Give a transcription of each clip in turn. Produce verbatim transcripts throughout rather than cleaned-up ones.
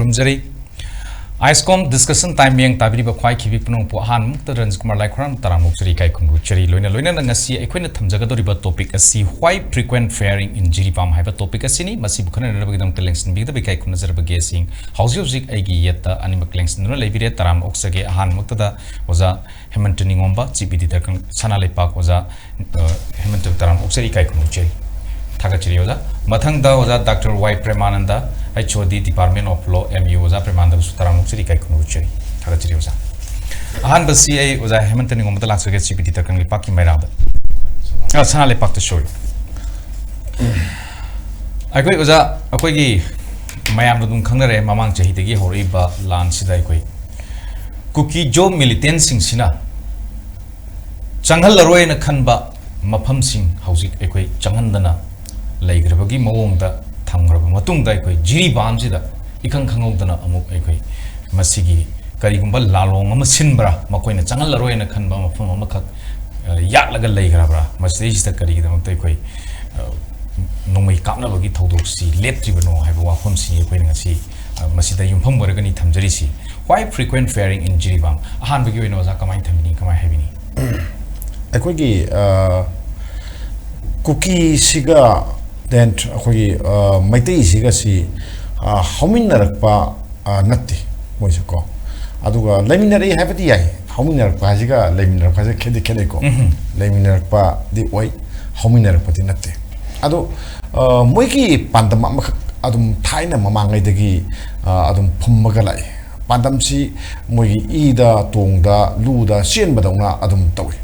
ꯊꯝꯖꯔꯤ꯫ ꯑꯥꯏꯁꯀꯣꯝ discussion time ꯃꯤꯠꯌꯦꯡ ꯇꯥꯕꯤꯔꯤꯕ ꯈ꯭ꯋꯥꯏ ꯈꯤꯕꯤꯛ ꯄꯨꯝꯅꯃꯛꯄꯨ ꯑꯍꯥꯟꯕꯃꯛꯇ ꯔꯟꯖꯀꯨꯃꯥꯔ ꯂꯥꯏꯈꯣꯔꯥꯝ ꯇꯔꯥꯝꯅ ꯑꯣꯛꯆꯔꯤ, ꯏꯀꯥꯏ ꯈꯨꯝꯅꯕ ꯎꯠꯆꯔꯤ꯫ ꯂꯣꯏꯅ ꯂꯣꯏꯅꯅ ꯉꯁꯤ ꯑꯩꯈꯣꯏꯅ ꯊꯝꯖꯒꯗꯧꯔꯤꯕ ꯇꯣꯄꯤꯛ ꯑꯁꯤ Why Frequent Firing in Jiribam ꯍꯥꯏꯕ ꯇꯣꯄꯤꯛ ꯑꯁꯤꯅꯤ꯫ ꯃꯁꯤꯕꯨ ꯈꯟꯅꯅꯕꯒꯤꯗꯃꯛꯇ ꯂꯦꯡꯁꯤꯟꯕꯤꯒꯗꯕ ꯏꯀꯥꯏ ꯈꯨꯝꯅꯖꯔꯕ ꯒꯦꯁꯁꯤꯡ ꯍꯧꯖꯤꯛ ꯍꯧꯖꯤꯛ ꯑꯩꯒꯤ ꯌꯦꯠꯇ ꯑꯅꯤꯃꯛ ꯂꯦꯡꯁꯤꯟꯗꯨꯅ ꯂꯩꯕꯤꯔꯦ꯫ ꯇꯔꯥꯝꯅ ꯑꯣꯛꯆꯒꯦ꯫ ꯑꯍꯥꯟꯕꯃꯛꯇꯗ ꯑꯣꯖꯥ ꯍꯦꯃꯟꯇ ꯅꯤꯉꯣꯝꯕ, ꯆꯤꯞ ꯏꯗꯤꯇꯔ ꯀꯪ-, ꯁꯅꯥ ꯂꯩꯄꯥꯛ ꯑꯣꯖꯥ, ꯑ, ꯍꯦꯃꯟꯇ ꯇꯔꯥꯝ ꯑꯣꯛꯆꯔꯤ, ꯏꯀꯥꯏ ꯈꯨꯝꯅꯩ꯫ ꯊꯥꯒꯠꯆꯔꯤ ꯑꯣꯖꯥ꯫ ꯃꯊꯪꯗ ꯑꯣꯖꯥ doctor Y Premananda, H O D, Department of Law, M U, ꯑꯣꯖꯥ ꯄ꯭ꯔꯦꯃꯥꯅꯟꯗꯁꯨ ꯇꯔꯥꯝ ꯑꯣꯛꯆꯔꯤ, ꯏꯀꯥꯏ ꯈꯨꯝꯅꯩ꯫ ꯊꯥꯒꯠꯆꯔꯤ ꯑꯣꯖꯥ꯫ ꯑꯍꯥꯟꯕꯁꯤ ꯑꯩ ꯑꯣꯖꯥ ꯍꯦꯃꯟꯇ ꯅꯤꯉꯣꯝꯕꯗ ꯂꯥꯛꯆꯒꯦ, ꯆꯤꯞ ꯏꯗꯤꯇꯔ ꯀꯪꯂꯩꯄꯥꯛꯀꯤ ꯃꯩꯔꯥꯗ꯫ ꯑ, ꯁꯅꯥ ꯂꯩꯄꯥꯛꯇ, ꯁꯣꯔꯤ꯫ ꯑꯩꯈꯣꯏ ꯑꯣꯖꯥ, ꯑꯩꯈꯣꯏꯒꯤ ꯃꯌꯥꯝꯅ ꯑꯗꯨꯝ ꯈꯪꯅꯔꯦ, ꯃꯃꯥꯡ ꯆꯍꯤꯗꯒꯤ ꯍꯧꯔꯛꯏꯕ ꯂꯥꯟꯁꯤꯗ ꯑꯩꯈꯣꯏ ꯀꯨꯀꯤ ꯖꯣ ꯃꯤꯂꯤꯇꯦꯟꯁꯤꯡꯁꯤꯅ ꯆꯪꯍꯜꯂꯔꯣꯏꯅ ꯈꯟꯕ ꯃꯐꯝꯁꯤꯡ ꯍꯧꯖꯤꯛ ꯑꯩꯈꯣꯏ ꯆꯪꯍꯟꯗꯅ ꯂꯩꯈ꯭ꯔꯕꯒꯤ ꯃꯑꯣꯡꯗ ꯊꯝꯈ꯭ꯔꯕ ꯃꯇꯨꯡꯗ, ꯑꯩꯈꯣꯏ ꯖꯤꯔꯤꯕꯥꯝꯁꯤꯗ ꯏꯈꯪ ꯈꯪꯍꯧꯗꯅ ꯑꯃꯨꯛ ꯑꯩꯈꯣꯏ ꯃꯁꯤꯒꯤ ꯀꯔꯤꯒꯨꯝꯕ ꯂꯥꯂꯣꯡ ꯑꯃ ꯁꯤꯟꯕ꯭ꯔꯥ, ꯃꯈꯣꯏꯅ ꯆꯪꯍꯜꯂꯔꯣꯏꯅ ꯈꯟꯕ ꯃꯐꯝ ꯑꯃꯈꯛ, ꯑ, ꯌꯥꯠꯂꯒ ꯂꯩꯈ꯭ꯔꯕ꯭ꯔꯥ? ꯃꯁꯤꯗꯩꯁꯤꯗ ꯀꯔꯤꯒꯤꯗꯃꯛꯇ ꯑꯩꯈꯣꯏ, ꯑ, ꯅꯣꯡꯃꯩ ꯀꯥꯞꯅꯕꯒꯤ ꯊꯧꯗꯣꯛꯁꯤ ꯂꯦꯞꯇ꯭ꯔꯤꯕꯅꯣ ꯍꯥꯏꯕ ꯋꯥꯐꯝꯁꯤꯅꯤ ꯑꯩꯈꯣꯏꯅ ꯉꯁꯤ, ꯑ, ꯃꯁꯤꯗ ꯌꯨꯝꯐꯝ ꯑꯣꯏꯔꯒꯅꯤ ꯊꯝꯖꯔꯤꯁꯤ꯫ Why frequent firing in Jiribam? ꯑꯍꯥꯟꯕꯒꯤ ꯑꯣꯏꯅ ꯑꯣꯖꯥ ꯀꯃꯥꯏꯅ ꯊꯝꯕꯤꯅꯤ, ꯀꯃꯥꯏꯅ ꯍꯥꯏꯕꯤꯅꯤ? ꯑꯩꯈꯣꯏꯒꯤ, ꯑ, ꯀꯨꯀꯤꯁꯤꯒ then ꯑꯩꯈꯣꯏꯒꯤ, ꯑ, ꯃꯩꯇꯩꯁꯤꯒꯁꯤ, ꯑ, ꯍꯧꯃꯤꯟꯅꯔꯛꯄ, ꯑ, ꯅꯠꯇꯦ ꯃꯣꯏꯁꯦ ꯀꯣ꯫ ꯑꯗꯨꯒ ꯂꯩꯃꯤꯟꯅꯔꯛꯏ ꯍꯥꯏꯕꯗꯤ ꯌꯥꯏ, ꯍꯧꯃꯤꯟꯅꯔꯛꯄ ꯍꯥꯏꯁꯤꯒ ꯂꯩꯃꯤꯟꯅꯔꯛꯄ ꯍꯥꯏꯁꯤꯒ ꯈꯦꯠꯇꯤ ꯈꯦꯠꯅꯩꯀꯣ꯫ ꯎꯝꯍꯨꯝ꯫ ꯂꯩꯃꯤꯟꯅꯔꯛꯄꯗꯤ ꯑꯣꯏ, ꯍꯧꯃꯤꯟꯅꯔꯛꯄꯗꯤ ꯅꯠꯇꯦ꯫ ꯑꯗꯣ, ꯑ, ꯃꯣꯏꯒꯤ ꯄꯥꯟꯗꯝ ꯑꯃꯈꯛ ꯑꯗꯨꯝ ꯊꯥꯏꯅ ꯃꯃꯥꯡꯉꯩꯗꯒꯤ, ꯑ, ꯑꯗꯨꯝ ꯐꯨꯝꯃꯒ ꯂꯥꯛꯏ꯫ ꯄꯥꯟꯗꯝꯁꯤ ꯃꯣꯏꯒꯤ ꯏꯗ, ꯇꯣꯡꯗ, ꯂꯨꯗ ꯆꯦꯟꯕꯗꯧꯅ ꯑꯗꯨꯝ ꯇꯧꯏ꯫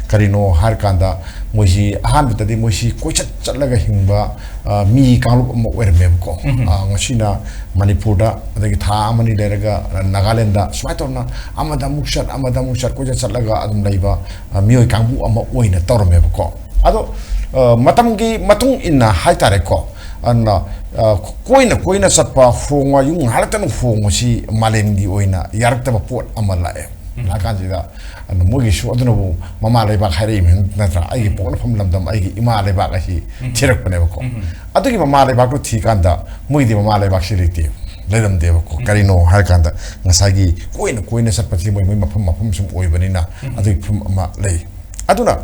ꯀꯔꯤꯅꯣ ꯍꯥꯏꯔꯀꯥꯟꯗ, ꯃꯣꯏꯁꯤ ꯑꯍꯥꯟꯕꯗꯗꯤ ꯃꯣꯏꯁꯤ ꯀꯣꯏꯆꯠ ꯆꯠꯂꯒ ꯍꯤꯡꯕ, ꯑ, ꯃꯤ ꯀꯥꯡꯂꯨꯞ ꯑꯃ ꯑꯣꯏꯔꯝꯃꯦꯕꯀꯣ꯫ ꯎꯝꯍꯨꯝ꯫ ꯑ, ꯉꯁꯤꯅ ꯃꯅꯤꯄꯨꯔꯗ, ꯑꯗꯒꯤ ꯊꯥ ꯑꯃꯅꯤ ꯂꯩꯔꯒ ꯅꯥꯒꯥꯂꯦꯟꯗ, ꯁꯨꯃꯥꯏꯅ ꯇꯧꯗꯅ ꯑꯃꯗ ꯑꯃꯨꯛ ꯆꯠ, ꯑꯃꯗ ꯑꯃꯨꯛ ꯆꯠ, ꯀꯣꯏꯆꯠ ꯆꯠꯂꯒ ꯑꯗꯨꯝ ꯂꯩꯕ, ꯑ, ꯃꯤꯑꯣꯏ ꯀꯥꯡꯕꯨ ꯑꯃ ꯑꯣꯏꯅ ꯇꯧꯔꯝꯃꯦꯕꯀꯣ꯫ ꯑꯗꯣ, ꯑ, ꯃꯇꯝꯒꯤ ꯃꯇꯨꯡ ꯏꯟꯅ ꯍꯥꯏꯇꯥꯔꯦꯀꯣ, ꯑꯗꯨꯅ, ꯑ, ꯀꯣꯏꯅ ꯀꯣꯏꯅ ꯆꯠꯄ, ꯍꯣꯡꯕ, ꯌꯨꯝ ꯉꯥꯏꯍꯥꯛꯇꯅ ꯍꯣꯡꯕꯁꯤ ꯃꯥꯂꯦꯝꯒꯤ ꯑꯣꯏꯅ ꯌꯥꯔꯛꯇꯕ ꯄꯣꯠ ꯑꯃ ꯂꯥꯛꯑꯦ꯫ ꯎꯝ꯫ ꯂꯥꯛꯀꯥꯟꯁꯤꯗ, ꯑꯗꯨꯅ ꯃꯣꯏꯒꯤꯁꯨ ꯑꯗꯨꯅꯕꯨ ꯃꯃꯥ ꯂꯩꯕꯥꯛ ꯍꯥꯏꯔꯛꯏꯃꯤ ꯅꯠꯇ꯭ꯔꯥ? ꯑꯩꯒꯤ ꯄꯣꯛꯅꯐꯝ ꯂꯝꯗꯝ, ꯑꯩꯒꯤ ꯏꯃꯥ ꯂꯩꯕꯥꯛ ꯑꯁꯤ ꯎꯝ꯫ ꯊꯤꯔꯛꯄꯅꯦꯕꯀꯣ꯫ ꯎꯝ꯫ ꯑꯗꯨꯒꯤ ꯃꯃꯥ ꯂꯩꯕꯥꯛꯇꯨ ꯊꯤꯀꯥꯟꯗ ꯃꯣꯏꯒꯤꯗꯤ ꯃꯃꯥ ꯂꯩꯕꯥꯛꯁꯤ ꯂꯩꯇꯦ꯫ ꯂꯩꯔꯝꯗꯦꯕꯀꯣ꯫ ꯀꯔꯤꯅꯣ ꯍꯥꯏꯔꯀꯥꯟꯗ, ꯉꯁꯥꯏꯒꯤ ꯀꯣꯏꯅ ꯀꯣꯏꯅ ꯆꯠꯄꯁꯤ ꯃꯣꯏ ꯃꯣꯏ ꯃꯐꯝ ꯃꯐꯝ ꯁꯨꯝ ꯑꯣꯏꯕꯅꯤꯅ, ꯑꯗꯨꯒꯤ ꯐꯤꯕꯝ ꯑꯃ ꯂꯩ꯫ ꯑꯗꯨꯅ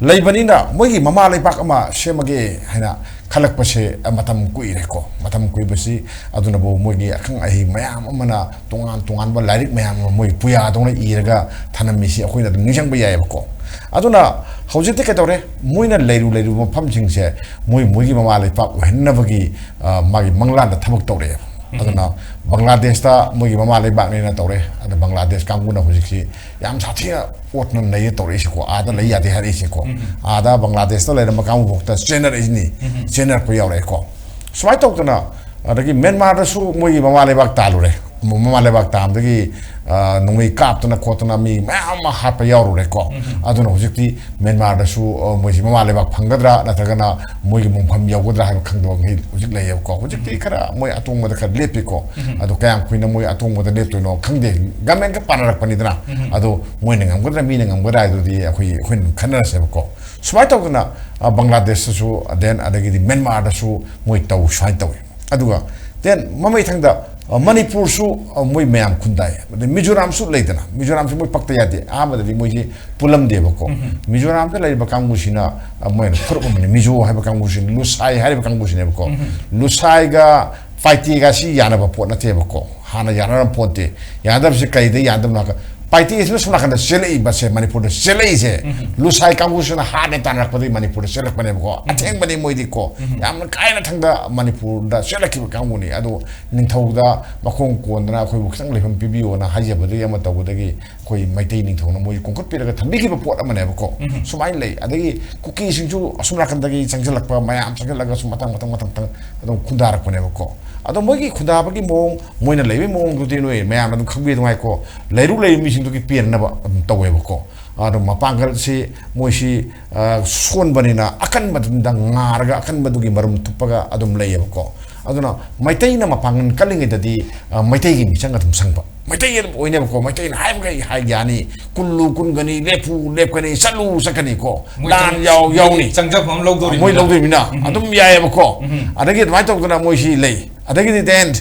ꯂꯩꯕꯅꯤꯅ, ꯃꯣꯏꯒꯤ ꯃꯃꯥ ꯂꯩꯕꯥꯛ ꯑꯃ ꯁꯦꯝꯃꯒꯦ ꯍꯥꯏꯅ ꯈꯜꯂꯛꯄꯁꯦ ꯃꯇꯝ ꯀꯨꯏꯔꯦꯀꯣ꯫ ꯃꯇꯝ ꯀꯨꯏꯕꯁꯤ, ꯑꯗꯨꯅꯕꯨ ꯃꯣꯏꯒꯤ ꯑꯈꯪ ꯑꯍꯩ ꯃꯌꯥꯝ ꯑꯃꯅ ꯇꯣꯉꯥꯟ ꯇꯣꯉꯥꯟꯕ ꯂꯥꯏꯔꯤꯛ ꯃꯌꯥꯝ ꯑꯃ ꯃꯣꯏ ꯄꯨꯌꯥꯗꯧꯅ ꯏꯔꯒ ꯊꯅꯝꯃꯤꯁꯤ ꯑꯩꯈꯣꯏꯅ ꯑꯗꯨꯝ ꯅꯤꯡꯁꯤꯡꯕ ꯌꯥꯏꯑꯕꯀꯣ꯫ ꯑꯗꯨꯅ ꯍꯧꯖꯤꯛꯇꯤ ꯀꯩꯗꯧꯔꯦ? ꯃꯣꯏꯅ ꯂꯩꯔꯨ ꯂꯩꯔꯨꯕ ꯃꯐꯝꯁꯤꯡꯁꯦ ꯃꯣꯏ ꯃꯣꯏꯒꯤ ꯃꯃꯥ ꯂꯩꯄꯥꯛ ꯑꯣꯏꯍꯟꯅꯕꯒꯤ, ꯑ, ꯃꯥꯒꯤ ꯃꯪꯂꯥꯟꯗ ꯊꯕꯛ ꯇꯧꯔꯛꯑꯦꯕ꯫ ꯑꯗꯨꯅ ꯕꯪꯒ꯭ꯂꯥꯗꯦꯁꯇ ꯃꯣꯏꯒꯤ ꯃꯃꯥ ꯂꯩꯕꯥꯛꯅꯦꯅ ꯇꯧꯔꯦ꯫ ꯑꯗ ꯕꯪꯒ꯭ꯂꯥꯗꯦꯁ ꯀꯥꯡꯕꯨꯅ ꯍꯧꯖꯤꯛꯁꯤ ꯌꯥꯝ ꯁꯥꯊꯤꯅ ꯑꯣꯠꯅ ꯅꯩꯌꯦ ꯇꯧꯔꯛꯏꯁꯦꯀꯣ, ꯑꯥꯗ ꯂꯩ ꯌꯥꯗꯦ ꯍꯥꯏꯔꯛꯏꯁꯦꯀꯣ꯫ ꯑꯥꯗ ꯕꯪꯒ꯭ꯂꯥꯗꯦꯁꯇ ꯂꯩꯔꯝꯕ ꯀꯥꯡꯕꯨ ꯐꯥꯎꯗ ꯆꯦꯟꯅꯔꯛꯏꯁꯤꯅꯤ꯫ ꯆꯦꯟꯅꯔꯛꯄ ꯌꯥꯎꯔꯛꯑꯦꯀꯣ꯫ ꯁꯨꯃꯥꯏꯅ ꯇꯧꯗꯅ, ꯑꯗꯒꯤ ꯃ꯭ꯌꯥꯟꯃꯥꯔꯗꯁꯨ ꯃꯣꯏꯒꯤ ꯃꯃꯥ ꯂꯩꯕꯥꯛ ꯇꯥꯜꯂꯨꯔꯦ꯫ ꯃꯃꯥ ꯂꯩꯕꯥꯛ ꯇꯥꯕꯗꯒꯤ, ꯑ, ꯅꯣꯡꯃꯩ ꯀꯥꯞꯇꯅ ꯈꯣꯠꯇꯅ ꯃꯤ ꯃꯌꯥꯝ ꯑꯃ ꯍꯥꯠꯄ ꯌꯥꯎꯔꯨꯔꯦꯀꯣ꯫ ꯑꯗꯨꯅ ꯍꯧꯖꯤꯛꯇꯤ ꯃ꯭ꯌꯥꯟꯃꯥꯔꯗꯁꯨ, ꯑ, ꯃꯣꯏꯁꯤ ꯃꯃꯥ ꯂꯩꯕꯥꯛ ꯐꯪꯒꯗ꯭ꯔꯥ ꯅꯠꯇ꯭ꯔꯒꯅ ꯃꯣꯏꯒꯤ ꯃꯣꯡꯐꯝ ꯌꯧꯒꯗ꯭ꯔꯥ ꯍꯥꯏꯕ ꯈꯪꯗꯕ ꯃꯤ ꯍꯧꯖꯤꯛ ꯂꯩꯌꯦꯕꯀꯣ꯫ ꯍꯧꯖꯤꯛꯇꯤ ꯈꯔ ꯃꯣꯏ ꯑꯇꯣꯡꯕꯗ ꯈꯔ ꯂꯦꯞꯄꯤꯀꯣ꯫ ꯑꯗꯣ ꯀꯌꯥꯝ ꯀꯨꯏꯅ ꯃꯣꯏ ꯑꯇꯣꯡꯕꯗ ꯂꯦꯞꯇꯣꯏꯅꯣ ꯈꯪꯗꯦ꯫ ꯒꯃꯦꯟꯒ ꯄꯥꯅꯔꯛꯄꯅꯤꯗꯅ꯫ ꯑꯗꯣ ꯃꯣꯏꯅ ꯉꯝꯒꯗ꯭ꯔꯥ ꯃꯤꯅ ꯉꯝꯒꯗ꯭ꯔꯥ ꯍꯥꯏꯗꯨꯗꯤ ꯑꯩꯈꯣꯏ, ꯑꯩꯈꯣꯏꯅ ꯈꯟꯅꯔꯁꯦꯕꯀꯣ꯫ ꯁꯨꯃꯥꯏꯅ ꯇꯧꯗꯅ, ꯑ, ꯕꯪꯒ꯭ꯂꯥꯗꯦꯁꯇꯁꯨ, then ꯑꯗꯒꯤꯗꯤ ꯃ꯭ꯌꯥꯟꯃꯥꯔꯗꯁꯨ ꯃꯣꯏ ꯇꯧ, ꯁꯨꯃꯥꯏꯅ ꯇꯧꯋꯤ꯫ ꯑꯗꯨꯒ then ꯃꯃꯩꯊꯪꯗ, ꯑ, ꯃꯅꯤꯄꯨꯔꯁꯨ, ꯑ, ꯃꯣꯏ ꯃꯌꯥꯝ ꯈꯨꯟꯗꯥꯏ꯫ ꯑꯗꯩ ꯃꯤꯖꯣꯔꯥꯝꯁꯨ ꯂꯩꯗꯅ, ꯃꯤꯖꯣꯔꯥꯝꯁꯨ ꯃꯣꯏ ꯄꯛꯇ ꯌꯥꯗꯦ꯫ ꯑꯍꯥꯟꯕꯗꯗꯤ ꯃꯣꯏꯁꯤ ꯄꯨꯜꯂꯝꯗꯦꯕꯀꯣ꯫ ꯃꯤꯖꯣꯔꯥꯝꯗ ꯂꯩꯔꯤꯕ ꯀꯥꯡꯕꯨꯁꯤꯅ, ꯑ, ꯃꯣꯏꯅ ꯐꯨꯔꯨꯞ ꯑꯃꯅꯤ꯫ ꯃꯤꯖꯣ ꯍꯥꯏꯕ ꯀꯥꯡꯕꯨꯁꯤꯅ, ꯂꯨꯁꯥꯏ ꯍꯥꯏꯔꯤꯕ ꯀꯥꯡꯕꯨꯁꯤꯅꯦꯕꯀꯣ꯫ ꯂꯨꯁꯥꯏꯒ ꯄꯥꯏꯇꯦꯒ ꯁꯤ ꯌꯥꯅꯕ ꯄꯣꯠ ꯅꯠꯇꯦꯕꯀꯣ꯫ ꯍꯥꯟꯅ ꯌꯥꯅꯔꯝ ꯄꯣꯠꯇꯦ꯫ ꯌꯥꯅꯗꯕꯁꯤ ꯀꯩꯗ ꯌꯥꯅꯗꯕꯅꯣ ꯍꯥꯏꯔꯒ, ꯄꯥꯏꯇꯦꯁꯤꯅ ꯁꯣꯝ ꯅꯥꯀꯟꯗ ꯆꯦꯜꯂꯛꯏꯕꯁꯦ, ꯃꯅꯤꯄꯨꯔꯗ ꯆꯦꯜꯂꯛꯏꯁꯦ, ꯂꯨꯁꯥꯏ ꯀꯥꯡꯕꯨꯁꯤꯅ ꯍꯥꯠꯅ ꯇꯥꯟꯅꯔꯛꯄꯗꯒꯤ ꯃꯅꯤꯄꯨꯔꯗ ꯆꯦꯜꯂꯛꯄꯅꯦꯕꯀꯣ꯫ ꯑꯊꯦꯡꯕꯅꯤ ꯃꯣꯏꯗꯤ ꯀꯣ꯫ ꯌꯥꯝꯅ ꯀꯥꯏꯅ ꯊꯪꯗ ꯃꯅꯤꯄꯨꯔꯗ ꯆꯦꯜꯂꯛꯈꯤꯕ ꯀꯥꯡꯕꯨꯅꯤ꯫ ꯑꯗꯣ ꯅꯤꯡꯊꯧꯗ ꯃꯈꯣꯡ ꯀꯣꯟꯗꯅ ꯑꯩꯈꯣꯏꯕꯨ ꯈꯤꯇꯪ ꯂꯩꯐꯝ ꯄꯤꯕꯤꯌꯣꯅ ꯍꯥꯏꯖꯕꯗꯒꯤ ꯑꯃ ꯇꯧꯕꯗꯒꯤ ꯑꯩꯈꯣꯏ ꯃꯩꯇꯩ ꯅꯤꯡꯊꯧꯅ ꯃꯣꯏ ꯀꯣꯡꯈꯠꯄꯤꯔꯒ ꯊꯝꯕꯤꯈꯤꯕ ꯄꯣꯠ ꯑꯃꯅꯦꯕꯀꯣ꯫ ꯁꯨꯃꯥꯏꯅ ꯂꯩ꯫ ꯑꯗꯒꯤ ꯀꯨꯀꯤꯁꯤꯡꯁꯨ ꯑꯁꯣꯝ ꯅꯥꯀꯟꯗꯒꯤ ꯆꯪꯁꯤꯜꯂꯛꯄ ꯃꯌꯥꯝ ꯆꯪꯁꯤꯜꯂꯒ ꯁꯨꯝ ꯃꯊꯪ, ꯃꯊꯪ, ꯃꯊꯪ, ꯃꯊꯪ ꯑꯗꯨꯝ ꯈꯨꯟꯗꯥꯔꯛꯄꯅꯦꯕꯀꯣ꯫ ꯑꯗꯣ ꯃꯣꯏꯒꯤ ꯈꯨꯟꯗꯥꯕꯒꯤ ꯃꯑꯣꯡ, ꯃꯣꯏꯅ ꯂꯩꯕꯒꯤ ꯃꯑꯣꯡꯗꯨꯗꯤ ꯅꯣꯏ ꯃꯌꯥꯝꯅ ꯑꯗꯨꯝ ꯈꯪꯕꯤꯗ ꯅꯨꯡꯉꯥꯏꯀꯣ꯫ ꯂꯩꯔꯨ ꯂꯩꯔꯨ ꯃꯤꯁꯤꯡꯗꯨꯒꯤ ꯄꯦꯟꯅꯕ ꯑꯗꯨꯝ ꯇꯧꯋꯦꯕꯀꯣ꯫ ꯑꯗꯣ ꯃꯄꯥꯡꯒꯜꯁꯤ ꯃꯣꯏꯁꯤ, ꯑ, ꯁꯣꯟꯕꯅꯤꯅ ꯑꯀꯟꯕꯗꯨꯗ ꯉꯥꯔꯒ ꯑꯀꯟꯕꯗꯨꯒꯤ ꯃꯔꯨꯝ ꯊꯨꯞꯄꯒ ꯑꯗꯨꯝ ꯂꯩꯌꯦꯕꯀꯣ꯫ ꯑꯗꯨꯅ ꯃꯩꯇꯩꯅ ꯃꯄꯥꯡꯒꯜ ꯀꯜꯂꯤꯉꯩꯗꯗꯤ, ꯑ, ꯃꯩꯇꯩꯒꯤ ꯃꯤꯆꯪ ꯑꯗꯨꯝ ꯆꯪꯕ꯫ ꯃꯩꯇꯩꯒꯤ ꯑꯗꯨꯝ ꯑꯣꯏꯅꯦꯕꯀꯣ꯫ ꯃꯩꯇꯩꯅ ꯍꯥꯏꯕꯈꯩ ꯍꯥꯏ ꯌꯥꯅꯤ꯫ ꯀꯨꯜꯂꯨ ꯀꯨꯟꯒꯅꯤ, ꯂꯦꯞꯄꯨ ꯂꯦꯞꯀꯅꯤ, ꯆꯠꯂꯨ ꯆꯠꯀꯅꯤꯀꯣ꯫ ꯃꯣꯏ ꯂꯥꯟ ꯆꯪ-, ꯌꯥꯎ-, ꯃꯣꯏ ꯌꯥꯎꯅꯤ꯫ ꯆꯪꯖꯐꯝ ꯂꯧꯗꯣꯔꯤꯕꯅꯤꯅ꯫ ꯃꯣꯏ ꯂꯧꯗꯣꯏꯅꯤꯅ ꯎꯝ꯫ ꯑꯗꯨꯝ ꯌꯥꯏꯌꯦꯕꯀꯣ꯫ ꯎꯝ꯫ ꯑꯗꯒꯤ ꯑꯗꯨꯃꯥꯏꯅ ꯇꯧꯗꯅ ꯃꯣꯏꯁꯤ ꯂꯩ꯫ ꯑꯗꯒꯤꯗꯤ then,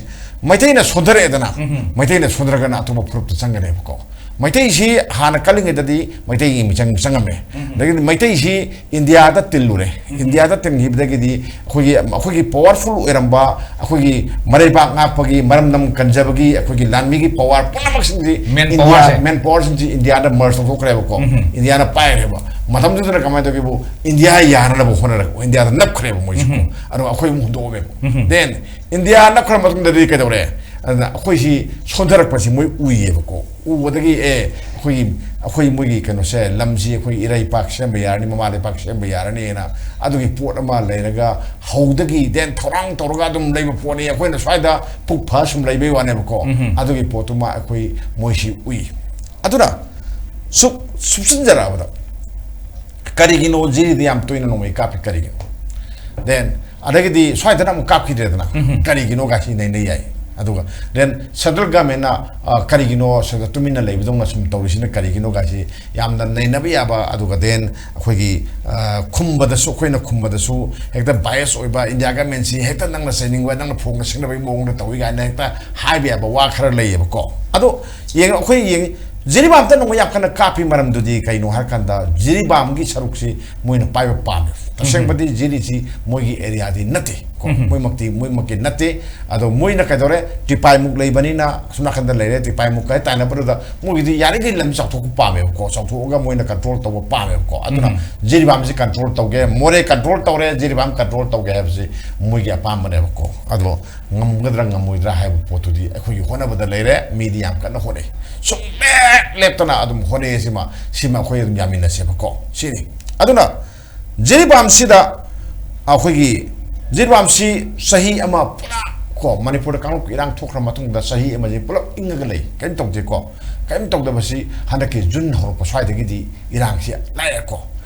ꯃꯩꯇꯩꯅ ꯁꯣꯟꯊꯔꯛꯑꯦꯗꯅ, ꯃꯩꯇꯩꯅ ꯁꯣꯟꯊꯔꯒꯅ ꯑꯇꯣꯞꯄ ꯐꯨꯔꯨꯞꯇ ꯆꯪꯒꯅꯦꯕꯀꯣ. ꯃꯩꯇꯩꯁꯤ ꯍꯥꯟꯅ ꯀꯜꯂꯤꯉꯩꯗꯗꯤ ꯃꯩꯇꯩꯒꯤ ꯃꯤꯆꯪ ꯆꯪꯉꯝꯃꯦ. ꯑꯗꯒꯤꯗꯤ ꯃꯩꯇꯩꯁꯤ ꯏꯟꯗꯤꯌꯥꯗ ꯇꯤꯜꯂꯨꯔꯦ. ꯏꯟꯗꯤꯌꯥꯗ ꯇꯤꯟꯈꯤꯕꯗꯒꯤꯗꯤ ꯑꯩꯈꯣꯏꯒꯤ, ꯑꯩꯈꯣꯏꯒꯤ ꯄꯋꯥꯔꯐꯨꯜ ꯑꯣꯏꯔꯝꯕ, ꯑꯩꯈꯣꯏꯒꯤ ꯃꯔꯩꯕꯥꯛ ꯉꯥꯛꯄꯒꯤ, ꯃꯔꯝꯗꯝ ꯀꯟꯖꯕꯒꯤ, ꯑꯩꯈꯣꯏꯒꯤ ꯂꯥꯟꯃꯤꯒꯤ ꯄꯋꯥꯔ ꯄꯨꯝꯅꯃꯛꯁꯤꯡꯁꯤ, ꯃꯦꯟ ꯏꯟꯗꯤꯌꯥ ꯄꯋꯥꯔꯁꯦ, ꯃꯦꯟ ꯄꯋꯥꯔꯁꯤꯡꯁꯤ ꯏꯟꯗꯤꯌꯥꯗ ꯃꯔꯁ ꯇꯧꯊꯣꯛꯈ꯭ꯔꯦꯕꯀꯣ. ꯏꯟꯗꯤꯌꯥꯅ ꯄꯥꯏꯈ꯭ꯔꯦꯕ. ꯃꯇꯝꯗꯨꯗꯅ ꯀꯃꯥꯏꯅ ꯇꯧꯒꯦꯕꯨ, ꯏꯟꯗꯤꯌꯥ ꯌꯥꯅꯅꯕ ꯍꯣꯠꯅꯔꯛꯄ, ꯏꯟꯗꯤꯌꯥꯗ ꯅꯞꯈ꯭ꯔꯦꯕ ꯃꯣꯏꯁꯨ. ꯑꯗꯣ ꯑꯩꯈꯣꯏ ꯑꯃꯨꯛ ꯍꯨꯟꯗꯣꯛꯑꯝꯃꯦꯕ. ꯗꯦꯟ ꯏꯟꯗꯤꯌꯥ ꯅꯞꯈ꯭ꯔ ꯃꯇꯨꯡꯗꯗꯤ ꯀꯩꯗꯧꯔꯦ? ꯑꯗꯨꯅ ꯑꯩꯈꯣꯏꯁꯤ ꯁꯣꯟꯊꯔꯛꯄꯁꯤ ꯃꯣꯏ ꯎꯏꯌꯦꯕꯀꯣ. ꯎꯕꯗꯒꯤ, ꯑꯦ, ꯑꯩꯈꯣꯏꯒꯤ, ꯑꯩꯈꯣꯏ ꯃꯣꯏꯒꯤ ꯀꯩꯅꯣꯁꯦ, ꯂꯝꯁꯤ ꯑꯩꯈꯣꯏ ꯏꯔꯩꯄꯥꯛ ꯁꯦꯝꯕ ꯌꯥꯔꯅꯤ, ꯃꯃꯥ ꯂꯩꯄꯥꯛ ꯁꯦꯝꯕ ꯌꯥꯔꯅꯤꯅ ꯑꯗꯨꯒꯤ ꯄꯣꯠ ꯑꯃ ꯂꯩꯔꯒ, ꯍꯧꯗꯒꯤ ꯗꯦꯟ ꯊꯧꯔꯥꯡ ꯇꯧꯔꯒ ꯑꯗꯨꯝ ꯂꯩꯕ ꯄꯣꯠꯅꯤ. ꯑꯩꯈꯣꯏꯅ ꯁ꯭ꯋꯥꯏꯗ ꯄꯨꯛ ꯐ ꯁꯨꯝ ꯂꯩꯕꯩ ꯋꯥꯅꯦꯕꯀꯣ. ꯑꯗꯨꯒꯤ ꯄꯣꯠꯇꯨꯃ ꯑꯩꯈꯣꯏ ꯃꯣꯏꯁꯤ ꯎꯏ. ꯑꯗꯨꯅ ꯁꯨꯞ ꯁꯨꯞꯆꯤꯟꯖꯔꯛꯑꯕꯗ, ꯀꯔꯤꯒꯤꯅꯣ ꯖꯤꯔꯤꯗ ꯌꯥꯝ ꯇꯣꯏꯅ ꯅꯣꯡꯃꯩ ꯀꯥꯞꯄꯤ? ꯀꯔꯤꯒꯤꯅꯣ? ꯗꯦꯟ ꯑꯗꯒꯤꯗꯤ ꯁ꯭ꯋꯥꯏꯗꯅ ꯑꯃꯨꯛ ꯀꯥꯞꯈꯤꯗ꯭ꯔꯦꯗꯅ. ꯀꯔꯤꯒꯤꯅꯣ ꯒꯥꯁꯤ ꯅꯩꯅ ꯌꯥꯏ. ꯑꯗꯨꯒ ꯗꯦꯟ ꯁꯦꯟꯇ꯭ꯔꯦꯜ ꯒꯃꯦꯟꯅ, ꯑ, ꯀꯔꯤꯒꯤꯅꯣ ꯁꯤꯗ ꯇꯨꯃꯤꯟꯅ ꯂꯩꯕꯗꯧꯅ ꯁꯨꯝ ꯇꯧꯔꯤꯁꯤꯅ ꯀꯔꯤꯒꯤꯅꯣ ꯒꯥꯁꯤ ꯌꯥꯝꯅ ꯅꯩꯅꯕ ꯌꯥꯕ. ꯑꯗꯨꯒ ꯗꯦꯟ ꯑꯩꯈꯣꯏꯒꯤ, ꯑ, ꯈꯨꯝꯕꯗꯁꯨ, ꯑꯩꯈꯣꯏꯅ ꯈꯨꯝꯕꯗꯁꯨ ꯍꯦꯛꯇ ꯕꯥꯏꯁ ꯑꯣꯏꯕ, ꯏꯟꯗꯤꯌꯥ ꯒꯃꯦꯟꯁꯤ ꯍꯦꯛꯇ ꯅꯪꯅ ꯆꯩꯅꯤꯡꯕ, ꯅꯪꯅ ꯐꯣꯡꯅ ꯁꯤꯡꯅꯕꯒꯤ ꯃꯑꯣꯡꯗ ꯇꯧꯏ ꯀꯥꯏꯅ ꯍꯦꯛꯇ ꯍꯥꯏꯕ ꯌꯥꯕ ꯋꯥ ꯈꯔ ꯂꯩꯌꯦꯕꯀꯣ. ꯑꯗꯣ ꯌꯦꯡ-, ꯑꯩꯈꯣꯏ ꯌꯦꯡ-, ꯖꯤꯔꯤꯕꯥꯝꯇ ꯅꯣꯡꯃꯩ ꯌꯥꯝ ꯀꯟꯅ ꯀꯥꯞꯄꯤ ꯃꯔꯝꯗꯨꯗꯤ ꯀꯩꯅꯣ ꯍꯥꯏꯔꯀꯥꯟꯗ, ꯖꯤꯔꯤꯕꯥꯝꯒꯤ ꯁꯔꯨꯛꯁꯤ ꯃꯣꯏꯅ ꯄꯥꯏꯕ ꯄꯥꯝꯃꯦ. ꯇꯁꯦꯡꯕꯗꯤ ꯖꯤꯔꯤꯁꯤ ꯃꯣꯏꯒꯤ ꯑꯦꯔꯤꯌꯥꯗꯤ ꯅꯠꯇꯦ ꯀꯣ. ꯃꯣꯏꯃꯛꯇꯤ, ꯃꯣꯏꯃꯛꯀꯤ ꯅꯠꯇꯦ. ꯑꯗꯣ ꯃꯣꯏꯅ ꯀꯩꯗꯧꯔꯦ? ꯇꯤꯄꯥꯏꯃꯨꯛ ꯂꯩꯕꯅꯤꯅ, ꯑꯁꯣꯝ ꯅꯥꯀꯟꯗ ꯂꯩꯔꯦ, ꯇꯤꯄꯥꯏꯃꯨꯛ ꯀꯥꯏ ꯇꯥꯏꯅꯕꯗꯨꯗ ꯃꯣꯏꯒꯤꯗꯤ ꯌꯥꯔꯤꯈꯩ ꯂꯝ ꯆꯥꯎꯊꯣꯛꯄ ꯄꯥꯝꯃꯦꯕꯀꯣ. ꯆꯥꯎꯊꯣꯛꯑꯒ ꯃꯣꯏꯅ ꯀꯟꯇ꯭ꯔꯣꯜ ꯇꯧꯕ ꯄꯥꯝꯃꯦꯕꯀꯣ. ꯑꯗꯨꯅ ꯖꯤꯔꯤꯕꯥꯝꯁꯤ ꯀꯟꯇ꯭ꯔꯣꯜ ꯇꯧꯒꯦ, ꯃꯣꯔꯦ ꯀꯟꯇ꯭ꯔꯣꯜ ꯇꯧꯔꯦ, ꯖꯤꯔꯤꯕꯥꯝ ꯀꯟꯇ꯭ꯔꯣꯜ ꯇꯧꯒꯦ ꯍꯥꯏꯕꯁꯤ ꯃꯣꯏꯒꯤ ꯑꯄꯥꯝꯕꯅꯦꯕꯀꯣ. ꯑꯗꯣ ꯉꯝꯒꯗ꯭ꯔꯥ ꯉꯝꯃꯣꯏꯗ꯭ꯔꯥ ꯍꯥꯏꯕ ꯄꯣꯠꯇꯨꯗꯤ ꯑꯩꯈꯣꯏꯒꯤ ꯍꯣꯠꯅꯕꯗ ꯂꯩꯔꯦ. ꯃꯤꯗꯤ ꯌꯥꯝ ꯀꯟꯅ ꯍꯣꯠꯅꯩ, ꯁꯨꯡꯂꯦꯞ ꯂꯦꯞꯇꯅ ꯑꯗꯨꯝ ꯍꯣꯠꯅꯩ. ꯁꯤꯃ, ꯁꯤꯃ ꯑꯩꯈꯣꯏ ꯑꯗꯨꯝ ꯌꯥꯃꯤꯟꯅꯁꯦꯕꯀꯣ. ꯁꯤꯅꯤ. ꯑꯗꯨꯅ ꯖꯤꯔꯤꯕꯥꯝꯁꯤꯗ ꯑꯩꯈꯣꯏꯒꯤ ꯖꯤꯔꯤꯕꯥꯝꯁꯤ ꯆꯍꯤ ꯑꯃ ꯄꯨꯔꯥ ꯀꯣ, ꯃꯅꯤꯄꯨꯔꯗ ꯀꯥꯡꯂꯨꯞꯀꯤ ꯏꯔꯥꯡ ꯊꯣꯛꯈ꯭ꯔ ꯃꯇꯨꯡꯗ ꯆꯍꯤ ꯑꯃꯁꯤ ꯄꯨꯂꯞ ꯏꯪꯉꯒ ꯂꯩ, ꯀꯔꯤꯝ ꯇꯧꯗꯦꯀꯣ. ꯀꯔꯤꯝ ꯇꯧꯗꯕꯁꯤ ꯍꯟꯗꯛꯀꯤ ꯖꯨꯟ ꯍꯧꯔꯛꯄ ꯁ꯭ꯋꯥꯏꯗꯒꯤꯗꯤ ꯏꯔꯥꯡꯁꯤ ꯂꯥꯛꯑꯦꯀꯣ.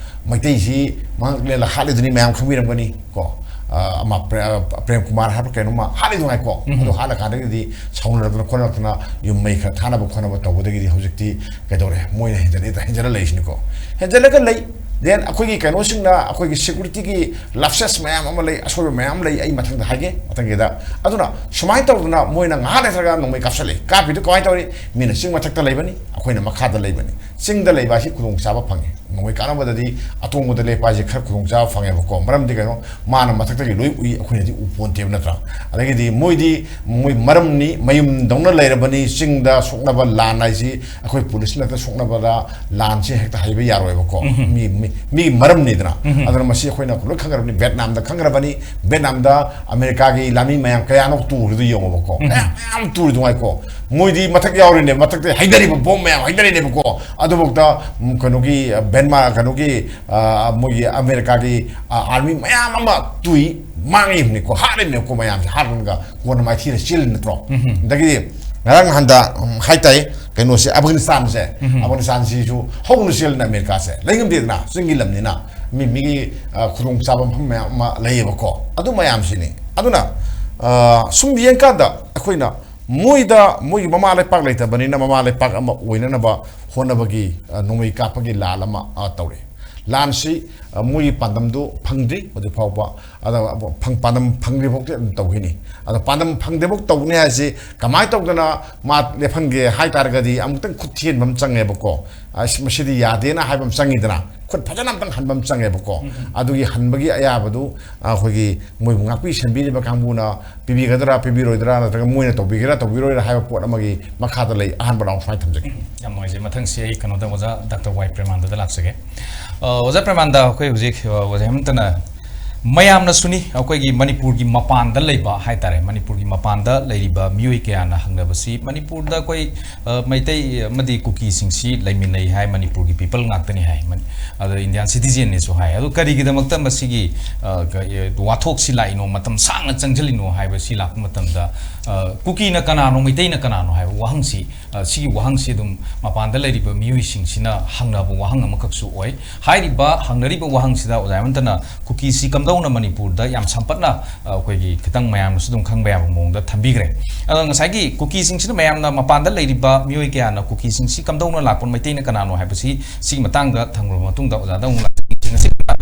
ꯃꯩꯇꯩꯁꯤ ꯃꯉꯛꯂꯦꯜꯗ ꯍꯥꯠꯂꯤꯗꯨꯅꯤ, ꯃꯌꯥꯝ ꯈꯪꯕꯤꯔꯝꯒꯅꯤ ꯀꯣ. ꯑ, ꯑꯃ ꯄ꯭ꯔꯦ-, ꯑ, ꯄ꯭ꯔꯦꯝ ꯀꯨꯃꯥꯔ ꯍꯥꯏꯕ ꯀꯩꯅꯣꯝꯃ ꯍꯥꯠꯂꯤꯗꯨ ꯉꯥꯏꯀꯣ. ꯑꯗꯣ ꯍꯥꯠꯂꯀꯥꯟꯗꯒꯤꯗꯤ ꯁꯥꯎꯅꯔꯛꯇꯅ ꯈꯣꯠꯅꯔꯛꯇꯅ ꯌꯨꯝ ꯃꯩ ꯈꯔ ꯊꯥꯅꯕ ꯈꯣꯠꯅꯕ ꯇꯧꯕꯗꯒꯤꯗꯤ ꯍꯧꯖꯤꯛꯇꯤ ꯀꯩꯗꯧꯔꯦ? ꯃꯣꯏꯅ ꯍꯦꯟꯖꯜꯂꯛꯏ-, ꯍꯦꯟꯖꯜꯂ ꯂꯩꯔꯤꯁꯤꯅꯤꯀꯣ. ꯍꯦꯟꯖꯜꯂꯒ ꯂꯩ. Then ꯑꯩꯈꯣꯏꯒꯤ ꯀꯩꯅꯣꯁꯤꯡꯅ, ꯑꯩꯈꯣꯏꯒꯤ ꯁꯦꯀ꯭ꯌꯨꯔꯤꯇꯤꯒꯤ ꯂꯥꯞꯁꯦꯁ ꯃꯌꯥꯝ ꯑꯃ ꯂꯩ, ꯑꯁꯣꯏꯕ ꯃꯌꯥꯝ ꯂꯩ, ꯑꯩ ꯃꯊꯪꯗ ꯍꯥꯏꯒꯦ, ꯃꯊꯪꯒꯤꯗ꯫ ꯑꯗꯨꯅ ꯁꯨꯃꯥꯏꯅ ꯇꯧꯗꯅ ꯃꯣꯏꯅ ꯉꯥꯏꯍꯥꯛ ꯂꯩꯇ꯭ꯔꯒ ꯅꯣꯡꯃꯩ ꯀꯥꯞꯁꯤꯜꯂꯛꯏ꯫ ꯀꯥꯞꯄꯤꯗꯨ ꯀꯃꯥꯏꯅ ꯇꯧꯔꯤ? ꯃꯤꯅ ꯆꯤꯡ ꯃꯊꯛꯇ ꯂꯩꯕꯅꯤ, ꯑꯩꯈꯣꯏꯅ ꯃꯈꯥꯗ ꯂꯩꯕꯅꯤ꯫ ꯆꯤꯡꯗ ꯂꯩꯕ ꯍꯥꯏꯁꯤ ꯈꯨꯗꯣꯡꯆꯥꯕ ꯐꯪꯉꯤ꯫ ꯅꯣꯡꯃꯩ ꯀꯥꯞꯅꯕꯗꯗꯤ ꯑꯇꯣꯡꯕꯗ ꯂꯦꯞꯄ ꯍꯥꯏꯁꯦ ꯈꯔ ꯈꯨꯗꯣꯡꯆꯥꯕ ꯐꯪꯉꯦꯕꯀꯣ꯫ ꯃꯔꯝꯗꯤ ꯀꯩꯅꯣ, ꯃꯥꯅ ꯃꯊꯛꯇꯒꯤ ꯂꯣꯏ ꯎꯏ, ꯑꯩꯈꯣꯏꯅꯗꯤ ꯎ ꯄꯣꯟꯇꯦꯕ, ꯅꯠꯇ꯭ꯔꯥ? ꯑꯗꯒꯤꯗꯤ ꯃꯣꯏꯗꯤ, ꯃꯣꯏ ꯃꯔꯝꯅꯤ, ꯃꯌꯨꯝꯗꯧꯅ ꯂꯩꯔꯕꯅꯤ꯫ ꯆꯤꯡꯗ ꯁꯣꯛꯅꯕ ꯂꯥꯟ ꯍꯥꯏꯁꯤ ꯑꯩꯈꯣꯏ ꯄꯨꯂꯤꯁꯅ ꯍꯦꯛꯇ ꯁꯣꯛꯅꯕꯗ ꯂꯥꯟꯁꯦ ꯍꯦꯛꯇ ꯍꯩꯕ ꯌꯥꯔꯣꯏꯕꯀꯣ꯫ ꯎꯝ꯫ ꯃꯤ, ꯃꯤ, ꯃꯤꯒꯤ ꯃꯔꯝꯅꯤꯗꯅ꯫ ꯎꯝ꯫ ꯑꯗꯨꯅ ꯃꯁꯤ ꯑꯩꯈꯣꯏꯅ ꯂꯣꯏ ꯈꯪꯈ꯭ꯔꯕꯅꯤ꯫ ꯚꯦꯠꯅꯥꯝꯗ ꯈꯪꯈ꯭ꯔꯕꯅꯤ꯫ ꯚꯦꯠꯅꯥꯝꯗ ꯑꯃꯦꯔꯤꯀꯥꯒꯤ ꯂꯥꯟꯃꯤ ꯃꯌꯥꯝ ꯀꯌꯥꯅꯣ ꯇꯨꯔꯤꯗꯨ ꯌꯦꯡꯉꯣꯕꯀꯣ꯫ ꯎꯝ꯫ ꯃꯌꯥꯝ, ꯃꯌꯥꯝ ꯇꯨꯔꯤꯗꯨ ꯉꯥꯏꯀꯣ꯫ ꯃꯣꯏꯗꯤ ꯃꯊꯛ ꯌꯥꯎꯔꯤꯅꯦ, ꯃꯊꯛꯇ ꯍꯩꯊꯔꯤꯕ ꯕꯣꯝ ꯃꯌꯥꯝ ꯍꯩꯊꯔꯤꯅꯦꯕꯀꯣ꯫ ꯑꯗꯨꯐꯥꯎꯗ, ꯎꯝ, ꯀꯩꯅꯣꯒꯤ, ꯑ, ꯕꯦꯟꯃꯥ, ꯀꯩꯅꯣꯒꯤ, ꯑ, ꯃꯣꯏꯒꯤ ꯑꯃꯦꯔꯤꯀꯥꯒꯤ, ꯑ, ꯑꯥꯔꯃꯤ ꯃꯌꯥꯝ ꯑꯃ ꯇꯨꯏ, ꯃꯥꯡꯉꯤꯕꯅꯤꯀꯣ, ꯍꯥꯠꯂꯤꯕꯅꯤꯀꯣ ꯃꯌꯥꯝꯁꯦ꯫ ꯍꯥꯠꯂꯒ ꯀꯣꯟꯅ ꯃꯥꯏꯊꯤꯔ ꯆꯦꯜꯂꯤ ꯅꯠꯇ꯭ꯔꯣ? ꯎꯝ꯫ ꯑꯗꯒꯤꯗꯤ ꯉꯔꯥꯡ ꯅꯍꯥꯟꯗ, ꯎꯝ, ꯍꯥꯏꯇꯥꯏ, ꯀꯩꯅꯣꯁꯦ, ꯑꯐꯒꯥꯅꯤꯁꯇꯥꯟꯁꯦ, ꯎꯝ꯫ ꯑꯐꯒꯥꯅꯤꯁꯇꯥꯟꯁꯤꯁꯨ ꯍꯧꯅ ꯆꯦꯜꯂꯤꯅ ꯑꯃꯦꯔꯤꯀꯥꯁꯦ꯫ ꯂꯩꯉꯝꯗꯦꯗꯅ, ꯆꯤꯡꯒꯤ ꯂꯝꯅꯤꯅ꯫ ꯃꯤ, ꯃꯤꯒꯤ, ꯑ, ꯈꯨꯗꯣꯡꯆꯥꯕ ꯃꯐꯝ ꯃꯌꯥꯝ ꯑꯃ ꯂꯩꯌꯦꯕꯀꯣ꯫ ꯑꯗꯨ ꯃꯌꯥꯝꯁꯤꯅꯤ꯫ ꯑꯗꯨꯅ, ꯑ, ꯁꯨꯝ ꯌꯦꯡꯀꯥꯟꯗ ꯑꯩꯈꯣꯏꯅ ꯃꯣꯏꯗ, ꯃꯣꯏꯒꯤ ꯃꯃꯥ ꯂꯩꯄꯥꯛ ꯂꯩꯇꯕꯅꯤꯅ, ꯃꯃꯥ ꯂꯩꯄꯥꯛ ꯑꯃ ꯑꯣꯏꯅꯅꯕ ꯍꯣꯠꯅꯕꯒꯤ, ꯑ, ꯅꯣꯡꯃꯩ ꯀꯥꯞꯄꯒꯤ ꯂꯥꯟ ꯑꯃ, ꯑ, ꯇꯧꯔꯦ꯫ ꯂꯥꯟꯁꯤ, ꯑ, ꯃꯣꯏꯒꯤ ꯄꯥꯟꯗꯝꯗꯨ ꯐꯪꯗ꯭ꯔꯤ ꯍꯧꯖꯤꯛ ꯐꯥꯎꯕ꯫ ꯑꯗ ꯐꯪ-, ꯄꯥꯟꯗꯝ ꯐꯪꯗ꯭ꯔꯤ ꯐꯥꯎꯗꯤ ꯑꯗꯨꯝ ꯇꯧꯈꯤꯅꯤ꯫ ꯑꯗꯣ ꯄꯥꯟꯗꯝ ꯐꯪꯗ꯭ꯔꯤꯐꯥꯎ ꯇꯧꯅꯤ ꯍꯥꯏꯁꯤ ꯀꯃꯥꯏꯅ ꯇꯧꯗꯅ ꯃꯥ ꯂꯦꯞꯍꯟꯒꯦ ꯍꯥꯏ ꯇꯥꯔꯒꯗꯤ, ꯑꯃꯨꯛꯇꯪ ꯈꯨꯠ ꯊꯦꯟꯕ ꯑꯃ ꯆꯪꯉꯦꯕꯀꯣ꯫ ꯑꯁ, ꯃꯁꯤꯗꯤ ꯌꯥꯗꯦꯅ ꯍꯥꯏꯕ ꯑꯃ ꯆꯪꯉꯤꯗꯅ, ꯈꯨꯠ ꯐꯖꯅ ꯑꯝꯇꯪ ꯍꯟꯕ ꯑꯃ ꯆꯪꯉꯦꯕꯀꯣ꯫ ꯎꯝ꯫ ꯑꯗꯨꯒꯤ ꯍꯟꯕꯒꯤ ꯑꯌꯥꯕꯗꯨ, ꯑ, ꯑꯩꯈꯣꯏꯒꯤ ꯃꯣꯏꯕꯨ ꯉꯥꯛꯄꯤ ꯁꯦꯟꯕꯤꯔꯤꯕ ꯀꯥꯡꯕꯨꯅ ꯄꯤꯕꯤꯒꯗ꯭ꯔꯥ, ꯄꯤꯕꯤꯔꯣꯏꯗ꯭ꯔꯥ, ꯅꯠꯇ꯭ꯔꯒ ꯃꯣꯏꯅ ꯇꯧꯕꯤꯒꯦꯔꯥ, ꯇꯧꯕꯤꯔꯣꯏꯔꯥ ꯍꯥꯏꯕ ꯄꯣꯠ ꯑꯃꯒꯤ ꯃꯈꯥꯗ ꯂꯩ꯫ ꯑꯍꯥꯟꯕ ꯔꯥꯎꯟ ꯁꯨꯃꯥꯏꯅ ꯊꯝꯖꯒꯦ꯫ ꯌꯥꯝ ꯅꯨꯡꯉꯥꯏꯖꯩ꯫ ꯃꯊꯪꯁꯤ ꯑꯩ ꯀꯩꯅꯣꯗ ꯑꯣꯖꯥ ꯗꯥꯛꯇꯔ ꯋꯥꯏ ꯄ꯭ꯔꯦꯃꯥꯅꯟꯗꯗ ꯂꯥꯛꯆꯒꯦ꯫ ꯑ, ꯑꯣꯖꯥ ꯄ꯭ꯔꯦꯃꯥꯅꯟꯗ, ꯑꯩꯈꯣꯏ ꯍꯧꯖꯤꯛ, ꯑ, ꯑꯣꯖꯥ ꯍꯦꯃꯟꯇꯅ ꯃꯌꯥꯝꯅꯁꯨꯅꯤ, ꯑꯩꯈꯣꯏꯒꯤ ꯃꯅꯤꯄꯨꯔꯒꯤ ꯃꯄꯥꯟꯗ ꯂꯩꯕ ꯍꯥꯏ ꯇꯥꯔꯦ, ꯃꯅꯤꯄꯨꯔꯒꯤ ꯃꯄꯥꯟꯗ ꯂꯩꯔꯤꯕ ꯃꯤꯑꯣꯏ ꯀꯌꯥꯅ ꯍꯪꯅꯕꯁꯤ, ꯃꯅꯤꯄꯨꯔꯗ ꯑꯩꯈꯣꯏ, ꯑ, ꯃꯩꯇꯩ ꯑꯃꯗꯤ ꯀꯨꯀꯤꯁꯤꯡꯁꯤ ꯂꯩꯃꯤꯟꯅꯩ ꯍꯥꯏ, ꯃꯅꯤꯄꯨꯔꯒꯤ ꯄꯤꯄꯜ ꯉꯥꯛꯇꯅꯤ ꯍꯥꯏ, ꯃꯅꯤ-, ꯑꯗ ꯏꯟꯗꯤꯌꯥꯟ ꯁꯤꯇꯤꯖꯦꯟꯅꯦꯁꯨ ꯍꯥꯏ꯫ ꯑꯗꯨ ꯀꯔꯤꯒꯤꯗꯃꯛꯇ ꯃꯁꯤꯒꯤ, ꯑ, ꯀ-, ꯑ, ꯋꯥꯊꯣꯛꯁꯤ ꯂꯥꯛꯏꯅꯣ, ꯃꯇꯝ ꯁꯥꯡꯅ ꯆꯪꯁꯤꯜꯂꯤꯅꯣ ꯍꯥꯏꯕꯁꯤ ꯂꯥꯛꯄ ꯃꯇꯝꯗ, ꯑ, ꯀꯨꯀꯤꯅ ꯀꯅꯥꯅꯣ, ꯃꯩꯇꯩꯅ ꯀꯅꯥꯅꯣ ꯍꯥꯏꯕ ꯋꯥꯍꯪꯁꯤ, ꯑ, ꯁꯤꯒꯤ ꯋꯥꯍꯪꯁꯤ ꯑꯗꯨꯝ ꯃꯄꯥꯟꯗ ꯂꯩꯔꯤꯕ ꯃꯤꯑꯣꯏꯁꯤꯡꯁꯤꯅ ꯍꯪꯅꯕ ꯋꯥꯍꯪ ꯑꯃꯈꯛꯁꯨ ꯑꯣꯏ꯫ ꯍꯥꯏꯔꯤꯕ, ꯍꯪꯅꯔꯤꯕ ꯋꯥꯍꯪꯁꯤꯗ ꯑꯣꯖꯥ ꯍꯦꯃꯟꯇꯅ ꯀꯨꯀꯤꯁꯤ ꯀꯝꯗꯧ ꯁꯣꯝꯅ ꯃꯅꯤꯄꯨꯔꯗ ꯌꯥꯝ ꯁꯝꯄꯠꯅ, ꯑ, ꯑꯩꯈꯣꯏꯒꯤ ꯈꯤꯇꯪ ꯃꯌꯥꯝꯅꯁꯨ ꯑꯗꯨꯝ ꯈꯪꯕ ꯌꯥꯕ ꯃꯑꯣꯡꯗ ꯊꯝꯕꯤꯈ꯭ꯔꯦ꯫ ꯑꯗꯣ ꯉꯁꯥꯏꯒꯤ ꯀꯨꯀꯤꯁꯤꯡꯁꯤꯅ ꯃꯌꯥꯝꯅ, ꯃꯄꯥꯟꯗ ꯂꯩꯔꯤꯕ ꯃꯤꯑꯣꯏ ꯀꯌꯥꯅ ꯀꯨꯀꯤꯁꯤꯡꯁꯤ ꯀꯝꯗꯧꯅ ꯂꯥꯛꯄ, ꯃꯩꯇꯩꯅ ꯀꯅꯥꯅꯣ ꯍꯥꯏꯕꯁꯤ, ꯁꯤꯒꯤ ꯃꯇꯥꯡꯗ ꯊꯝꯈ꯭ꯔꯕ ꯃꯇꯨꯡꯗ ꯑꯣꯖꯥꯗ ꯑꯃꯨꯛ ꯂꯥꯛꯆꯒꯦ꯫ ꯉꯁꯤ,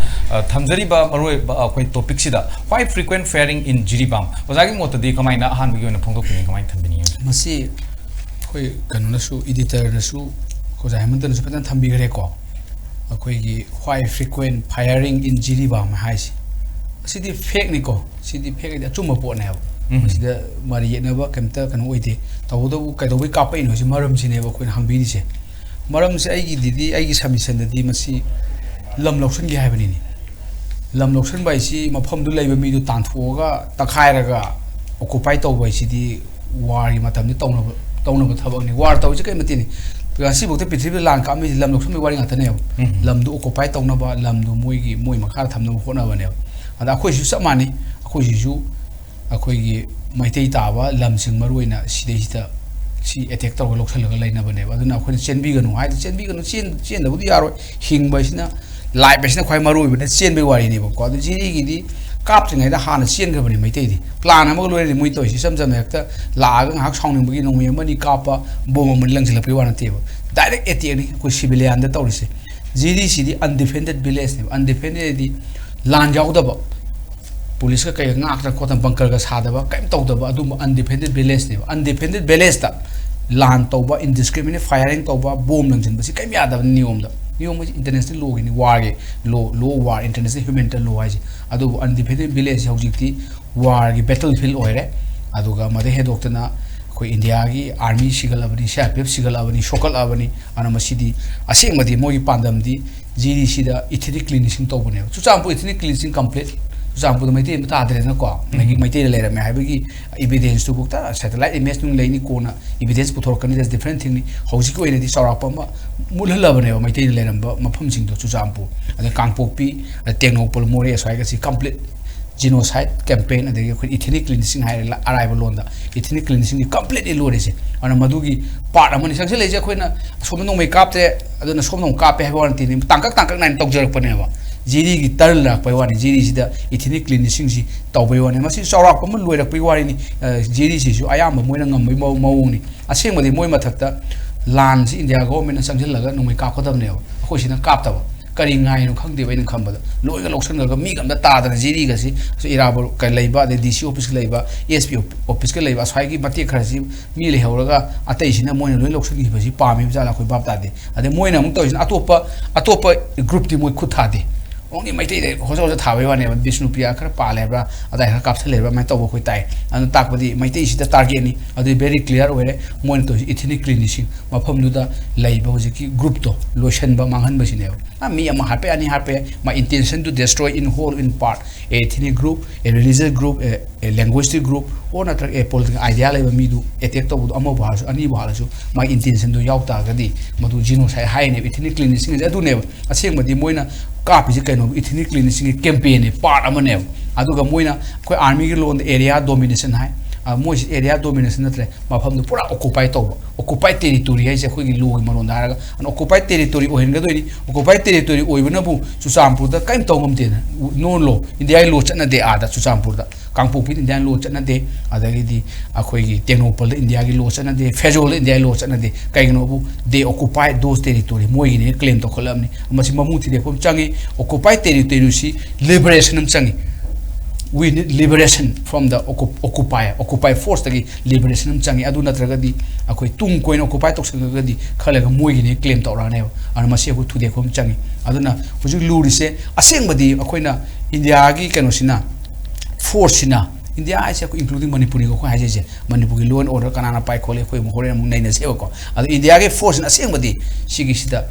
ꯑ, ꯊꯝꯖꯔꯤꯕ ꯃꯔꯨꯑꯣꯏꯕ ꯑꯩꯈꯣꯏ ꯇꯣꯄꯤꯛꯁꯤꯗ, why frequent firing in Jiribam? ꯑꯣꯖꯥꯒꯤ ꯃꯣꯠꯇꯗꯤ ꯀꯃꯥꯏꯅ, ꯑꯍꯥꯟꯕꯒꯤ ꯑꯣꯏꯅ ꯐꯣꯡꯗꯣꯛꯄꯤꯅꯤꯡꯉꯤ, ꯀꯃꯥꯏꯅ ꯊꯝꯕꯤꯅꯤꯡꯉꯤ? ꯃꯁꯤ ꯑꯩꯈꯣꯏ ꯀꯩꯅꯣꯅꯁꯨ, ꯏꯗꯤꯇꯔꯅꯁꯨ, ꯑꯣꯖꯥ ꯍꯦꯃꯟꯇꯅꯁꯨ ꯐꯖꯅ ꯊꯝꯕꯤꯈ꯭ꯔꯦꯀꯣ꯫ ꯑꯩꯈꯣꯏꯒꯤ why frequent firing in Jiribam ꯍꯥꯏꯁꯤ, ꯑꯁꯤꯗꯤ ꯐꯦꯛꯅꯤꯀꯣ꯫ ꯁꯤꯗꯤ ꯐꯦꯛ ꯍꯥꯏꯗꯤ ꯑꯆꯨꯝꯕ ꯄꯣꯠꯅꯦꯕ꯫ ꯎꯝ꯫ ꯃꯁꯤꯗ ꯃꯔꯩ ꯌꯦꯠꯅꯕ ꯀꯩꯝꯇ ꯀꯩꯅꯣ ꯑꯣꯏꯗꯦ꯫ ꯇꯧꯕꯇꯕꯨ ꯀꯩꯗꯧꯕꯩ ꯀꯥꯞꯄꯛꯏꯅꯣ ꯍꯥꯏꯁꯤ, ꯃꯔꯝꯁꯤꯅꯦꯕ ꯑꯩꯈꯣꯏꯅ ꯍꯪꯕꯤꯔꯤꯁꯦ꯫ ꯃꯔꯝꯁꯦ ꯑꯩꯒꯤꯗꯗꯤ, ꯑꯩꯒꯤ ꯁꯕꯃꯤꯁꯟꯗꯗꯤ ꯃꯁꯤ ꯂꯝ ꯂꯧꯁꯤꯟꯒꯦ ꯍꯥꯏꯕꯅꯤꯅꯦ꯫ ꯂꯝ ꯂꯧꯁꯤꯟꯕ ꯍꯥꯏꯁꯤ ꯃꯐꯝꯗꯨ ꯂꯩꯕ ꯃꯤꯗꯨ ꯇꯥꯟꯊꯣꯛꯑꯒ ꯇꯛꯈꯥꯏꯔꯒ ꯑꯣꯀꯨꯄꯥꯏ ꯇꯧꯕ ꯍꯥꯏꯁꯤꯗꯤ ꯋꯥꯔꯒꯤ ꯃꯇꯝꯗ ꯇꯧꯅꯕ, ꯇꯧꯅꯕ ꯊꯕꯛꯅꯤ꯫ ꯋꯥꯔ ꯇꯧꯔꯤꯁꯦ ꯀꯔꯤ ꯃꯇꯤꯛꯅꯤ? ꯉꯁꯤꯐꯥꯎꯗ ꯄ꯭ꯔꯤꯊꯤꯕꯤꯗ ꯂꯥꯟ ꯀꯥꯞꯅꯔꯤꯁꯦ ꯂꯝ ꯂꯧꯁꯤꯟꯕꯒꯤ ꯋꯥꯔꯤ ꯉꯥꯛꯇꯅꯦꯕ꯫ ꯎꯝ꯫ ꯂꯝꯗꯨ ꯑꯣꯀꯨꯄꯥꯏ ꯇꯧꯅꯕ, ꯂꯝꯗꯨ ꯃꯣꯏꯒꯤ, ꯃꯣꯏ ꯃꯈꯥꯗ ꯊꯝꯅꯕ ꯍꯣꯠꯅꯕꯅꯦꯕ꯫ ꯑꯗ ꯑꯩꯈꯣꯏꯁꯨ ꯆꯞ ꯃꯥꯟꯅꯩ꯫ ꯑꯩꯈꯣꯏꯁꯤꯁꯨ ꯑꯩꯈꯣꯏꯒꯤ ꯃꯩꯇꯩ ꯇꯥꯕ ꯂꯝꯁꯤꯡ, ꯃꯔꯨꯑꯣꯏꯅ ꯁꯤꯗꯩꯁꯤꯗ ꯁꯤ ꯑꯦꯇꯦꯛ ꯇꯧꯔꯒ ꯂꯧꯁꯤꯜꯂꯒ ꯂꯩꯅꯕꯅꯦꯕ꯫ ꯑꯗꯨꯅ ꯑꯩꯈꯣꯏꯅ ꯆꯦꯟꯕꯤꯒꯅꯨ ꯍꯥꯏꯗꯤ ꯆꯦꯟꯕꯤꯒꯅꯨ, ꯆꯦꯟ-, ꯆꯦꯟꯗꯕꯨꯗꯤ ꯌꯥꯔꯣꯏ꯫ ꯍꯤꯡꯕ ꯍꯥꯏꯁꯤꯅ, ꯂꯥꯏꯐ ꯍꯥꯏꯁꯤꯅ ꯈ꯭ꯋꯥꯏ ꯃꯔꯨ ꯑꯣꯏꯕꯅ ꯆꯦꯟꯕꯒꯤ ꯋꯥꯔꯤꯅꯦꯕꯀꯣ꯫ ꯑꯗꯨ ꯖꯤꯔꯤꯒꯤꯗꯤ ꯀꯥꯞꯇ꯭ꯔꯤꯉꯩꯗ ꯍꯥꯟꯅ ꯆꯦꯟꯈ꯭ꯔꯕꯅꯤ ꯃꯩꯇꯩꯗꯤ꯫ ꯄ꯭ꯂꯥꯟ ꯑꯃꯒ ꯂꯣꯏꯔꯗꯤ ꯃꯣꯏ ꯇꯧꯔꯤꯁꯤ ꯏꯆꯝ ꯆꯝꯅ ꯍꯦꯛꯇ ꯂꯥꯛꯑꯒ ꯉꯥꯏꯍꯥꯛ ꯁꯥꯎꯅꯤꯡꯕꯒꯤ ꯅꯣꯡꯃꯩ ꯑꯃꯅꯤ ꯀꯥꯞꯄ, ꯕꯣꯝ ꯑꯃꯅꯤ ꯂꯪꯁꯤꯜꯂꯛꯄꯒꯤ ꯋꯥ ꯅꯠꯇꯦꯕ꯫ ꯗꯥꯏꯔꯦꯛ ꯑꯦꯇꯦꯛꯅꯤ ꯑꯩꯈꯣꯏ ꯁꯤꯚꯤꯂꯤꯌꯥꯟꯗ ꯇꯧꯔꯤꯁꯦ꯫ ꯖꯤꯔꯤꯁꯤꯗꯤ ꯑꯟꯗꯤꯐꯦꯟꯗꯦꯠ ꯚꯤꯂꯦꯖꯅꯦꯕ꯫ ꯑꯟꯗꯤꯐꯦꯟꯗꯦꯠ ꯍꯥꯏꯗꯤ ꯂꯥꯟ ꯌꯥꯎꯗꯕ, ꯄꯨꯂꯤꯁꯀ ꯀꯩꯒ ꯉꯥꯛꯇꯅ ꯈꯣꯠꯇꯅ ꯕꯪꯀꯔꯒ ꯁꯥꯗꯕ, ꯀꯔꯤꯝ ꯇꯧꯗꯕ ꯑꯗꯨꯝꯕ ꯑꯟꯗꯤꯐꯦꯟꯗꯦꯠ ꯚꯤꯂꯦꯖꯅꯦꯕ꯫ ꯑꯟꯗꯤꯐꯦꯟꯗꯦꯠ ꯚꯤꯂꯦꯖꯇ ꯂꯥꯟ ꯇꯧꯕ, ꯏꯟꯗꯤꯁꯀ꯭ꯔꯤꯃꯤꯅꯦꯠ ꯐꯥꯌꯔꯤꯡ ꯇꯧꯕ, ꯕꯣꯝ ꯂꯪꯁꯤꯟꯕꯁꯤ ꯀꯔꯤꯝ ꯌꯥꯗꯕ ꯅꯤꯌꯣꯝꯗ꯫ ꯅꯤꯌꯣꯝ ꯍꯥꯏꯁꯦ ꯏꯟꯇꯔꯅꯦꯁꯅꯦꯜ ꯂꯣꯒꯤꯅꯤ, ꯋꯥꯔꯒꯤ law, law of war, international humanitarian law ꯍꯥꯏꯁꯦ꯫ ꯑꯗꯨꯕꯨ ꯑꯟꯗꯤꯐꯦꯟꯗꯦꯠ ꯚꯤꯂꯦꯖꯁꯦ ꯍꯧꯖꯤꯛꯇꯤ ꯋꯥꯔꯒꯤ ꯕꯦꯇꯜ ꯐꯤꯜ ꯑꯣꯏꯔꯦ꯫ ꯑꯗꯨꯒ ꯃꯗꯩ ꯍꯦꯟꯗꯣꯛꯇꯅ ꯑꯩꯈꯣꯏ ꯏꯟꯗꯤꯌꯥꯒꯤ ꯑꯥꯔꯃꯤ ꯁꯤꯒꯠꯂꯕꯅꯤ, ꯁꯤ ꯑꯥꯔ ꯄꯤ ꯑꯦꯐ ꯁꯤꯒꯠꯂꯕꯅꯤ, ꯁꯣꯛꯀꯠꯂꯕꯅꯤ꯫ ꯑꯗꯨꯅ ꯃꯁꯤꯗꯤ ꯑꯁꯦꯡꯕꯗꯤ ꯃꯣꯏꯒꯤ ꯄꯥꯟꯗꯝꯗꯤ ꯖꯤꯔꯤꯁꯤꯗ ꯏꯊꯅꯤꯛ ꯀ꯭ꯂꯤꯟꯁꯤꯡ ꯇꯧꯕꯅꯦꯕ꯫ ꯆꯨꯔꯆꯥꯟꯄꯨꯔ ꯏꯊꯅꯤꯛ ꯀ꯭ꯂꯤꯟꯁꯤꯡ ꯀꯝꯄ꯭ꯂꯤꯠ, ꯆꯨꯔꯆꯥꯟꯄꯨꯔꯗ ꯃꯩꯇꯩ ꯑꯃ ꯇꯥꯗ꯭ꯔꯦꯗꯅꯀꯣ꯫ ꯑꯗꯒꯤ ꯎꯝ꯫ ꯃꯩꯇꯩꯗ ꯂꯩꯔꯝꯃꯦ ꯍꯥꯏꯕꯒꯤ ꯏꯕꯤꯗꯦꯟꯁꯇꯨꯐꯥꯎꯗ ꯁꯦꯇꯦꯂꯥꯏꯠ ꯏꯃꯦꯖ ꯅꯨꯡ ꯂꯩꯅꯤ, ꯀꯣꯟꯅ ꯏꯕꯤꯗꯦꯟꯁ ꯄꯨꯊꯣꯔꯛꯀꯅꯤ, that's different thingꯅꯤ꯫ ꯍꯧꯖꯤꯛꯀꯤ ꯑꯣꯏꯅꯗꯤ ꯆꯥꯎꯔꯥꯛꯄ ꯑꯃ ꯃꯨꯠꯍꯜꯂꯕꯅꯦꯕ ꯃꯩꯇꯩꯅ ꯂꯩꯔꯝꯕ ꯃꯐꯝꯁꯤꯡꯗꯣ, ꯆꯨꯔꯆꯥꯟꯄꯨꯔ, ꯑꯗꯩ ꯀꯥꯡꯄꯣꯛꯄꯤ, ꯑꯗꯩ ꯇꯦꯡꯅꯧꯄꯜ, ꯃꯣꯔꯦ, ꯑꯁ꯭ꯋꯥꯏꯒꯁꯤ ꯀꯝꯄ꯭ꯂꯤꯠ ꯖꯤꯅꯣꯁꯥꯏꯠ ꯀꯦꯝꯄꯦꯟ, ꯑꯗꯒꯤ ꯑꯩꯈꯣꯏ ꯏꯊꯅꯤꯛ ꯀ꯭ꯂꯤꯟꯁꯤꯡ ꯍꯥꯏꯔꯦ ꯂ-, ꯑꯔꯥꯏꯕ ꯂꯣꯟꯗ ꯏꯊꯅꯤꯛ ꯀ꯭ꯂꯤꯟꯁꯤꯡꯗꯤ ꯀꯝꯄ꯭ꯂꯤꯠꯂꯤ ꯂꯣꯏꯔꯤꯁꯦ꯫ ꯑꯗꯨꯅ ꯃꯗꯨꯒꯤ ꯄꯥꯔꯠ ꯑꯃꯅꯤ꯫ ꯆꯪꯁꯤꯜꯂꯛꯏꯁꯦ ꯑꯩꯈꯣꯏꯅ ꯁꯣꯝꯗ ꯅꯣꯡꯃꯩ ꯀꯥꯞꯇꯦ, ꯑꯗꯨꯅ ꯁꯣꯝꯗ ꯑꯃꯨꯛ ꯀꯥꯞꯄꯦ ꯍꯥꯏꯕ ꯋꯥ ꯅꯠꯇꯦꯅꯦ, ꯇꯥꯡꯀꯛ ꯇꯥꯡꯀꯛ ꯅꯥꯏꯅ ꯇꯧꯖꯔꯛꯄꯅꯦꯕ꯫ ꯖꯤꯔꯤꯒꯤ ꯇꯔꯟ ꯂꯥꯛꯄꯩ ꯋꯥꯅꯤ, ꯖꯤꯔꯤꯁꯤꯗ ethnic cleansingꯁꯤ ꯇꯧꯕꯩ ꯋꯥꯅꯤ꯫ ꯃꯁꯤ ꯆꯥꯎꯔꯥꯛꯄ ꯑꯃ ꯂꯣꯏꯔꯛꯄꯩ ꯋꯥꯔꯤꯅꯤ꯫ ꯑ, ꯖꯤꯔꯤꯁꯤꯁꯨ ꯑꯌꯥꯝꯕ ꯃꯣꯏꯅ ꯉꯝꯕꯩ ꯃꯑꯣ-, ꯃꯑꯣꯡꯅꯤ꯫ ꯑꯁꯦꯡꯕꯗꯤ ꯃꯣꯏ ꯃꯊꯛꯇ ꯂꯥꯟꯁꯤ ꯏꯟꯗꯤꯌꯥ ꯒꯣꯚꯔꯟꯃꯦꯟꯠꯅ ꯆꯪꯁꯤꯜꯂꯒ ꯅꯣꯡꯃꯩ ꯀꯥꯞꯀꯗꯕꯅꯦꯕ, ꯑꯩꯈꯣꯏ ꯁꯤꯅ ꯀꯥꯞꯇꯕ꯫ ꯀꯔꯤ ꯉꯥꯏꯅꯣ ꯈꯪꯗꯦꯕ, ꯑꯩꯅ ꯈꯟꯕꯗ ꯂꯣꯏꯒ ꯂꯧꯁꯤꯟꯈ꯭ꯔꯒ ꯃꯤꯒ ꯑꯝꯇ ꯇꯥꯗꯅ ꯖꯤꯔꯤꯒꯁꯤ ꯏꯔꯥꯕꯣꯠꯀ ꯂꯩꯕ, ꯑꯗꯩ ꯗꯤ ꯁꯤ ꯑꯣꯐꯤꯁꯀ ꯂꯩꯕ, ꯑꯦꯁ ꯄꯤ ꯑꯣꯐꯤꯁꯀ ꯂꯩꯕ, ꯑꯁ꯭ꯋꯥꯏꯒꯤ ꯃꯇꯦꯛ ꯈꯔꯁꯤ ꯃꯤ ꯂꯩꯍꯧꯔꯒ ꯑꯇꯩꯁꯤꯅ ꯃꯣꯏꯅ ꯂꯣꯏ ꯂꯧꯁꯤꯟꯈꯤꯕꯁꯤ ꯄꯥꯝꯃꯤꯕ ꯖꯥꯠꯂ ꯑꯩꯈꯣꯏ ꯚꯥꯞ ꯇꯥꯗꯦ꯫ ꯑꯗꯩ ꯃꯣꯏꯅ ꯑꯃꯨꯛ ꯇꯧꯔꯤꯁꯤꯅ ꯑꯇꯣꯞꯄ, ꯑꯇꯣꯞꯄ groupꯇꯤ ꯃꯣꯏ ꯈꯨꯠ ꯊꯥꯗꯦ꯫ Only ꯃꯩꯇꯩꯗ ꯍꯣꯖ ꯍꯣꯖ ꯊꯥꯕꯩ ꯋꯥꯅꯦꯕ꯫ ꯕꯤꯁꯅꯨꯄ꯭ꯔꯤꯌꯥ ꯈꯔ ꯄꯥꯜꯂꯦ ꯍꯥꯏꯕ꯭ꯔꯥ, ꯑꯗꯥꯏ ꯈꯔ ꯀꯥꯞꯁꯜꯂꯦ ꯍꯥꯏꯕ꯭ꯔꯥ, ꯑꯗꯨꯃꯥꯏꯅ ꯇꯧꯕ ꯑꯩꯈꯣꯏ ꯇꯥꯏ꯫ ꯑꯗꯨꯅ ꯇꯥꯛꯄꯗꯤ ꯃꯩꯇꯩꯁꯤꯗ targetꯅꯤ꯫ ꯑꯗꯨꯗꯤ very clear ꯑꯣꯏꯔꯦ꯫ ꯃꯣꯏꯅ ꯇꯧꯔꯤꯁꯤ ethnic cleansing, ꯃꯐꯝꯗꯨꯗ ꯂꯩꯕ ꯍꯧꯖꯤꯛꯀꯤ groupꯇꯣ ꯂꯣꯏꯁꯟꯕ, ꯃꯥꯡꯍꯟꯕꯁꯤꯅꯦꯕ꯫ ꯑ, ꯃꯤ ꯑꯃ ꯍꯥꯠꯄ ꯌꯥꯏ, ꯑꯅꯤ ꯍꯥꯠꯄ ꯌꯥꯏ, my intention to destroy in whole, in part, a ethnic group, a religious group, a, a linguistic group, or ꯅꯠꯇ꯭ꯔꯒ a political idea ꯂꯩꯕ ꯃꯤꯗꯨ attack ꯇꯧꯕꯗꯣ, ꯑꯃꯕꯨ ꯍꯥꯠꯂꯁꯨ, ꯑꯅꯤꯕꯨ ꯍꯥꯠꯂꯁꯨ, my intentionꯗꯨ ꯌꯥꯎ ꯇꯥꯔꯒꯗꯤ ꯃꯗꯨ genocide ꯍꯥꯏꯅꯦꯕ꯫ Ethnic cleansingꯁꯦ ꯑꯗꯨꯅꯦꯕ꯫ ꯑꯁꯦꯡꯕꯗꯤ ꯃꯣꯏꯅ ꯀꯥꯞꯄꯤꯁꯦ ꯀꯩꯅꯣ, ethnic cleansingꯒꯤ campaignꯅꯦ, part ꯑꯃꯅꯦꯕ꯫ ꯑꯗꯨꯒ ꯃꯣꯏꯅ, ꯑꯩꯈꯣꯏ armyꯒꯤ ꯂꯣꯟꯗ area domination ꯍꯥꯏ꯫ ꯑ, ꯃꯣꯏꯁꯤ area domination ꯅꯠꯇ꯭ꯔꯦ, ꯃꯐꯝꯗꯨ ꯄꯨꯔꯥ occupy ꯇꯧꯕ, occupied territory ꯍꯥꯏꯁꯦ ꯑꯩꯈꯣꯏꯒꯤ lawꯒꯤ ꯃꯔꯣꯟꯗ ꯍꯥꯏꯔꯒ, ꯑꯗꯨꯅ occupied territory ꯑꯣꯏꯍꯟꯒꯗꯣꯏꯅꯤ꯫ Occupied territory ꯑꯣꯏꯕꯅꯕꯨ ꯆꯨꯔꯆꯥꯟꯄꯨꯔꯗ ꯀꯔꯤꯝ ꯇꯧ ꯉꯝꯗꯦꯅ, no law, ꯏꯟꯗꯤꯌꯥꯒꯤ law ꯆꯠꯅꯗꯦ ꯑꯥꯗ ꯆꯨꯔꯆꯥꯟꯄꯨꯔꯗ꯫ ꯀꯥꯡꯄꯣꯛꯄꯤꯗ ꯏꯟꯗꯤꯌꯥꯟ law ꯆꯠꯅꯗꯦ, ꯑꯗꯒꯤꯗꯤ ꯑꯩꯈꯣꯏꯒꯤ ꯇꯦꯡꯅꯧꯄꯜꯗ ꯏꯟꯗꯤꯌꯥꯒꯤ law ꯆꯠꯅꯗꯦ, ꯐꯦꯖꯣꯜꯗ ꯏꯟꯗꯤꯌꯥꯒꯤ law ꯆꯠꯅꯗꯦ꯫ ꯀꯩꯒꯤꯅꯣꯕꯨ they occupied those territory, ꯃꯣꯏꯒꯤꯅꯦꯅ claim ꯇꯧꯈꯠꯂꯛꯑꯕꯅꯤ꯫ ꯃꯁꯤ ꯃꯃꯨ ꯊꯤꯗꯦꯛꯄ ꯑꯃ ꯆꯪꯉꯤ꯫ Occupied territoryꯁꯤ liberation ꯑꯃ ꯆꯪꯉꯤ꯫ We need liberation from the occup-, occupier, occupied forceꯇꯒꯤ liberation ꯑꯃ ꯆꯪꯉꯤ꯫ ꯑꯗꯨ ꯅꯠꯇ꯭ꯔꯒꯗꯤ ꯑꯩꯈꯣꯏ ꯇꯨꯡ ꯀꯣꯏꯅ occupy ꯇꯧꯁꯟꯈ꯭ꯔꯒꯗꯤ ꯈꯔ ꯂꯩꯔꯒ ꯃꯣꯏꯒꯤꯅꯦ claim ꯇꯧꯔꯛꯑꯅꯦꯕ꯫ ꯑꯗꯨꯅ ꯃꯁꯤ ꯑꯩꯈꯣꯏ ꯊꯨꯗꯦꯛꯄ ꯑꯃ ꯆꯪꯉꯤ꯫ ꯑꯗꯨꯅ ꯍꯧꯖꯤꯛ ꯂꯨꯔꯤꯁꯦ ꯑꯁꯦꯡꯕꯗꯤ ꯑꯩꯈꯣꯏꯅ ꯏꯟꯗꯤꯌꯥꯒꯤ ꯀꯩꯅꯣꯁꯤꯅ, forceꯁꯤꯅ, ꯏꯟꯗꯤꯌꯥ ꯍꯥꯏꯁꯦ ꯑꯩꯈꯣꯏ including ꯃꯅꯤꯄꯨꯔꯤꯒ ꯑꯩꯈꯣꯏ ꯍꯥꯏꯖꯩꯁꯦ, ꯃꯅꯤꯄꯨꯔꯒꯤ law and order ꯀꯅꯥꯅ ꯄꯥꯏ ꯈꯣꯠꯂꯤ ꯑꯩꯈꯣꯏ ꯑꯃꯨꯛ ꯍꯣꯔꯦꯟ ꯑꯃꯨꯛ ꯅꯩꯅꯁꯦꯕꯀꯣ꯫ ꯑꯗꯣ ꯏꯟꯗꯤꯌꯥꯒꯤ forceꯁꯤꯅ ꯑꯁꯦꯡꯕꯗꯤ ꯁꯤꯒꯤꯁꯤꯗ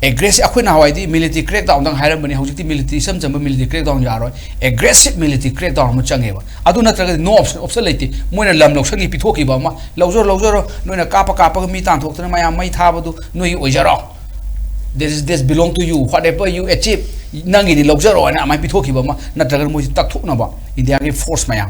aggressive, ꯑꯩꯈꯣꯏ ꯅꯍꯥꯟꯋꯥꯏꯗꯤ military crackdownꯗꯪ ꯍꯥꯏꯔꯝꯕꯅꯤ, ꯍꯧꯖꯤꯛꯇꯤ military, ꯏꯆꯝ ꯆꯝꯕ military crackdown ꯌꯥꯔꯣꯏ, aggressive military crackdown ꯑꯃ ꯆꯪꯉꯦꯕ꯫ ꯑꯗꯨ ꯅꯠꯇ꯭ꯔꯒꯗꯤ no option, option ꯂꯩꯇꯦ꯫ ꯃꯣꯏꯅ ꯂꯝ ꯂꯧꯁꯟꯒꯤ ꯄꯤꯊꯣꯛꯈꯤꯕ ꯑꯃ, "ꯂꯧꯖꯔꯣ, ꯂꯧꯖꯔꯣ, ꯅꯣꯏꯅ ꯀꯥꯞꯄ ꯀꯥꯞꯄꯒ ꯃꯤ ꯇꯥꯟꯊꯣꯛꯇꯅ ꯃꯌꯥꯝ ꯃꯩ ꯊꯥꯕꯗꯨ ꯅꯣꯏꯒꯤ ꯑꯣꯏꯖꯔꯣ, this is, this belong to you, whatever you achieve, ꯅꯪꯒꯤꯗꯤ ꯂꯧꯖꯔꯣ" ꯍꯥꯏꯅ ꯑꯗꯨꯃꯥꯏꯅ ꯄꯤꯊꯣꯛꯈꯤꯕ ꯑꯃ, ꯅꯠꯇ꯭ꯔꯒꯅ ꯃꯣꯏꯁꯤ ꯇꯛꯊꯣꯛꯅꯕ ꯏꯟꯗꯤꯌꯥꯒꯤ force ꯃꯌꯥꯝ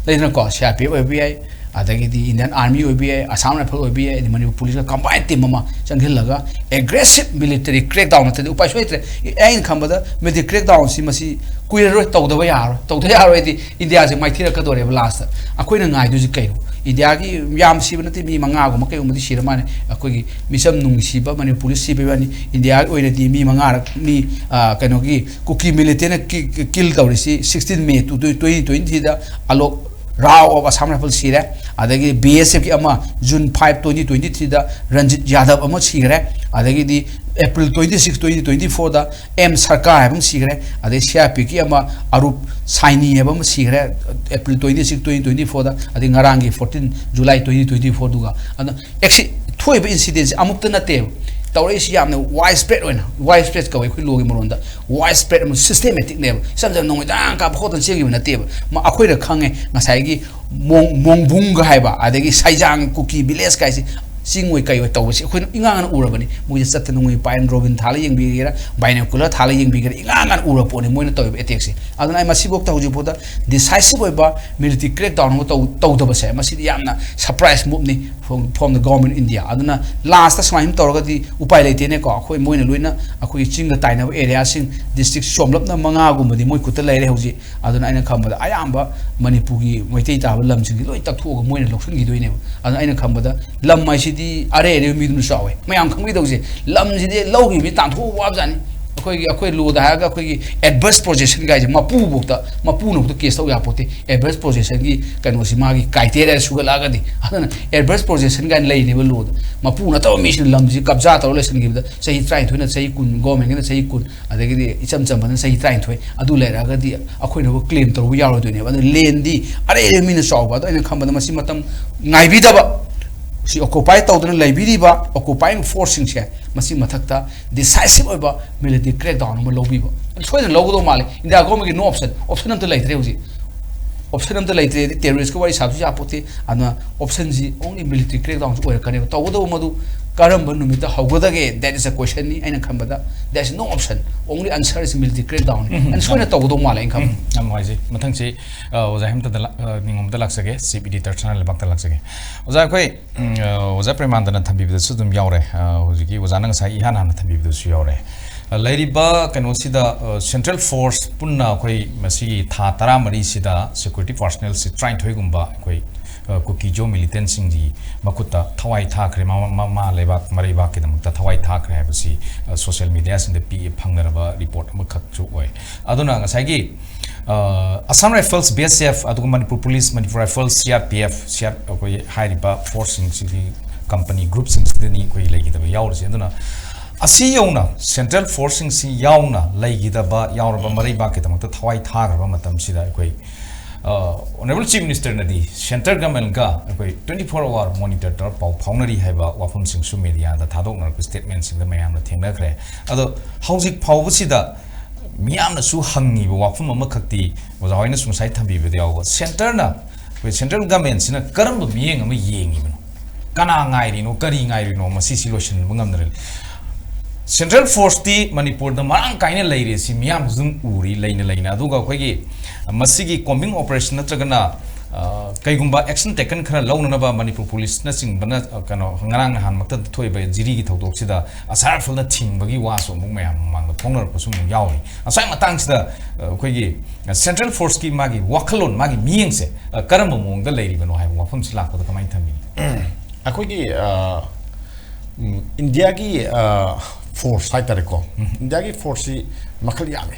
ꯂꯩꯗꯅꯀꯣ, ꯁꯤ ꯑꯥꯔ ꯄꯤ ꯑꯦꯐ ꯑꯣꯏꯕ ꯌꯥꯏ, ꯑꯗꯒꯤꯗꯤ Indian Army ꯑꯣꯏꯕ ꯌꯥꯏ, Assam Rifle ꯑꯣꯏꯕ ꯌꯥꯏ, ꯑꯗꯩ ꯃꯅꯤꯄꯨꯔ ꯄꯨꯂꯤꯁꯀ combine team ꯑꯃ ꯆꯪꯁꯤꯜꯂꯒ aggressive military crackdown ꯅꯠꯇ꯭ꯔꯗꯤ ꯎꯄꯥꯏ ꯁꯣꯏꯗ꯭ꯔꯦ꯫ ꯑꯩꯅ ꯈꯟꯕꯗ military crackdown ꯁꯤ ꯃꯁꯤ ꯀꯨꯏꯔꯔꯣꯏ, ꯇꯧꯗꯕ ꯌꯥꯔꯔꯣꯏ꯫ ꯇꯧꯗꯕ ꯌꯥꯔꯔꯣꯏꯗꯤ ꯏꯟꯗꯤꯌꯥꯁꯦ ꯃꯥꯏꯊꯤꯔꯛꯀꯗꯣꯔꯦꯕ ꯂꯥꯁꯇ꯫ ꯑꯩꯈꯣꯏꯅ ꯉꯥꯏꯗꯣꯏꯁꯤ ꯀꯩꯅꯣ? ꯏꯟꯗꯤꯌꯥꯒꯤ ꯌꯥꯝ ꯁꯤꯕ ꯅꯠꯇꯦ, ꯃꯤ ꯃꯉꯥꯒꯨꯝꯕ ꯀꯩꯒꯨꯝꯕꯗꯤ ꯁꯤꯔ ꯃꯥꯜꯂꯦ꯫ ꯑꯩꯈꯣꯏꯒꯤ ꯃꯤꯆꯝ ꯅꯨꯡꯁꯤꯕ ꯃꯅꯤꯄꯨꯔꯗ ꯁꯤꯕꯒꯤ ꯋꯥꯅꯤ꯫ ꯏꯟꯗꯤꯌꯥꯒꯤ ꯑꯣꯏꯅꯗꯤ ꯃꯤ ꯃꯉꯥꯔꯛ ꯃꯤ, ꯑ, ꯀꯩꯅꯣꯒꯤ ꯀꯨꯀꯤ militantꯅ ꯀꯤ-, ꯀꯤ-, kill ꯇꯧꯔꯤꯁꯤ sixteen May two thousand twenty-threeꯗ Alok Rao of Assam Rifle ꯁꯤꯔꯦ꯫ ꯑꯗꯒꯤ BSFꯀꯤ ꯑꯃ June five twenty twenty-threeꯗ ꯔꯟꯖꯤꯠ ꯌꯥꯗꯕ ꯑꯃ ꯁꯤꯈ꯭ꯔꯦ꯫ ꯑꯗꯒꯤꯗꯤ April twenty-six twenty twenty-fourꯗ ꯑꯦꯝ ꯁꯔꯀꯥꯔ ꯍꯥꯏꯕ ꯑꯃ ꯁꯤꯈ꯭ꯔꯦ꯫ ꯑꯗꯩ CRPFꯀꯤ ꯑꯃ ꯑꯔꯨꯞ ꯁꯥꯏꯅꯤ ꯍꯥꯏꯕ ꯑꯃ ꯁꯤꯈ꯭ꯔꯦ April twenty-six twenty twenty-fourꯗ꯫ ꯑꯗꯩ ꯉꯔꯥꯡꯒꯤ fourteen July twenty twenty-fourꯗꯨꯒ꯫ ꯑꯗꯣ ꯑꯦꯛꯁꯤ-, ꯊꯣꯛꯏꯕ incidentꯁꯦ ꯑꯃꯨꯛꯇ ꯅꯠꯇꯦꯕ ꯇꯧꯔꯛꯏꯁꯤ, ꯌꯥꯝꯅ widespread ꯑꯣꯏꯅ, widespread ꯀꯧꯋꯦ ꯑꯩꯈꯣꯏ lawꯒꯤ ꯃꯔꯣꯟꯗ꯫ Widespread ꯑꯃ systematicꯅꯦꯕ꯫ ꯏꯆꯝ ꯆꯝꯅ ꯅꯣꯡꯃꯩ ꯇꯥꯡ ꯀꯥꯞꯄ ꯈꯣꯠꯇꯅ ꯆꯦꯟꯈꯤꯕ ꯅꯠꯇꯦꯕ꯫ ꯃ-, ꯑꯩꯈꯣꯏꯅ ꯈꯪꯉꯦ ꯉꯁꯥꯏꯒꯤ ꯃꯣꯡ-, ꯃꯣꯡꯕꯨꯡꯒ ꯍꯥꯏꯕ, ꯑꯗꯒꯤ ꯁꯥꯏꯖꯥꯡ ꯀꯨꯀꯤ village ꯀꯥꯏꯁꯦ, ꯆꯤꯡ ꯑꯣꯏ ꯀꯩ ꯑꯣꯏ ꯇꯧꯕꯁꯦ ꯑꯩꯈꯣꯏꯅ ꯏꯉꯥꯡꯅ ꯎꯔꯕꯅꯤ꯫ ꯃꯣꯏꯁꯦ ꯆꯠꯇꯅ ꯃꯣꯏ pine robin ꯊꯥꯜꯂ ꯌꯦꯡꯕꯤꯒꯦꯔꯥ, binocular ꯊꯥꯜꯂ ꯌꯦꯡꯕꯤꯒꯦꯔꯥ, ꯏꯉꯥꯡ ꯉꯥꯟꯅ ꯎꯔꯕ ꯄꯣꯠꯅꯤ ꯃꯣꯏꯅ ꯇꯧꯔꯤꯕ attackꯁꯦ꯫ ꯑꯗꯨꯅ ꯑꯩ ꯃꯁꯤꯐꯥꯎꯗ ꯍꯧꯖꯤꯛꯐꯥꯎꯗ decisive ꯑꯣꯏꯕ military crackdown ꯑꯃ ꯇꯧ-, ꯇꯧꯗꯕꯁꯦ, ꯃꯁꯤꯗꯤ ꯌꯥꯝꯅ surprise moveꯅꯤ from, from the government of India꯫ ꯑꯗꯨꯅ ꯂꯥꯁꯇ ꯁꯨꯃꯥꯏꯅ ꯇꯧꯔꯒꯗꯤ ꯎꯄꯥꯏ ꯂꯩꯇꯦꯅꯦꯀꯣ꯫ ꯑꯩꯈꯣꯏ ꯃꯣꯏꯅ ꯂꯣꯏꯅ ꯑꯩꯈꯣꯏꯒꯤ ꯆꯤꯡꯒ ꯇꯥꯏꯅꯕ areaꯁꯤꯡ, district ꯆꯣꯝꯂꯞꯅ ꯃꯉꯥꯒꯨꯝꯕꯗꯤ ꯃꯣꯏ ꯈꯨꯠꯇ ꯂꯩꯔꯦ ꯍꯧꯖꯤꯛ꯫ ꯑꯗꯨꯅ ꯑꯩꯅ ꯈꯟꯕꯗ ꯑꯌꯥꯝꯕ ꯃꯅꯤꯄꯨꯔꯒꯤ ꯃꯩꯇꯩ ꯇꯥꯕ ꯂꯝꯁꯤꯡꯁꯤ ꯂꯣꯏ ꯇꯛꯊꯣꯛꯑꯒ ꯃꯣꯏꯅ ꯂꯧꯁꯤꯟꯈꯤꯗꯣꯏꯅꯦꯕ꯫ ꯑꯗꯨꯅ ꯑꯩꯅ ꯈꯟꯕꯗ ꯂꯝ ꯍꯥꯏꯁꯤꯗꯤ ꯑꯔꯩ ꯑꯔꯩꯕ ꯃꯤꯗꯨꯅ ꯆꯥꯎꯋꯦ꯫ ꯃꯌꯥꯝ ꯈꯪꯕꯤꯗꯧꯁꯦ, ꯂꯝꯁꯤꯗꯤ ꯂꯧꯈꯤꯕ ꯃꯤ ꯇꯥꯟꯊꯣꯛꯄ ꯋꯥꯕꯖꯥꯠꯅꯤ꯫ ꯑꯩꯈꯣꯏꯒꯤ, ꯑꯩꯈꯣꯏ lawꯗ ꯍꯥꯏꯔꯒ ꯑꯩꯈꯣꯏꯒꯤ adverse possession ꯀꯥꯏꯁꯦ ꯃꯄꯨꯐꯧꯗ, ꯃꯄꯨꯅꯐꯧꯗ case ꯇꯧ ꯌꯥꯄꯣꯠꯇꯦ꯫ Adverse possessionꯒꯤ ꯀꯩꯅꯣꯁꯤ ꯃꯥꯒꯤ criteria ꯁꯨꯒꯠꯂꯛꯑꯒꯗꯤ꯫ ꯑꯗꯨꯅ adverse possession ꯀꯥꯏꯅ ꯂꯩꯅꯦꯕ lawꯗ꯫ ꯃꯄꯨ ꯅꯠꯇꯕ ꯃꯤꯁꯤꯅ ꯂꯝꯁꯤ ꯀꯕꯖꯥ ꯇꯧꯔ ꯂꯩꯁꯟꯈꯤꯕꯗ ꯆꯍꯤ ꯇꯔꯥꯅꯤꯊꯣꯏꯅ ꯆꯍꯤ ꯀꯨꯟ, governmentꯒꯤꯅ ꯆꯍꯤ ꯀꯨꯟ, ꯑꯗꯒꯤꯗꯤ ꯏꯆꯝ ꯆꯝꯕꯅ ꯆꯍꯤ ꯇꯔꯥꯅꯤꯊꯣꯏ, ꯑꯗꯨ ꯂꯩꯔꯛꯑꯒꯗꯤ ꯑꯩꯈꯣꯏꯅꯕꯨ claim ꯇꯧꯔꯨꯕ ꯌꯥꯔꯣꯏꯗꯣꯏꯅꯦꯕ꯫ ꯑꯗꯨꯅ landꯗꯤ ꯑꯔꯩ ꯑꯔꯩꯕ ꯃꯤꯅ ꯆꯥꯎꯕ꯫ ꯑꯗꯣ ꯑꯩꯅ ꯈꯟꯕꯗ ꯃꯁꯤ ꯃꯇꯝ ꯉꯥꯏꯕꯤꯗꯕ, ꯁꯤ occupy ꯇꯧꯗꯅ ꯂꯩꯕꯤꯔꯤꯕ occupying forceꯁꯤꯡꯁꯦ, ꯃꯁꯤ ꯃꯊꯛꯇ decisive ꯑꯣꯏꯕ military crackdown ꯑꯃ ꯂꯧꯕꯤꯕ ꯁꯣꯏꯗꯅ ꯂꯧꯒꯗꯧ ꯃꯥꯜꯂꯦ꯫ ꯏꯟꯗꯤꯌꯥ governmentꯀꯤ no option, option ꯑꯝꯇ ꯂꯩꯇ꯭ꯔꯦ ꯍꯧꯖꯤꯛ꯫ Option ꯑꯝꯇ ꯂꯩꯇ꯭ꯔꯦꯗꯤ terroristꯀ ꯋꯥꯔꯤ ꯁꯥꯕꯁꯨ ꯌꯥꯄꯣꯠꯇꯦ꯫ ꯑꯗꯨꯅ optionꯁꯤ only military crackdownꯁꯨ ꯑꯣꯏꯔꯛꯀꯅꯦꯕ꯫ ꯇꯧꯕꯇꯕꯨ ꯃꯗꯨ ꯀꯔꯝꯕ ꯅꯨꯃꯤꯠꯇ ꯍꯧꯒꯗꯒꯦ? That is a question ꯅꯤ ꯑꯩꯅ ꯈꯟꯕꯗ. There is no option, only answer is military crackdown. ꯑꯗꯨ ꯁꯣꯏꯅ ꯇꯧꯒꯗꯧ ꯃꯥꯜꯂꯦ ꯑꯩꯅ ꯈꯟꯕ. ꯌꯥꯝ ꯅꯨꯡꯉꯥꯏꯖꯩ꯫ ꯃꯊꯪꯁꯤ ꯑ, ꯑꯣꯖꯥ ꯍꯦꯃꯟꯇꯗ ꯂꯥꯛ- ꯑ, ꯅꯤꯉꯣꯝꯗ ꯂꯥꯛꯆꯒꯦ, ꯆꯤꯐ ꯏꯗꯤꯇꯔ ꯁꯅꯥ ꯂꯩꯕꯥꯛꯇ ꯂꯥꯛꯆꯒꯦ꯫ ꯑꯣꯖꯥ, ꯑꯩꯈꯣꯏ ꯎꯝ, ꯑ, ꯑꯣꯖꯥ ꯄ꯭ꯔꯦꯃꯥꯅꯟꯗꯅ ꯊꯝꯕꯤꯕꯗꯁꯨ ꯑꯗꯨꯝ ꯌꯥꯎꯔꯦ꯫ ꯑ, ꯍꯧꯖꯤꯛꯀꯤ ꯑꯣꯖꯥꯅ ꯉꯁꯥꯏ ꯏꯍꯥꯟ ꯍꯥꯟꯅ ꯊꯝꯕꯤꯕꯗꯁꯨ ꯌꯥꯎꯔꯦ꯫ ꯑ, ꯂꯩꯔꯤꯕ ꯀꯩꯅꯣꯁꯤꯗ, ꯑ, ꯁꯦꯟꯇ꯭ꯔꯦꯜ ꯐꯣꯔꯁ ꯄꯨꯟꯅ ꯑꯩꯈꯣꯏ ꯃꯁꯤꯒꯤ ꯊꯥ ꯇꯔꯥꯃꯔꯤꯁꯤꯗ ꯁꯦꯀ꯭ꯌꯨꯔꯤꯇꯤ ꯄꯥꯔꯁꯅꯦꯜꯁꯤ ꯇꯔꯥꯅꯤꯊꯣꯏꯒꯨꯝꯕ ꯑꯩꯈꯣꯏ, ꯑ, ꯀꯨꯀꯤ ꯖꯣ ꯃꯤꯂꯤꯇꯦꯟꯁꯤꯡꯒꯤ ꯃꯈꯨꯠꯇ ꯊꯋꯥꯏ ꯊꯥꯈ꯭ꯔꯦ꯫ ꯃꯃꯥ, ꯃꯃꯥ ꯂꯩꯕꯥꯛ ꯃꯔꯩꯕꯥꯛꯀꯤꯗꯃꯛꯇ ꯊꯋꯥꯏ ꯊꯥꯈ꯭ꯔꯦ ꯍꯥꯏꯕꯁꯤ, ꯑ, ꯁꯣꯁꯤꯌꯦꯜ ꯃꯤꯗꯤꯌꯥꯁꯤꯡꯗ ꯄꯤ ꯐꯪꯅꯔꯕ ꯔꯤꯄꯣꯔꯠ ꯑꯃꯈꯛꯁꯨ ꯑꯣꯏ꯫ ꯑꯗꯨꯅ ꯉꯁꯥꯏꯒꯤ, ꯑ, ꯑꯁꯥꯝ ꯔꯥꯏꯐꯜꯁ, ꯕꯤ ꯑꯦꯁ ꯑꯦꯐ, ꯑꯗꯨꯒ ꯃꯅꯤꯄꯨꯔ ꯄꯨꯂꯤꯁ, ꯃꯅꯤꯄꯨꯔ ꯔꯥꯏꯐꯜꯁ, ꯁꯤ R P F, C R, ꯑꯩꯈꯣꯏ ꯍꯥꯏꯔꯤꯕ ꯐꯣꯔꯁꯁꯤꯡꯁꯤꯒꯤ ꯀꯝꯄꯅꯤ ꯒ꯭ꯔꯨꯞꯁꯤꯡꯁꯤꯗꯅꯤ ꯑꯩꯈꯣꯏ ꯂꯩꯈꯤꯗꯕ ꯌꯥꯎꯔꯤꯁꯦ꯫ ꯑꯗꯨꯅ ꯑꯁꯤ ꯌꯧꯅ ꯁꯦꯟꯇ꯭ꯔꯦꯜ ꯐꯣꯔꯁꯁꯤꯡꯁꯤ ꯌꯥꯎꯅ ꯂꯩꯈꯤꯗꯕ ꯌꯥꯎꯔꯕ ꯃꯔꯩꯕꯥꯛꯀꯤꯗꯃꯛꯇ ꯊꯋꯥꯏ ꯊꯥꯈ꯭ꯔꯕ ꯃꯇꯝꯁꯤꯗ ꯑꯩꯈꯣꯏ, ꯑ, ꯑꯣꯅꯔꯦꯕꯜ ꯆꯤꯐ ꯃꯤꯅꯤꯁꯇꯔꯅꯗꯤ ꯁꯦꯟꯇ꯭ꯔꯦꯜ ꯒꯃꯦꯟꯒ ꯑꯩꯈꯣꯏ twenty four hour monitor ꯇꯧꯔ ꯄꯥꯎ ꯐꯥꯎꯅꯔꯤ ꯍꯥꯏꯕ ꯋꯥꯐꯝꯁꯤꯡꯁꯨ ꯃꯦꯗꯤꯌꯥꯗ ꯊꯥꯗꯣꯛꯅꯔꯛꯄ ꯁ꯭ꯇꯦꯠꯃꯦꯟꯁꯤꯡꯗ ꯃꯌꯥꯝꯅ ꯊꯦꯡꯅꯈ꯭ꯔꯦ꯫ ꯑꯗꯣ ꯍꯧꯖꯤꯛ ꯐꯥꯎꯕꯁꯤꯗ ꯃꯤꯌꯥꯝꯅꯁꯨ ꯍꯪꯉꯤꯕ ꯋꯥꯐꯝ ꯑꯃꯈꯛꯇꯤ ꯑꯣꯖꯥ ꯍꯣꯏꯅꯁꯨ ꯉꯁꯥꯏ ꯊꯝꯕꯤꯕꯗ ꯌꯥꯎꯕ, ꯁꯦꯟꯇꯔꯅ, ꯑꯩꯈꯣꯏ ꯁꯦꯟꯇ꯭ꯔꯦꯜ ꯒꯃꯦꯟꯁꯤꯅ ꯀꯔꯝꯕ ꯃꯤꯠꯌꯦꯡ ꯑꯃ ꯌꯦꯡꯉꯤꯕꯅꯣ, ꯀꯅꯥ ꯉꯥꯏꯔꯤꯅꯣ, ꯀꯔꯤ ꯉꯥꯏꯔꯤꯅꯣ, ꯃꯁꯤꯁꯤ ꯂꯣꯏꯁꯤꯟꯕ ꯉꯝꯗ꯭ꯔꯦ꯫ ꯁꯦꯟꯇ꯭ꯔꯦꯜ ꯐꯣꯔꯁꯇꯤ ꯃꯅꯤꯄꯨꯔꯗ ꯃꯔꯥꯡ ꯀꯥꯏꯅ ꯂꯩꯔꯦ, ꯁꯤ ꯃꯤꯌꯥꯝꯁꯨ ꯑꯗꯨꯝ ꯎꯔꯤ ꯂꯩꯅ ꯂꯩꯅ꯫ ꯑꯗꯨꯒ ꯑꯩꯈꯣꯏꯒꯤ ꯃꯁꯤꯒꯤ ꯀꯣꯝꯕꯤꯡ ꯑꯣꯄꯔꯦꯁꯟ ꯅꯠꯇ꯭ꯔꯒꯅ, ꯑ, ꯀꯩꯒꯨꯝꯕ ꯑꯦꯛꯁꯟ ꯇꯦꯀꯟ ꯈꯔ ꯂꯧꯅꯅꯕ ꯃꯅꯤꯄꯨꯔ ꯄꯨꯂꯤꯁꯅꯆꯤꯡꯕꯅ, ꯑ, ꯀꯩꯅꯣ, ꯉꯔꯥꯡ ꯅꯍꯥꯟꯃꯛꯇ ꯊꯣꯛꯏꯕ ꯖꯤꯔꯤꯒꯤ ꯊꯧꯗꯣꯛꯁꯤꯗ ꯑꯁꯥꯝ ꯔꯥꯏꯐꯜꯅ ꯊꯤꯡꯕꯒꯤ ꯋꯥꯁꯨ ꯑꯃꯨꯛ ꯃꯌꯥꯝ ꯃꯃꯥꯡꯗ ꯐꯣꯡꯅꯔꯛꯄꯁꯨ ꯑꯃꯨꯛ ꯌꯥꯎꯔꯤ꯫ ꯉꯁꯥꯏ ꯃꯇꯥꯡꯁꯤꯗ, ꯑ, ꯑꯩꯈꯣꯏꯒꯤ ꯁꯦꯟꯇ꯭ꯔꯦꯜ ꯐꯣꯔꯁꯀꯤ ꯃꯥꯒꯤ ꯋꯥꯈꯜꯂꯣꯟ, ꯃꯥꯒꯤ ꯃꯤꯠꯌꯦꯡꯁꯦ, ꯑ, ꯀꯔꯝꯕ ꯃꯑꯣꯡꯗ ꯂꯩꯔꯤꯕꯅꯣ ꯍꯥꯏꯕ ꯋꯥꯐꯝꯁꯤ ꯂꯥꯛꯄꯗ ꯀꯃꯥꯏꯅ ꯊꯝꯕꯤꯅꯤ? ꯑꯩꯈꯣꯏꯒꯤ, ꯑ, ꯎꯝ, ꯏꯟꯗꯤꯌꯥꯒꯤ, ꯑ, ꯐꯣꯔꯁ ꯍꯥꯏꯇꯥꯔꯦꯀꯣ, ꯏꯟꯗꯤꯌꯥꯒꯤ ꯐꯣꯔꯁꯁꯤ ꯃꯈꯜ ꯌꯥꯝꯃꯤ꯫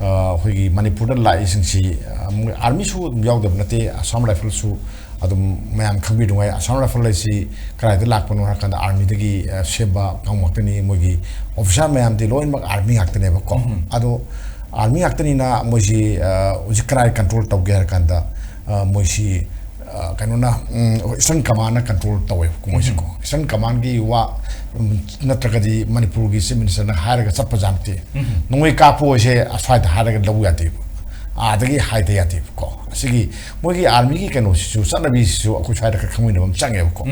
ꯑ, ꯑꯩꯈꯣꯏꯒꯤ ꯃꯅꯤꯄꯨꯔꯗ ꯂꯥꯛꯏꯁꯤꯡꯁꯤ, ꯑ, ꯃꯣꯏ ꯑꯥꯔꯃꯤꯁꯨ ꯑꯗꯨꯝ ꯌꯥꯎꯗꯕ ꯅꯠꯇꯦ꯫ ꯑꯁꯥꯝ ꯔꯥꯏꯐꯜꯁꯨ ꯑꯗꯨꯝ ꯃꯌꯥꯝ ꯈꯪꯕꯤꯗꯨꯉꯥꯏ, ꯑꯁꯥꯝ ꯔꯥꯏꯐꯜ ꯍꯥꯏꯁꯤ ꯀꯗꯥꯏꯗ ꯂꯥꯛꯄꯅꯣ ꯍꯥꯏꯔꯀꯥꯟꯗ, ꯑꯥꯔꯃꯤꯗꯒꯤ, ꯑ, ꯁꯦꯝꯕ ꯀꯥꯡꯕꯨ ꯉꯥꯛꯇꯅꯤ꯫ ꯃꯣꯏꯒꯤ ꯑꯣꯐꯤꯁꯥꯔ ꯃꯌꯥꯝꯗꯤ ꯂꯣꯏꯅꯃꯛ ꯑꯥꯔꯃꯤ ꯉꯥꯛꯇꯅꯦꯕꯀꯣ꯫ ꯑꯗꯣ ꯑꯥꯔꯃꯤ ꯉꯥꯛꯇꯅꯤꯅ ꯃꯣꯏꯁꯤ, ꯑ, ꯍꯧꯖꯤꯛ ꯀꯗꯥꯏ ꯀꯟꯇ꯭ꯔꯣꯜ ꯇꯧꯒꯦ ꯍꯥꯏꯔ ꯀꯥꯟꯗ, ꯑ, ꯃꯣꯏꯁꯤ, ꯑ, ꯀꯩꯅꯣꯅ, ꯎꯝ, ꯏꯁꯇꯔꯟ ꯀꯃꯥꯟꯅ ꯀꯟꯇ꯭ꯔꯣꯜ ꯇꯧꯋꯦꯕꯀꯣ ꯃꯣꯏꯁꯤꯀꯣ꯫ ꯏꯁꯇꯔꯟ ꯀꯃꯥꯟꯒꯤ ꯋꯥ, ꯎꯝ, ꯅꯠꯇ꯭ꯔꯒꯗꯤ ꯃꯅꯤꯄꯨꯔꯒꯤ ꯆꯤꯐ ꯃꯤꯅꯤꯁꯇꯔꯅ ꯍꯥꯏꯔꯒ ꯆꯠꯄ ꯖꯥꯠ ꯅꯠꯇꯦ꯫ ꯅꯣꯡꯃꯩ ꯀꯥꯞꯄꯨ ꯍꯥꯏꯁꯦ ꯑꯁ꯭ꯋꯥꯏꯗ ꯍꯥꯏꯔꯒ ꯂꯧ ꯌꯥꯗꯦꯕ, ꯑꯥꯗꯒꯤ ꯍꯥꯏꯗ ꯌꯥꯗꯦꯕꯀꯣ꯫ ꯑꯁꯤꯒꯤ ꯃꯣꯏꯒꯤ ꯑꯥꯔꯃꯤꯒꯤ ꯀꯩꯅꯣꯁꯤꯁꯨ, ꯆꯠꯅꯕꯤꯁꯤꯁꯨ ꯑꯩꯈꯣꯏ ꯁ꯭ꯋꯥꯏꯗ ꯈꯔ ꯈꯪꯃꯤꯟꯅꯕ ꯑꯃ ꯆꯪꯉꯦꯕꯀꯣ꯫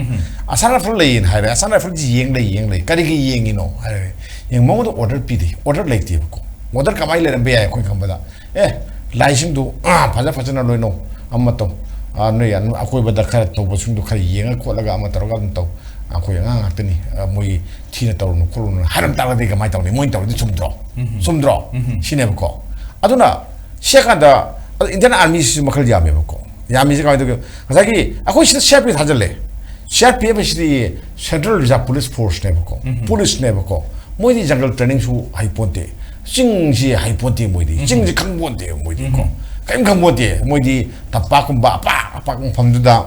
ꯑꯁꯥꯟ ꯔꯥꯏꯐꯜ ꯂꯩꯌꯦꯅ ꯍꯥꯏꯔꯦ, ꯑꯁꯥꯟ ꯔꯥꯏꯐꯜꯁꯤ ꯌꯦꯡ ꯂꯩ, ꯌꯦꯡ ꯂꯩ꯫ ꯀꯔꯤꯒꯤ ꯌꯦꯡꯉꯤꯅꯣ ꯍꯥꯏꯔꯦ, ꯌꯦꯡ ꯃꯉꯣꯟꯗ ꯑꯣꯔꯗꯔ ꯄꯤꯗꯦ, ꯑꯣꯔꯗꯔ ꯂꯩꯇꯦꯕꯀꯣ꯫ ꯑꯣꯔꯗꯔ ꯀꯃꯥꯏꯅ ꯂꯩꯔꯝꯕ ꯌꯥꯏ? ꯑꯩꯈꯣꯏ ꯈꯪꯕꯗ, ꯑꯦ, ꯂꯥꯏꯁꯤꯡꯗꯨ, ꯑꯥ, ꯐꯖ ꯐꯖꯅ ꯂꯣꯏꯅꯧ, ꯑꯃ ꯇꯧ, ꯑꯥ, ꯅꯣꯏ ꯑꯀꯣꯏꯕꯗ ꯈꯔ ꯇꯧꯕꯁꯤꯡꯗꯨ ꯈꯔ ꯌꯦꯡꯉ ꯈꯣꯠꯂꯒ ꯑꯃ ꯇꯧꯔꯒ ꯑꯗꯨꯝ ꯇꯧ꯫ ꯑꯩꯈꯣꯏ ꯑꯉꯥꯡ ꯉꯥꯛꯇꯅꯤ, ꯑ, ꯃꯣꯏ ꯊꯤꯅ ꯇꯧꯔꯨꯅꯨ ꯈꯣꯠꯂꯨꯅꯨ ꯍꯥꯏꯔꯝ ꯇꯥꯔꯒꯗꯤ ꯀꯃꯥꯏꯅ ꯇꯧꯅꯤ? ꯃꯣꯏꯅ ꯇꯧꯔꯗꯤ ꯆꯨꯝꯗ꯭ꯔꯣ? ꯆꯨꯝꯗ꯭ꯔꯣ? ꯁꯤꯅꯦꯕꯀꯣ꯫ ꯑꯗꯨꯅ ꯁꯤ ꯀꯥꯟꯗ, ꯑꯗꯣ ꯏꯟꯗꯤꯌꯥꯟ ꯑꯥꯔꯃꯤꯁꯤꯁꯨ ꯃꯈꯜ ꯌꯥꯝꯃꯦꯕꯀꯣ꯫ ꯌꯥꯝꯃꯤꯁꯦ ꯀꯃꯥꯏꯅ ꯇꯧꯒꯦ? ꯉꯁꯥꯏꯒꯤ ꯑꯩꯈꯣꯏ ꯁꯤꯗ ꯁꯤ ꯑꯥꯔ ꯄꯤ ꯑꯦꯐ ꯊꯥꯖꯤꯜꯂꯦ꯫ ꯁꯤ ꯑꯥꯔ ꯄꯤ ꯑꯦꯐ ꯑꯁꯤꯗꯤ ꯁꯦꯟꯇ꯭ꯔꯦꯜ ꯔꯤꯖꯥꯔꯚ ꯄꯨꯂꯤꯁ ꯐꯣꯔꯁꯅꯦꯕꯀꯣ, ꯄꯨꯂꯤꯁꯅꯦꯕꯀꯣ꯫ ꯃꯣꯏꯗꯤ ꯖꯪꯒꯜ ꯇ꯭ꯔꯦꯅꯤꯡꯁꯨ ꯍꯩꯄꯣꯟꯇꯦ, ꯆꯤꯡꯁꯤ ꯍꯩꯄꯣꯟꯇꯦ ꯃꯣꯏꯗꯤ, ꯆꯤꯡꯁꯤ ꯈꯪꯄꯣꯟꯇꯦ ꯃꯣꯏꯗꯤ ꯀꯣ, ꯀꯔꯤꯝ ꯈꯪꯄꯣꯟꯇꯦ꯫ ꯃꯣꯏꯗꯤ ꯇꯝꯄꯥꯛꯀꯨꯝꯕ ꯑꯄꯥꯛ ꯑꯄꯥꯛꯄ ꯃꯐꯝꯗꯨꯗ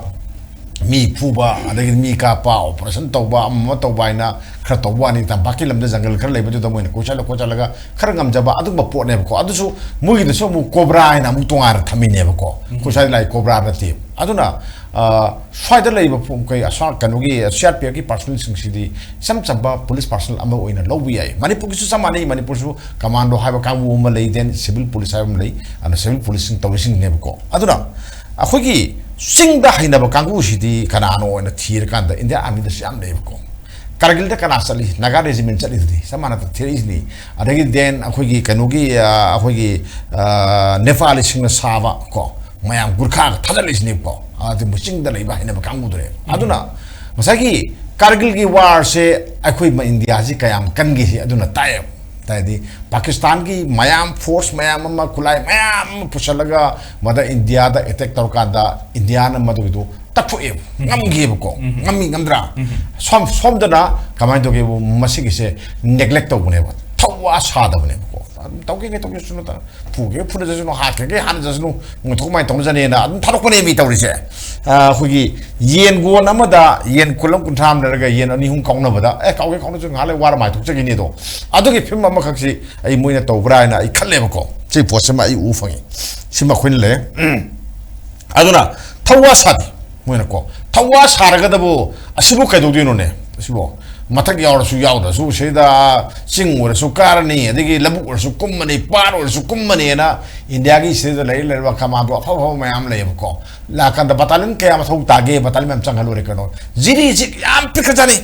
ꯃꯤ ꯐꯨꯕ, ꯑꯗꯒꯤꯗꯤ ꯃꯤ ꯀꯥꯞꯄ, ꯑꯣꯄꯔꯦꯁꯟ ꯇꯧꯕ, ꯑꯃ ꯑꯃ ꯇꯧꯕ ꯍꯥꯏꯅ ꯈꯔ ꯇꯧꯕ ꯋꯥꯅꯤ꯫ ꯇꯝꯄꯥꯛꯀꯤ ꯂꯝꯗ ꯖꯪꯒꯜ ꯈꯔ ꯂꯩꯕꯗꯨꯗ ꯃꯣꯏꯅ ꯀꯣꯏꯆꯠꯂ ꯈꯣꯠꯆꯠꯂꯒ ꯈꯔ ꯉꯝꯖꯕ ꯑꯗꯨꯒꯨꯝꯕ ꯄꯣꯠꯅꯦꯕꯀꯣ꯫ ꯑꯗꯨꯁꯨ ꯃꯣꯏꯒꯤꯗꯁꯨ ꯑꯃꯨꯛ ꯀꯣꯕ꯭ꯔꯥ ꯍꯥꯏꯅ ꯑꯃꯨꯛ ꯇꯣꯉꯥꯟꯅ ꯊꯝꯃꯤꯅꯦꯕꯀꯣ꯫ ꯑꯩꯈꯣꯏ ꯁ꯭ꯋꯥꯏꯗ ꯂꯥꯛꯏ ꯀꯣꯕ꯭ꯔꯥ ꯅꯠꯇꯦ꯫ ꯑꯗꯨꯅ, ꯑ, ꯁ꯭ꯋꯥꯏꯗ ꯂꯩꯔꯤꯕ ꯐꯨ-, ꯀꯩ ꯑꯁꯥ-, ꯀꯩꯅꯣꯒꯤ ꯁꯤ ꯑꯥꯔ ꯄꯤ ꯑꯦꯐꯀꯤ ꯄꯥꯔꯁꯣꯅꯦꯜꯁꯤꯡꯁꯤꯗꯤ ꯏꯆꯝ ꯆꯝꯕ ꯄꯨꯂꯤꯁ ꯄꯥꯔꯁꯣꯅꯦꯜ ꯑꯃ ꯑꯣꯏꯅ ꯂꯧꯕ ꯌꯥꯏ꯫ ꯃꯅꯤꯄꯨꯔꯒꯤꯁꯨ ꯆꯞ ꯃꯥꯟꯅꯩ꯫ ꯃꯅꯤꯄꯨꯔꯁꯨ ꯀꯃꯥꯟꯗꯣ ꯍꯥꯏꯕ ꯀꯥꯡꯕꯨ ꯑꯃ ꯂꯩ, then civil police ꯍꯥꯏꯕ ꯑꯃ ꯂꯩ, ꯑꯗꯨꯅ civil policing ꯇꯧꯔꯤꯁꯤꯡꯅꯦꯕꯀꯣ꯫ ꯑꯗꯨꯅ ꯑꯩꯈꯣꯏꯒꯤ ꯆꯤꯡꯗ ꯍꯩꯅꯕ ꯀꯥꯡꯕꯨꯁꯤꯗꯤ ꯀꯅꯥꯅꯣ ꯑꯣꯏꯅ ꯊꯤꯔꯀꯥꯟꯗ ꯏꯟꯗꯤꯌꯥ ꯑꯥꯔꯃꯤꯗꯁꯨ ꯌꯥꯝ ꯂꯩꯌꯦꯕꯀꯣ꯫ ꯀꯥꯔꯒꯤꯜꯗ ꯀꯅꯥ ꯆꯠꯂꯤ? ꯅꯥꯒꯥ ꯔꯦꯖꯤꯃꯦꯟ ꯆꯠꯂꯤꯗꯨꯗꯤ ꯆꯞ ꯃꯥꯟꯅ ꯊꯤꯔꯛꯏꯁꯤꯅꯤ꯫ ꯑꯗꯒꯤ then ꯑꯩꯈꯣꯏꯒꯤ ꯀꯩꯅꯣꯒꯤ, ꯑ, ꯑꯩꯈꯣꯏꯒꯤ, ꯑ, ꯅꯦꯄꯥꯂꯤꯁꯤꯡꯅ ꯁꯥꯕ ꯀꯣ, ꯃꯌꯥꯝ ꯒꯨꯔꯈꯥꯒ ꯊꯥꯖꯤꯜꯂꯤꯁꯤꯅꯦꯕꯀꯣ꯫ ꯑꯗꯨ ꯆꯤꯡꯗ ꯂꯩꯕ ꯍꯩꯅꯕ ꯀꯥꯡꯕꯨꯗꯨꯅꯦꯕ꯫ ꯑꯗꯨꯅ ꯉꯁꯥꯏꯒꯤ ꯀꯥꯔꯒꯤꯜꯒꯤ ꯋꯥꯔꯁꯦ ꯑꯩꯈꯣꯏ ꯃ-, ꯏꯟꯗꯤꯌꯥꯁꯤ ꯀꯌꯥꯝ ꯀꯟꯒꯦ ꯁꯤ ꯑꯗꯨꯅ ꯇꯥꯛꯑꯦꯕ꯫ ꯍꯥꯏꯗꯤ ꯄꯥꯀꯤꯁꯇꯥꯟꯒꯤ ꯃꯌꯥꯝ ꯐꯣꯔꯁ ꯃꯌꯥꯝ ꯑꯃ, ꯈꯨꯠꯂꯥꯏ ꯃꯌꯥꯝ ꯑꯃ ꯄꯨꯁꯜꯂꯒ ꯃꯗ ꯏꯟꯗꯤꯌꯥꯗ ꯑꯦꯇꯦꯛ ꯇꯧꯔꯀꯥꯟꯗ ꯏꯟꯗꯤꯌꯥꯅ ꯃꯗꯨꯒꯤꯗꯨ ꯇꯛꯊꯣꯛꯑꯦꯕ꯫ ꯉꯝꯈꯤꯕꯀꯣ꯫ ꯉꯝꯃꯤ ꯉꯝꯗ꯭ꯔꯥ? ꯁꯣꯝ-, ꯁꯣꯝꯗꯅ ꯀꯃꯥꯏꯅ ꯇꯧꯒꯦꯕꯨ, ꯃꯁꯤꯒꯤꯁꯦ ꯅꯦꯒ꯭ꯂꯦꯛ ꯇꯧꯕꯅꯦꯕ, ꯊꯧꯋꯥ ꯁꯥꯗꯕꯅꯦꯕꯀꯣ꯫ ꯑꯗꯨꯝ ꯇꯧꯒꯦꯒꯦ ꯇꯧꯒꯦꯁꯅꯨ, ꯐꯨꯒꯦ ꯐꯨꯅꯖꯁꯅꯨ, ꯍꯥꯠꯀꯦꯒꯦ ꯍꯥꯠꯅꯖꯁꯅꯨ, ꯃꯣꯏ ꯊꯣꯛ ꯃꯥꯏ ꯇꯧꯅꯖꯅꯦꯅ ꯑꯗꯨꯝ ꯊꯥꯗꯣꯛꯄꯅꯦ ꯃꯤ ꯇꯧꯔꯤꯁꯦ꯫ ꯑ, ꯑꯩꯈꯣꯏꯒꯤ ꯌꯦꯟ ꯒꯣꯟ ꯑꯃꯗ ꯌꯦꯟ ꯀꯨꯂꯝ ꯀꯨꯟꯊ꯭ꯔꯥ ꯑꯃ ꯂꯩꯔꯒ ꯌꯦꯟ ꯑꯅꯤ ꯑꯍꯨꯝ ꯀꯥꯎꯅꯕꯗ, "ꯑꯦ, ꯀꯥꯎꯒꯦ ꯀꯥꯎꯅꯁꯨ ꯉꯥꯏꯍꯥꯛ ꯂꯩ ꯋꯥꯔ ꯃꯥꯏ ꯊꯣꯛꯆꯈꯤꯅꯤ" ꯑꯗꯣ꯫ ꯑꯗꯨꯒꯤ ꯐꯤꯂꯝ ꯑꯃꯈꯛꯁꯤ ꯑꯩ ꯃꯣꯏꯅ ꯇꯧꯕ꯭ꯔꯥ ꯍꯥꯏꯅ ꯑꯩ ꯈꯜꯂꯦꯕꯀꯣ꯫ ꯁꯤ ꯄꯣꯠꯁꯤꯃ ꯑꯩ ꯎ ꯐꯪꯉꯤ꯫ ꯁꯤꯃ ꯑꯩꯈꯣꯏꯅ ꯂꯩꯔꯦ꯫ ꯎꯝ꯫ ꯑꯗꯨꯅ ꯊꯧꯋꯥ ꯁꯥꯗꯦ ꯃꯣꯏꯅꯀꯣ꯫ ꯊꯧꯋꯥ ꯁꯥꯔꯒꯗꯕꯨ ꯑꯁꯤꯕꯨ ꯀꯩꯗꯧꯗꯣꯏꯅꯣꯅꯦ? ꯑꯁꯤꯕꯨ, ꯃꯊꯛ ꯌꯥꯎꯔꯁꯨ ꯌꯥꯎꯗ꯭ꯔꯁꯨ ꯁꯤꯗ ꯆꯤꯡ ꯑꯣꯏꯔꯁꯨ ꯀꯥꯔꯅꯤ, ꯑꯗꯒꯤ ꯂꯧꯕꯨꯛ ꯑꯣꯏꯔꯁꯨ ꯀꯨꯝꯃꯅꯤ, ꯄꯥꯠ ꯑꯣꯏꯔꯁꯨ ꯀꯨꯝꯃꯅꯤꯅ ꯏꯟꯗꯤꯌꯥꯒꯤ ꯁꯤꯗ ꯂꯩꯔ ꯂꯩꯔꯕ ꯀꯃꯥꯟꯗꯣ ꯑꯐ ꯑꯐꯕ ꯃꯌꯥꯝ ꯂꯩꯌꯦꯕꯀꯣ꯫ ꯂꯥꯛꯀꯥꯟꯗ ꯕꯇꯥꯂꯤꯌꯟ ꯀꯌꯥ ꯃꯊꯧ ꯇꯥꯒꯦ, ꯕꯇꯥꯂꯤꯌꯟ ꯃꯌꯥꯝ ꯆꯪꯍꯜꯂꯨꯔꯦ ꯀꯩꯅꯣ꯫ ꯖꯤꯔꯤꯁꯤ ꯌꯥꯝ ꯄꯤꯛꯈ꯭ꯔꯖꯥꯠꯅꯤ꯫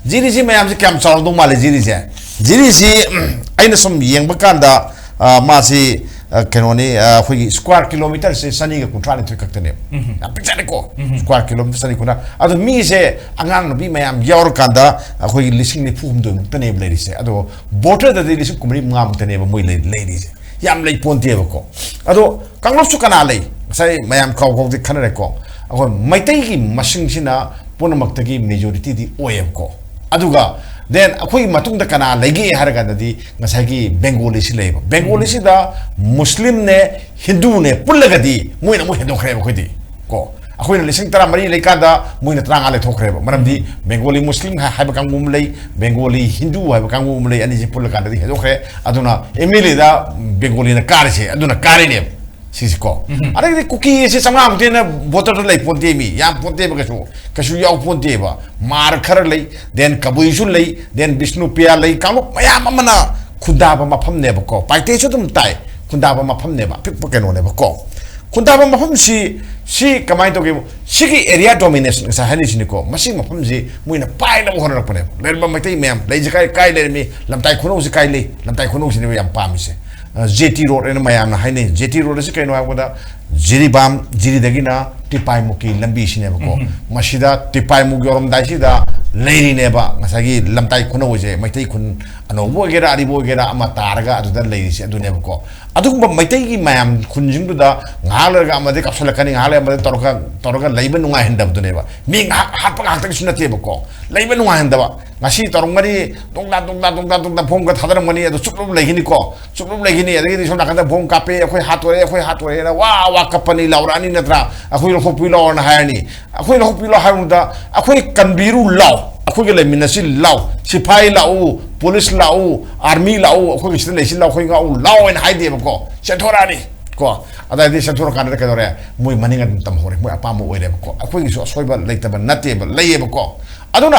ꯖꯤꯔꯤꯁꯤ ꯃꯌꯥꯝꯁꯤ ꯀꯌꯥꯝ ꯆꯥꯎꯔꯝꯗꯧ ꯃꯥꯜꯂꯤ? ꯖꯤꯔꯤꯁꯦ, ꯖꯤꯔꯤꯁꯤ ꯎꯝ, ꯑꯩꯅ ꯁꯨꯝ ꯌꯦꯡꯕ ꯀꯥꯟꯗ, ꯑ, ꯃꯥꯁꯤ, ꯑ, ꯀꯩꯅꯣꯅꯤ, ꯑ, ꯑꯩꯈꯣꯏꯒꯤ ꯁ꯭ꯀ꯭ꯋꯥꯔ ꯀꯤꯂꯣꯃꯤꯇꯔꯁꯦ ꯆꯅꯤꯒ ꯀꯨꯟꯊ꯭ꯔꯥ ꯅꯤꯊꯣꯏ ꯈꯛꯇꯅꯦꯕ꯫ ꯎꯝ꯫ ꯌꯥꯝ ꯄꯤꯛꯆꯔꯦꯀꯣ꯫ ꯎꯝ꯫ ꯁ꯭ꯀ꯭ꯋꯥꯔ ꯀꯤꯂꯣꯃꯤꯇꯔ ꯆꯅꯤ ꯀꯨꯟꯊ꯭ꯔꯥ꯫ ꯑꯗꯣ ꯃꯤꯁꯦ ꯑꯉꯥꯡ ꯅꯨꯄꯤ ꯃꯌꯥꯝ ꯌꯥꯎꯔꯀꯥꯟꯗ ꯑꯩꯈꯣꯏꯒꯤ ꯂꯤꯁꯤꯡ ꯅꯤꯐꯨ ꯍꯨꯝꯗꯣꯏ ꯃꯨꯛꯇꯅꯦꯕ ꯂꯩꯔꯤꯁꯦ꯫ ꯑꯗꯣ ꯚꯣꯇꯔꯗꯗꯤ ꯂꯤꯁꯤꯡ ꯀꯨꯟꯃꯔꯤ ꯃꯉꯥ ꯃꯨꯛꯇꯅꯦꯕ ꯃꯣꯏ ꯂꯩ-, ꯂꯩꯔꯤꯁꯦ꯫ ꯌꯥꯝ ꯂꯩ ꯄꯣꯟꯇꯦꯕꯀꯣ꯫ ꯑꯗꯣ ꯀꯥꯡꯂꯨꯞꯁꯨ ꯀꯅꯥ ꯂꯩ? ꯉꯁꯥꯏ ꯃꯌꯥꯝ ꯀꯥꯎ ꯀꯥꯎꯗꯤ ꯈꯟꯅꯔꯦꯀꯣ꯫ ꯑꯩꯈꯣꯏ ꯃꯩꯇꯩꯒꯤ ꯃꯁꯤꯡꯁꯤꯅ ꯄꯨꯝꯅꯃꯛꯇꯒꯤ ꯃꯦꯖꯣꯔꯤꯇꯤꯗꯤ ꯑꯣꯏꯌꯦꯕꯀꯣ꯫ ꯑꯗꯨꯒ then ꯑꯩꯈꯣꯏꯒꯤ ꯃꯇꯨꯡꯗ ꯀꯅꯥ ꯂꯩꯒꯦ ꯍꯥꯏꯔ ꯀꯥꯟꯗꯗꯤ ꯉꯁꯥꯏꯒꯤ ꯕꯦꯡꯒꯣꯂꯤꯁꯤ ꯂꯩꯌꯦꯕ꯫ ꯕꯦꯡꯒꯣꯂꯤꯁꯤꯗ ꯃꯨꯁꯂꯤꯝꯅꯦ, ꯍꯤꯟꯗꯨꯅꯦ ꯄꯨꯜꯂꯒꯗꯤ ꯃꯣꯏꯅ ꯑꯃꯨꯛ ꯍꯦꯟꯗꯣꯛꯈ꯭ꯔꯦꯕ ꯑꯩꯈꯣꯏꯗꯤ꯫ ꯀꯣ, ꯑꯩꯈꯣꯏꯅ ꯂꯤꯁꯤꯡ ꯇꯔꯥꯃꯔꯤ ꯂꯩꯀꯥꯟꯗ ꯃꯣꯏꯅ ꯇꯔꯥꯃꯉꯥ ꯂꯩꯊꯣꯛꯈ꯭ꯔꯦꯕ꯫ ꯃꯔꯝꯗꯤ ꯕꯦꯡꯒꯣꯂꯤ ꯃꯨꯁꯂꯤꯝ ꯍꯥꯏ-, ꯍꯥꯏꯕ ꯀꯥꯡꯕꯨ ꯑꯃ ꯂꯩ, ꯕꯦꯡꯒꯣꯂꯤ ꯍꯤꯟꯗꯨ ꯍꯥꯏꯕ ꯀꯥꯡꯕꯨ ꯑꯃ ꯂꯩ, ꯑꯅꯤꯁꯤ ꯄꯨꯜꯂꯀꯥꯟꯗꯗꯤ ꯍꯦꯟꯗꯣꯛꯈ꯭ꯔꯦ꯫ ꯑꯗꯨꯅ ꯑꯦꯝ ꯑꯦꯜ ꯑꯦꯗ ꯕꯦꯡꯒꯣꯂꯤꯅ ꯀꯥꯔꯤꯁꯦ, ꯑꯗꯨꯅ ꯀꯥꯔꯤꯅꯦꯕ ꯁꯤꯁꯦꯀꯣ꯫ ꯎꯝ꯫ ꯑꯗꯒꯤꯗꯤ ꯀꯨꯀꯤ ꯑꯁꯤ ꯆꯥꯝꯃꯉꯥꯃꯨꯛꯇꯤ ꯍꯦꯟꯅ ꯚꯣꯇꯔꯗ ꯂꯩ ꯄꯣꯟꯇꯦ, ꯃꯤ ꯌꯥꯝ ꯄꯣꯟꯇꯦꯕ, ꯀꯩꯁꯨ, ꯀꯩꯁꯨ ꯌꯥꯎ ꯄꯣꯟꯇꯦꯕ꯫ ꯃꯥꯔ ꯈꯔ ꯂꯩ, then ꯀꯕꯨꯏꯁꯨ ꯂꯩ, then ꯕꯤꯁꯅꯨꯄ꯭ꯔꯤꯌꯥ ꯂꯩ, ꯀꯥꯡꯂꯨꯞ ꯃꯌꯥꯝ ꯑꯃꯅ ꯈꯨꯟꯗꯥꯕ ꯃꯐꯝꯅꯦꯕꯀꯣ꯫ ꯄꯥꯏꯇꯦꯁꯨ ꯑꯗꯨꯝ ꯇꯥꯏ, ꯈꯨꯟꯗꯥꯕ ꯃꯐꯝꯅꯦꯕ, ꯑꯄꯤꯛꯄ ꯀꯩꯅꯣꯅꯦꯕꯀꯣ꯫ ꯈꯨꯟꯗꯥꯕ ꯃꯐꯝꯁꯤ, ꯁꯤ ꯀꯃꯥꯏꯅ ꯇꯧꯒꯦ? ꯁꯤꯒꯤ area domination ꯉꯁꯥꯏ ꯍꯥꯏꯔꯤꯁꯤꯅꯤꯀꯣ, ꯃꯁꯤ ꯃꯐꯝꯁꯤ ꯃꯣꯏꯅ ꯄꯥꯏꯅꯕ ꯍꯣꯠꯅꯔꯛꯄꯅꯦꯕ꯫ ꯂꯩꯔꯝꯕ ꯃꯩꯇꯩ ꯃꯌꯥꯝ ꯂꯩꯁꯦ ꯀꯥꯏ, ꯀꯥꯏ ꯂꯩꯔꯝꯃꯤ? ꯂꯝꯇꯥꯏ ꯈꯨꯅꯧꯁꯤ ꯀꯥꯏ ꯂꯩ? ꯂꯝꯇꯥꯏ ꯈꯨꯅꯧꯁꯤꯅꯦꯕ ꯌꯥꯝ ꯄꯥꯝꯃꯤꯁꯦ꯫ ꯑ, ꯖꯦ ꯇꯤ ꯔꯣꯗ ꯍꯥꯏꯅ ꯃꯌꯥꯝꯅ ꯍꯥꯏꯅꯩ꯫ ꯖꯦ ꯇꯤ ꯔꯣꯗ ꯑꯁꯤ ꯀꯩꯅꯣ ꯍꯥꯏꯕꯗ ꯖꯤꯔꯤꯕꯥꯝ, ꯖꯤꯔꯤꯗꯒꯤꯅ ꯇꯤꯄꯥꯏꯃꯨꯛꯀꯤ ꯂꯝꯕꯤꯁꯤꯅꯦꯕꯀꯣ꯫ ꯎꯝ꯫ ꯃꯁꯤꯗ ꯇꯤꯄꯥꯏꯃꯨꯛ ꯌꯧꯔꯝꯗꯥꯏꯁꯤꯗ ꯂꯩꯔꯤꯅꯦꯕ ꯉꯁꯥꯏꯒꯤ ꯂꯝꯇꯥꯏ ꯈꯨꯅꯧꯁꯦ, ꯃꯩꯇꯩ ꯈꯨꯟ ꯑꯅꯧꯕ ꯑꯣꯏꯒꯦꯔꯥ ꯑꯔꯤꯕ ꯑꯣꯏꯒꯦꯔꯥ ꯑꯃ ꯇꯥꯔꯒ ꯑꯗꯨꯗ ꯂꯩꯔꯤꯁꯦ ꯑꯗꯨꯅꯦꯕꯀꯣ꯫ ꯑꯗꯨꯒꯨꯝꯕ ꯃꯩꯇꯩꯒꯤ ꯃꯌꯥꯝ ꯈꯨꯟꯁꯤꯡꯗꯨꯗ ꯉꯥꯏꯍꯥꯛ ꯂꯩꯔꯒ ꯑꯃꯗꯤ ꯀꯥꯞꯁꯤꯜꯂꯛꯀꯅꯤ, ꯉꯥꯏꯍꯥꯛ ꯂꯩꯔꯒ ꯑꯃꯗꯤ ꯇꯧꯔꯒ, ꯇꯧꯔꯒ ꯂꯩꯕ ꯅꯨꯡꯉꯥꯏꯍꯟꯗꯕꯗꯨꯅꯦꯕ꯫ ꯃꯤ ꯉꯥꯏꯍꯥꯛ ꯍꯥꯠꯄ ꯉꯥꯛꯇꯒꯤꯁꯨ ꯅꯠꯇꯦꯕꯀꯣ, ꯂꯩꯕ ꯅꯨꯡꯉꯥꯏꯍꯟꯗꯕ꯫ ꯉꯁꯤ ꯇꯧꯔꯝꯒꯅꯤ, ꯇꯣꯡꯗꯥ, ꯇꯣꯡꯗꯥ, ꯇꯣꯡꯗꯥ, ꯇꯣꯡꯗꯥ ꯐꯣꯝꯒ ꯊꯥꯗꯔꯝꯒꯅꯤ, ꯑꯗꯨ ꯆꯨꯞꯂꯨꯞ ꯂꯩꯒꯅꯤꯀꯣ, ꯆꯨꯞꯂꯨꯞ ꯂꯩꯒꯅꯤ꯫ ꯑꯗꯒꯤꯗꯤ ꯁꯣꯝ ꯅꯥꯀꯟꯗ ꯐꯣꯝ ꯀꯥꯞꯄꯦ, "ꯑꯩꯈꯣꯏ ꯍꯥꯠꯇꯣꯔꯦ, ꯑꯩꯈꯣꯏ ꯍꯥꯠꯇꯣꯔꯦꯅ" ꯋꯥ ꯋꯥ ꯀꯞꯄꯅꯤ, ꯂꯥꯎꯔꯛꯑꯅꯤ ꯅꯠꯇ꯭ꯔꯥ? "ꯑꯩꯈꯣꯏ ꯂꯧꯊꯣꯛꯄꯤꯔꯣꯅ" ꯍꯥꯏꯔꯅꯤ꯫ "ꯑꯩꯈꯣꯏ ꯂꯧꯊꯣꯛꯄꯤꯔꯣ" ꯍꯥꯏꯕꯗ, "ꯑꯩꯈꯣꯏ ꯀꯟꯕꯤꯔꯨ ꯂꯥꯎ, ꯑꯩꯈꯣꯏꯒ ꯂꯩꯃꯤꯟꯅꯁꯤ ꯂꯥꯎ, ꯁꯤꯐꯥꯏ ꯂꯥꯛꯎ, ꯄꯨꯂꯤꯁ ꯂꯥꯛꯎ, ꯑꯥꯔꯃꯤ ꯂꯥꯛꯎ, ꯑꯩꯈꯣꯏꯒ ꯁꯤꯗ ꯂꯩꯁꯤ ꯂꯥꯎ, ꯑꯩꯈꯣꯏ ꯉꯥꯛꯎ ꯂꯥꯎ" ꯍꯥꯏꯅ ꯍꯥꯏꯗꯦꯕꯀꯣ, ꯆꯦꯟꯊꯣꯔꯛꯑꯅꯤ꯫ ꯀꯣ, ꯑꯗꯩꯗꯤ ꯆꯦꯟꯊꯣꯔꯛꯀꯥꯟꯗ ꯀꯩꯗꯧꯔꯦ? ꯃꯣꯏ ꯃꯅꯤꯡ ꯑꯗꯨꯝ ꯇꯝꯍꯧꯔꯦ, ꯃꯣꯏ ꯑꯄꯥꯝꯕ ꯑꯣꯏꯔꯦꯕꯀꯣ꯫ ꯑꯩꯈꯣꯏꯒꯤꯁꯨ ꯑꯁꯣꯏꯕ ꯂꯩꯇꯕ ꯅꯠꯇꯦꯕ, ꯂꯩꯌꯦꯕꯀꯣ꯫ ꯑꯗꯨꯅ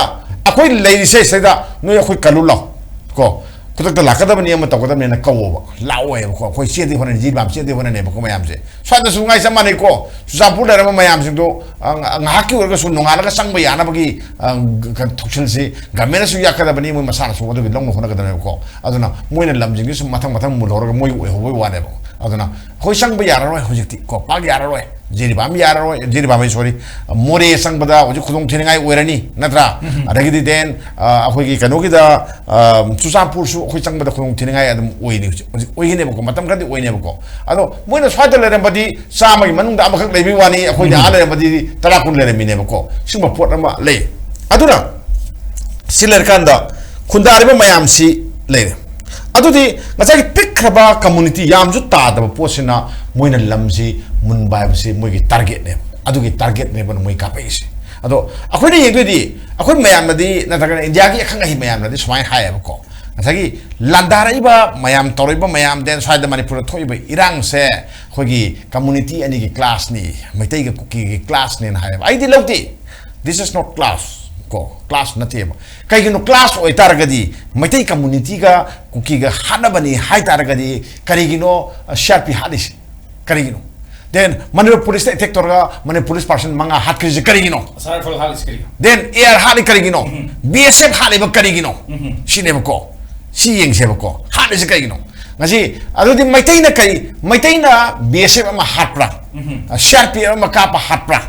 ꯑꯩꯈꯣꯏ ꯂꯩꯔꯤꯁꯦ ꯁꯤꯗ ꯅꯣꯏ ꯑꯩꯈꯣꯏ ꯀꯜꯂꯨ ꯂꯥꯎ ꯀꯣ, ꯈꯨꯗꯛꯇ ꯂꯥꯛꯀꯗꯕꯅꯤ, ꯑꯃ ꯇꯧꯒꯗꯕꯅꯤꯅ ꯀꯧꯋꯣꯕ, ꯂꯥꯛꯑꯣꯏꯕꯀꯣ꯫ ꯑꯩꯈꯣꯏ ꯆꯦꯟꯗꯤ ꯍꯣꯠꯅꯅꯤ, ꯖꯤꯔꯤꯕꯥꯝ ꯆꯦꯟꯗꯤ ꯍꯣꯠꯅꯅꯦꯕꯀꯣ ꯃꯌꯥꯝꯁꯦ꯫ ꯁ꯭ꯋꯥꯏꯗꯁꯨ ꯉꯥꯏ ꯆꯞ ꯃꯥꯟꯅꯩꯀꯣ, ꯆꯨꯔꯆꯥꯟꯄꯨꯔ ꯂꯩꯔꯝꯕ ꯃꯌꯥꯝꯁꯤꯡꯗꯣ ꯑ, ꯉ-, ꯉꯥꯏꯍꯥꯛꯀꯤ ꯑꯣꯏꯔꯒꯁꯨ ꯅꯣꯡꯉꯥꯜꯂꯒ ꯆꯪꯕ ꯌꯥꯅꯕꯒꯤ ꯑ, ꯊꯧꯁꯤꯜꯁꯤ ꯒꯃꯦꯟꯅꯁꯨ ꯌꯥꯠꯀꯗꯕꯅꯤ, ꯃꯣꯏ ꯃꯁꯥꯅꯁꯨ ꯑꯗꯨꯒꯤ ꯂꯧꯅ ꯍꯣꯠꯅꯒꯗꯕꯅꯦꯕꯀꯣ꯫ ꯑꯗꯨꯅ ꯃꯣꯏꯅ ꯂꯝꯁꯤꯡꯁꯤ ꯁꯨꯝ ꯃꯊꯪ ꯃꯊꯪ ꯃꯨꯜꯍꯧꯔꯒ ꯃꯣꯏ ꯑꯣꯏꯍꯧꯕꯩ ꯋꯥꯅꯦꯕ꯫ ꯑꯗꯨꯅ ꯑꯩꯈꯣꯏ ꯆꯪꯕ ꯌꯥꯔꯔꯣꯏ ꯍꯧꯖꯤꯛꯇꯤ ꯀꯣ, ꯄꯥꯛ ꯌꯥꯔꯔꯣꯏ꯫ ꯖꯤꯔꯤꯕꯥꯝ ꯌꯥꯔꯔꯣꯏ, ꯖꯤꯔꯤꯕꯥꯝ ꯑꯩ ꯁꯣꯔꯤ, ꯃꯣꯔꯦ ꯆꯪꯕꯗ ꯍꯧꯖꯤꯛ ꯈꯨꯗꯣꯡ ꯊꯤꯅꯤꯡꯉꯥꯏ ꯑꯣꯏꯔꯅꯤ ꯅꯠꯇ꯭ꯔꯥ? ꯑꯗꯒꯤꯗꯤ then ꯑ, ꯑꯩꯈꯣꯏꯒꯤ ꯀꯩꯅꯣꯒꯤꯗ ꯑ, ꯆꯨꯔꯆꯥꯟꯄꯨꯔꯁꯨ ꯑꯩꯈꯣꯏ ꯆꯪꯕꯗ ꯈꯨꯗꯣꯡ ꯊꯤꯅꯤꯡꯉꯥꯏ ꯑꯗꯨꯝ ꯑꯣꯏꯅꯤ, ꯍꯧꯖꯤꯛ ꯍꯧꯖꯤꯛ ꯑꯣꯏꯒꯅꯦꯕꯀꯣ, ꯃꯇꯝ ꯈꯔꯗꯤ ꯑꯣꯏꯅꯦꯕꯀꯣ꯫ ꯑꯗꯣ ꯃꯣꯏꯅ ꯁ꯭ꯋꯥꯏꯗ ꯂꯩꯔꯝꯕꯗꯤ ꯆꯥꯝꯃꯒꯤ ꯃꯅꯨꯡꯗ ꯑꯃꯈꯛ ꯂꯩꯕꯒꯤ ꯋꯥꯅꯤ, ꯑꯩꯈꯣꯏꯅ ꯑꯥ ꯂꯩꯔꯝꯕꯗꯤ ꯇꯔꯥ ꯀꯨꯟ ꯂꯩꯔꯝꯃꯤꯅꯦꯕꯀꯣ꯫ ꯁꯤꯒꯨꯝꯕ ꯄꯣꯠ ꯑꯃ ꯂꯩ꯫ ꯑꯗꯨꯅ ꯁꯤ ꯂꯩꯔꯀꯥꯟꯗ ꯈꯨꯟꯗꯥꯔꯤꯕ ꯃꯌꯥꯝꯁꯤ ꯂꯩꯔꯦ꯫ ꯑꯗꯨꯗꯤ ꯉꯁꯥꯏꯒꯤ ꯄꯤꯛꯈ꯭ꯔꯕ ꯀꯝꯃꯨꯅꯤꯇꯤ ꯌꯥꯝꯁꯨ ꯇꯥꯗꯕ ꯄꯣꯠꯁꯤꯅ ꯃꯣꯏꯅ ꯂꯝꯁꯤ ꯃꯨꯟꯕ ꯍꯥꯏꯕꯁꯤ ꯃꯣꯏꯒꯤ ꯇꯥꯔꯒꯦꯠꯅꯦꯕ, ꯑꯗꯨꯒꯤ ꯇꯥꯔꯒꯦꯠꯅꯦꯕ ꯃꯣꯏ ꯀꯥꯞꯄꯛꯏꯁꯦ꯫ ꯑꯗꯣ ꯑꯩꯈꯣꯏꯅ ꯌꯦꯡꯗꯣꯏꯗꯤ ꯑꯩꯈꯣꯏ ꯃꯌꯥꯝꯅꯗꯤ ꯅꯠꯇ꯭ꯔꯒꯅ ꯏꯟꯗꯤꯌꯥꯒꯤ ꯑꯈꯪ ꯑꯍꯩ ꯃꯌꯥꯝꯅꯗꯤ ꯁꯨꯃꯥꯏꯅ ꯍꯥꯏꯌꯦꯕꯀꯣ, ꯉꯁꯥꯏꯒꯤ ꯂꯥꯟꯗꯥꯔꯛꯏꯕ ꯃꯌꯥꯝ, ꯇꯧꯔꯛꯏꯕ ꯃꯌꯥꯝ, then ꯁ꯭ꯋꯥꯏꯗ ꯃꯅꯤꯄꯨꯔꯗ ꯊꯣꯛꯏꯕ ꯏꯔꯥꯡꯁꯦ ꯑꯩꯈꯣꯏꯒꯤ ꯀꯝꯃꯨꯅꯤꯇꯤ ꯑꯅꯤꯒꯤ ꯀ꯭ꯂꯥꯁꯅꯤ, ꯃꯩꯇꯩꯒ ꯀꯨꯀꯤꯒꯤ ꯀ꯭ꯂꯥꯁꯅꯦꯅ ꯍꯥꯏꯌꯦꯕ꯫ ꯑꯩꯗꯤ ꯂꯧꯗꯦ, this is not clash ꯀꯣ, ꯀ꯭ꯂꯥꯁ ꯅꯠꯇꯦꯕ꯫ ꯀꯩꯒꯤꯅꯣ ꯀ꯭ꯂꯥꯁ ꯑꯣꯏꯇꯥꯔꯒꯗꯤ ꯃꯩꯇꯩ ꯀꯝꯃꯨꯅꯤꯇꯤꯒ ꯀꯨꯀꯤꯒ ꯍꯥꯠꯅꯕꯅꯤ ꯍꯥꯏꯇꯥꯔꯒꯗꯤ ꯀꯔꯤꯒꯤꯅꯣ ꯁꯤ ꯑꯥꯔ ꯄꯤ ꯍꯥꯠꯂꯤꯁꯦ? ꯀꯔꯤꯒꯤꯅꯣ? Then ꯃꯅꯤꯄꯨꯔ ꯄꯨꯂꯤꯁꯇ ꯑꯦꯇꯦꯛ ꯇꯧꯔꯒ ꯃꯅꯤꯄꯨꯔ ꯄꯨꯂꯤꯁ ꯄꯥꯔꯁꯟ ꯃꯉꯥ ꯍꯥꯠꯈ꯭ꯔꯤꯁꯦ ꯀꯔꯤꯒꯤꯅꯣ? ꯑꯁꯥꯔ ꯐꯜ ꯍꯥꯠꯂꯤꯁꯤ ꯀꯔꯤꯒꯤꯅꯣ? Then ꯑꯦꯌꯥꯔ ꯍꯥꯠꯂꯤ ꯀꯔꯤꯒꯤꯅꯣ? ꯎꯝ꯫ ꯕꯤ ꯑꯦꯁ ꯑꯦꯐ ꯍꯥꯠꯂꯤꯕ ꯀꯔꯤꯒꯤꯅꯣ? ꯎꯝ꯫ ꯁꯤꯅꯦꯕꯀꯣ꯫ ꯁꯤ ꯌꯦꯡꯁꯦꯕꯀꯣ꯫ ꯍꯥꯠꯂꯤꯁꯦ ꯀꯔꯤꯒꯤꯅꯣ? ꯉꯁꯤ ꯑꯗꯨꯗꯤ ꯃꯩꯇꯩꯅ ꯀꯔꯤ, ꯃꯩꯇꯩꯅ ꯕꯤ ꯑꯦꯁ ꯑꯦꯐ ꯑꯃ ꯍꯥꯠꯄ꯭ꯔꯥ? ꯎꯝ꯫ ꯁꯤ ꯑꯥꯔ ꯄꯤ ꯑꯦꯐ ꯑꯃ ꯀꯥꯞꯄ ꯍꯥꯠꯄ꯭ꯔꯥ?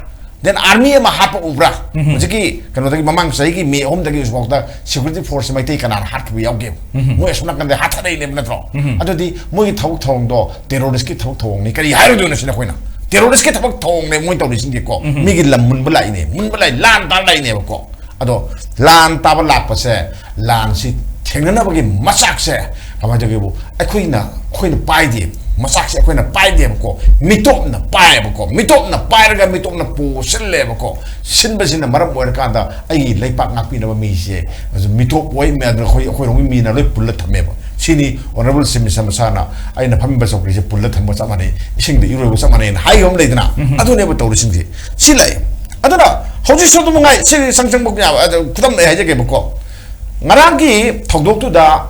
Then ꯑꯥꯔꯃꯤ ꯑꯃ ꯍꯥꯠꯄ ꯎꯕ꯭ꯔꯥ? ꯎꯝ꯫ ꯍꯧꯖꯤꯛꯀꯤ ꯀꯩꯅꯣꯗꯒꯤ ꯃꯃꯥꯡ ꯆꯍꯤꯒꯤ ꯃꯦ ꯑꯍꯨꯝꯗꯒꯤ ꯍꯧꯖꯤꯛꯐꯥꯎꯗ ꯁꯦꯀ꯭ꯌꯨꯔꯤꯇꯤ ꯐꯣꯔꯁ ꯃꯩꯇꯩ ꯀꯅꯥꯅ ꯍꯥꯠꯈꯤꯕ ꯌꯥꯎꯒꯦ? ꯎꯝ꯫ ꯃꯣꯏ ꯑꯁꯣꯝ ꯅꯥꯀꯟꯗ ꯍꯥꯠꯊꯔꯛꯏꯅꯦꯕ ꯅꯠꯇ꯭ꯔꯣ? ꯎꯝ꯫ ꯑꯗꯨꯗꯤ ꯃꯣꯏꯒꯤ ꯊꯕꯛ ꯊꯧꯔꯝꯗꯣ ꯇꯦꯔꯣꯔꯤꯁꯀꯤ ꯊꯕꯛ ꯊꯧꯑꯣꯡꯅꯤ꯫ ꯀꯔꯤ ꯍꯥꯏꯔꯨꯗꯣꯏꯅꯣ ꯁꯤꯅ ꯑꯩꯈꯣꯏꯅ? ꯇꯦꯔꯣꯔꯤꯁꯀꯤ ꯊꯕꯛ ꯊꯧꯑꯣꯡꯅꯦ ꯃꯣꯏ ꯇꯧꯔꯤꯁꯤꯡꯁꯦꯀꯣ꯫ ꯎꯝ꯫ ꯃꯤꯒꯤ ꯂꯝ ꯃꯨꯟꯕ ꯂꯥꯛꯏꯅꯦ, ꯃꯨꯟꯕ ꯂꯥꯛꯏ, ꯂꯥꯟ ꯇꯥꯔ ꯂꯥꯛꯏꯅꯦꯕꯀꯣ꯫ ꯑꯗꯣ ꯂꯥꯟ ꯇꯥꯕ ꯂꯥꯛꯄꯁꯦ, ꯂꯥꯟꯁꯤ ꯊꯦꯡꯅꯅꯕꯒꯤ ꯃꯆꯥꯛꯁꯦ ꯀꯃꯥꯏꯅ ꯇꯧꯒꯦꯕꯨ, ꯑꯩꯈꯣꯏꯅ, ꯑꯩꯈꯣꯏꯅ ꯄꯥꯏꯗꯦ, ꯃꯆꯥꯛꯁꯦ ꯑꯩꯈꯣꯏꯅ ꯄꯥꯏꯗꯦꯕꯀꯣ, ꯃꯤꯇꯣꯞꯅ ꯄꯥꯏꯌꯦꯕꯀꯣ꯫ ꯃꯤꯇꯣꯞꯅ ꯄꯥꯏꯔꯒ ꯃꯤꯇꯣꯞꯅ ꯄꯨꯁꯤꯜꯂꯦꯕꯀꯣ꯫ ꯁꯤꯟꯕꯁꯤꯅ ꯃꯔꯝ ꯑꯣꯏꯔꯀꯥꯟꯗ ꯑꯩꯒꯤ ꯂꯩꯄꯥꯛ ꯉꯥꯛꯄꯤꯅꯕ ꯃꯤꯁꯦ ꯑꯗꯨ ꯃꯤꯇꯣꯞ ꯑꯣꯏ, ꯃꯤ ꯑꯗꯨꯅ ꯑꯩꯈꯣꯏ, ꯑꯩꯈꯣꯏꯔꯣꯝꯒꯤ ꯃꯤꯅ ꯂꯣꯏ ꯄꯨꯜꯂ ꯊꯝꯃꯦꯕ꯫ ꯁꯤꯅꯤ ꯑꯣꯅꯔꯦꯕꯜ ꯆꯤꯐ ꯃꯤꯅꯤꯁꯇꯔ ꯃꯁꯥꯅ ꯑꯩꯅ ꯐꯝꯃꯤꯕ ꯆꯧꯀ꯭ꯔꯤꯁꯦ ꯄꯨꯜꯂ ꯊꯝꯕ ꯆꯞ ꯃꯥꯟꯅꯩ, ꯏꯁꯤꯡꯗ ꯏꯔꯣꯏꯕ ꯆꯞ ꯃꯥꯟꯅꯩꯅ ꯍꯥꯏꯕ ꯑꯃ ꯂꯩꯗꯅ, ꯎꯝ꯫ ꯑꯗꯨꯅꯦꯕ ꯇꯧꯔꯤꯁꯤꯡꯁꯦ꯫ ꯁꯤ ꯂꯩ꯫ ꯑꯗꯨꯅ ꯍꯧꯖꯤꯛꯁꯨ ꯑꯗꯨꯝ ꯉꯥꯏ, ꯁꯤ ꯁꯪ ꯆꯪꯕ ꯌꯥꯕ, ꯑꯗ ꯈꯨꯗꯝ ꯑꯩ ꯍꯥꯏꯖꯒꯦꯕꯀꯣ꯫ ꯉꯔꯥꯡꯒꯤ ꯊꯧꯗꯣꯛꯇꯨꯗ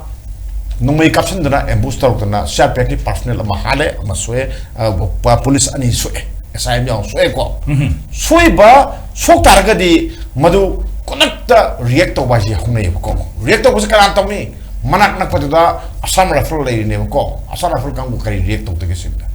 ꯅꯣꯡꯃꯩ ꯀꯥꯞꯁꯤꯟꯗꯨꯅ, ꯑꯦꯝꯕꯨꯁ ꯇꯧꯔꯛꯇꯅ, ꯁꯤ ꯑꯥꯔ ꯄꯤ ꯑꯦꯐꯀꯤ ꯄꯥꯔꯁꯅꯦꯜ ꯑꯃ ꯍꯥꯠꯂꯦ, ꯑꯃ ꯁꯣꯛꯑꯦ, ꯑ, ꯄ-, ꯄꯨꯂꯤꯁ ꯑꯅꯤ ꯁꯣꯛꯑꯦ, ꯑꯦꯁ ꯑꯥꯏ ꯑꯃ ꯌꯥꯎꯅ ꯁꯣꯛꯑꯦꯀꯣ꯫ ꯁꯣꯏꯕ ꯁꯣꯛ ꯇꯥꯔꯒꯗꯤ ꯃꯗꯨ ꯈꯨꯗꯛꯇ ꯔꯤꯌꯦꯛ ꯇꯧꯕ ꯍꯥꯏꯁꯤ ꯍꯧꯅꯩꯌꯦꯕꯀꯣ꯫ ꯔꯤꯌꯦꯛ ꯇꯧꯕꯁꯤ ꯀꯅꯥꯅ ꯇꯧꯅꯤ? ꯃꯅꯥꯛ ꯅꯛꯄꯗꯨꯗ ꯑꯁꯥꯝ ꯔꯥꯏꯐꯜ ꯂꯩꯔꯤꯅꯦꯕꯀꯣ꯫ ꯑꯁꯥꯝ ꯔꯥꯏꯐꯜ ꯀꯥꯡꯕꯨ ꯀꯔꯤ ꯔꯤꯌꯦꯛ ꯇꯧꯗꯒꯦ ꯁꯤꯗ?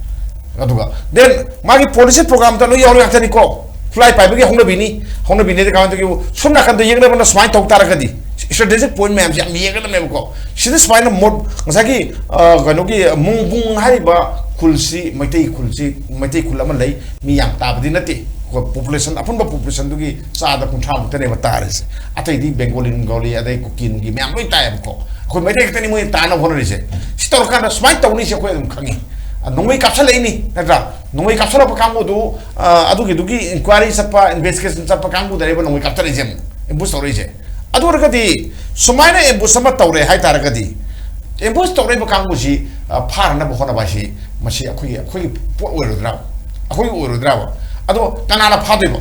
ꯑꯗꯨꯒ then ꯃꯥꯒꯤ ꯄꯣꯂꯤꯁꯤ ꯄ꯭ꯔꯣꯒ꯭ꯔꯥꯝꯗ ꯂꯣꯏ ꯌꯥꯎꯔꯤ ꯉꯥꯛꯇꯅꯤꯀꯣ꯫ ꯈꯨꯠꯂꯥꯏ ꯄꯥꯏꯕꯒꯤ ꯍꯧꯅꯕꯤꯅꯤ, ꯍꯧꯅꯕꯤꯅꯤꯗꯤ ꯀꯃꯥꯏꯅ ꯇꯧꯒꯦꯕꯨ, ꯁꯣꯝ ꯅꯥꯀꯟꯗ ꯌꯦꯡꯅꯕꯅ ꯁꯨꯃꯥꯏꯅ ꯇꯧ ꯇꯥꯔꯒꯗꯤ, ꯏꯁꯇ꯭ꯔꯦꯇꯦꯖꯤꯛ ꯄꯣꯏꯟ ꯃꯌꯥꯝꯁꯦ ꯌꯥꯝ ꯌꯦꯡꯒꯗꯕꯅꯦꯕꯀꯣ꯫ ꯁꯤꯗ ꯁꯨꯃꯥꯏꯅ ꯃꯣꯠ, ꯉꯁꯥꯏꯒꯤ, ꯑ, ꯀꯩꯅꯣꯒꯤ ꯃꯨꯡꯕꯨꯡ ꯍꯥꯏꯔꯤꯕ ꯈꯨꯜꯁꯤ, ꯃꯩꯇꯩ ꯈꯨꯜꯁꯤ, ꯃꯩꯇꯩ ꯈꯨꯜ ꯑꯃ ꯂꯩ, ꯃꯤ ꯌꯥꯝ ꯇꯥꯕꯗꯤ ꯅꯠꯇꯦ꯫ ꯑꯩꯈꯣꯏ ꯄꯣꯄꯨꯂꯦꯁꯟ, ꯑꯄꯨꯟꯕ ꯄꯣꯄꯨꯂꯦꯁꯟꯗꯨꯒꯤ ꯆꯥꯗ ꯀꯨꯟꯊ꯭ꯔꯥ ꯃꯨꯛꯇꯅꯦꯕ ꯇꯥꯔꯤꯁꯦ꯫ ꯑꯇꯩꯗꯤ ꯕꯦꯡꯒꯣꯂꯤ, ꯅꯨꯡꯒꯣꯂꯤ, ꯑꯗꯩ ꯀꯨꯀꯤ ꯅꯨꯡꯒꯤ ꯃꯌꯥꯝ ꯂꯣꯏ ꯇꯥꯏꯌꯦꯕꯀꯣ꯫ ꯑꯩꯈꯣꯏ ꯃꯩꯇꯩ ꯈꯛꯇꯅꯤ ꯃꯣꯏꯅ ꯇꯥꯅꯕ ꯍꯣꯠꯅꯔꯤꯁꯦ꯫ ꯁꯤ ꯇꯧꯔꯀꯥꯟꯗ ꯁꯨꯃꯥꯏꯅ ꯇꯧꯅꯤꯁꯦ ꯑꯩꯈꯣꯏ ꯑꯗꯨꯝ ꯈꯪꯉꯤ꯫ ꯑ, ꯅꯣꯡꯃꯩ ꯀꯥꯞꯁꯤꯜꯂꯛꯏꯅꯤ, ꯅꯠꯇ꯭ꯔꯥ? ꯅꯣꯡꯃꯩ ꯀꯥꯞꯁꯤꯜꯂꯛꯄ ꯀꯥꯡꯕꯨꯗꯨ, ꯑ, ꯑꯗꯨꯒꯤꯗꯨꯒꯤ ꯏꯟꯀ꯭ꯋꯥꯏꯔꯤ ꯆꯠꯄ, ꯏꯟꯚꯦꯁꯇꯤꯒꯦꯁꯟ ꯆꯠꯄ ꯀꯥꯡꯕꯨꯗꯅꯦꯕ ꯅꯣꯡꯃꯩ ꯀꯥꯞꯊꯔꯛꯏꯁꯦ, ꯑꯃꯨꯛ ꯑꯦꯝꯕꯨꯁ ꯇꯧꯔꯛꯏꯁꯦ꯫ ꯑꯗꯨ ꯑꯣꯏꯔꯒꯗꯤ ꯁꯨꯃꯥꯏꯅ ꯑꯦꯝꯕꯨꯁ ꯑꯃ ꯇꯧꯔꯦ ꯍꯥꯏ ꯇꯥꯔꯒꯗꯤ, ꯑꯦꯝꯕꯨꯁ ꯇꯧꯔꯛꯏꯕ ꯀꯥꯡꯕꯨꯁꯤ, ꯑ, ꯐꯥꯅꯅꯕ ꯍꯣꯠꯅꯕ ꯍꯥꯏꯁꯤ, ꯃꯁꯤ ꯑꯩꯈꯣꯏꯒꯤ, ꯑꯩꯈꯣꯏꯒꯤ ꯄꯣꯠ ꯑꯣꯏꯔꯣꯏꯗ꯭ꯔꯥ? ꯑꯩꯈꯣꯏꯒꯤ ꯑꯣꯏꯔꯣꯏꯗ꯭ꯔꯥꯕ? ꯑꯗꯣ ꯀꯅꯥꯅ ꯐꯥꯗꯣꯏꯕ?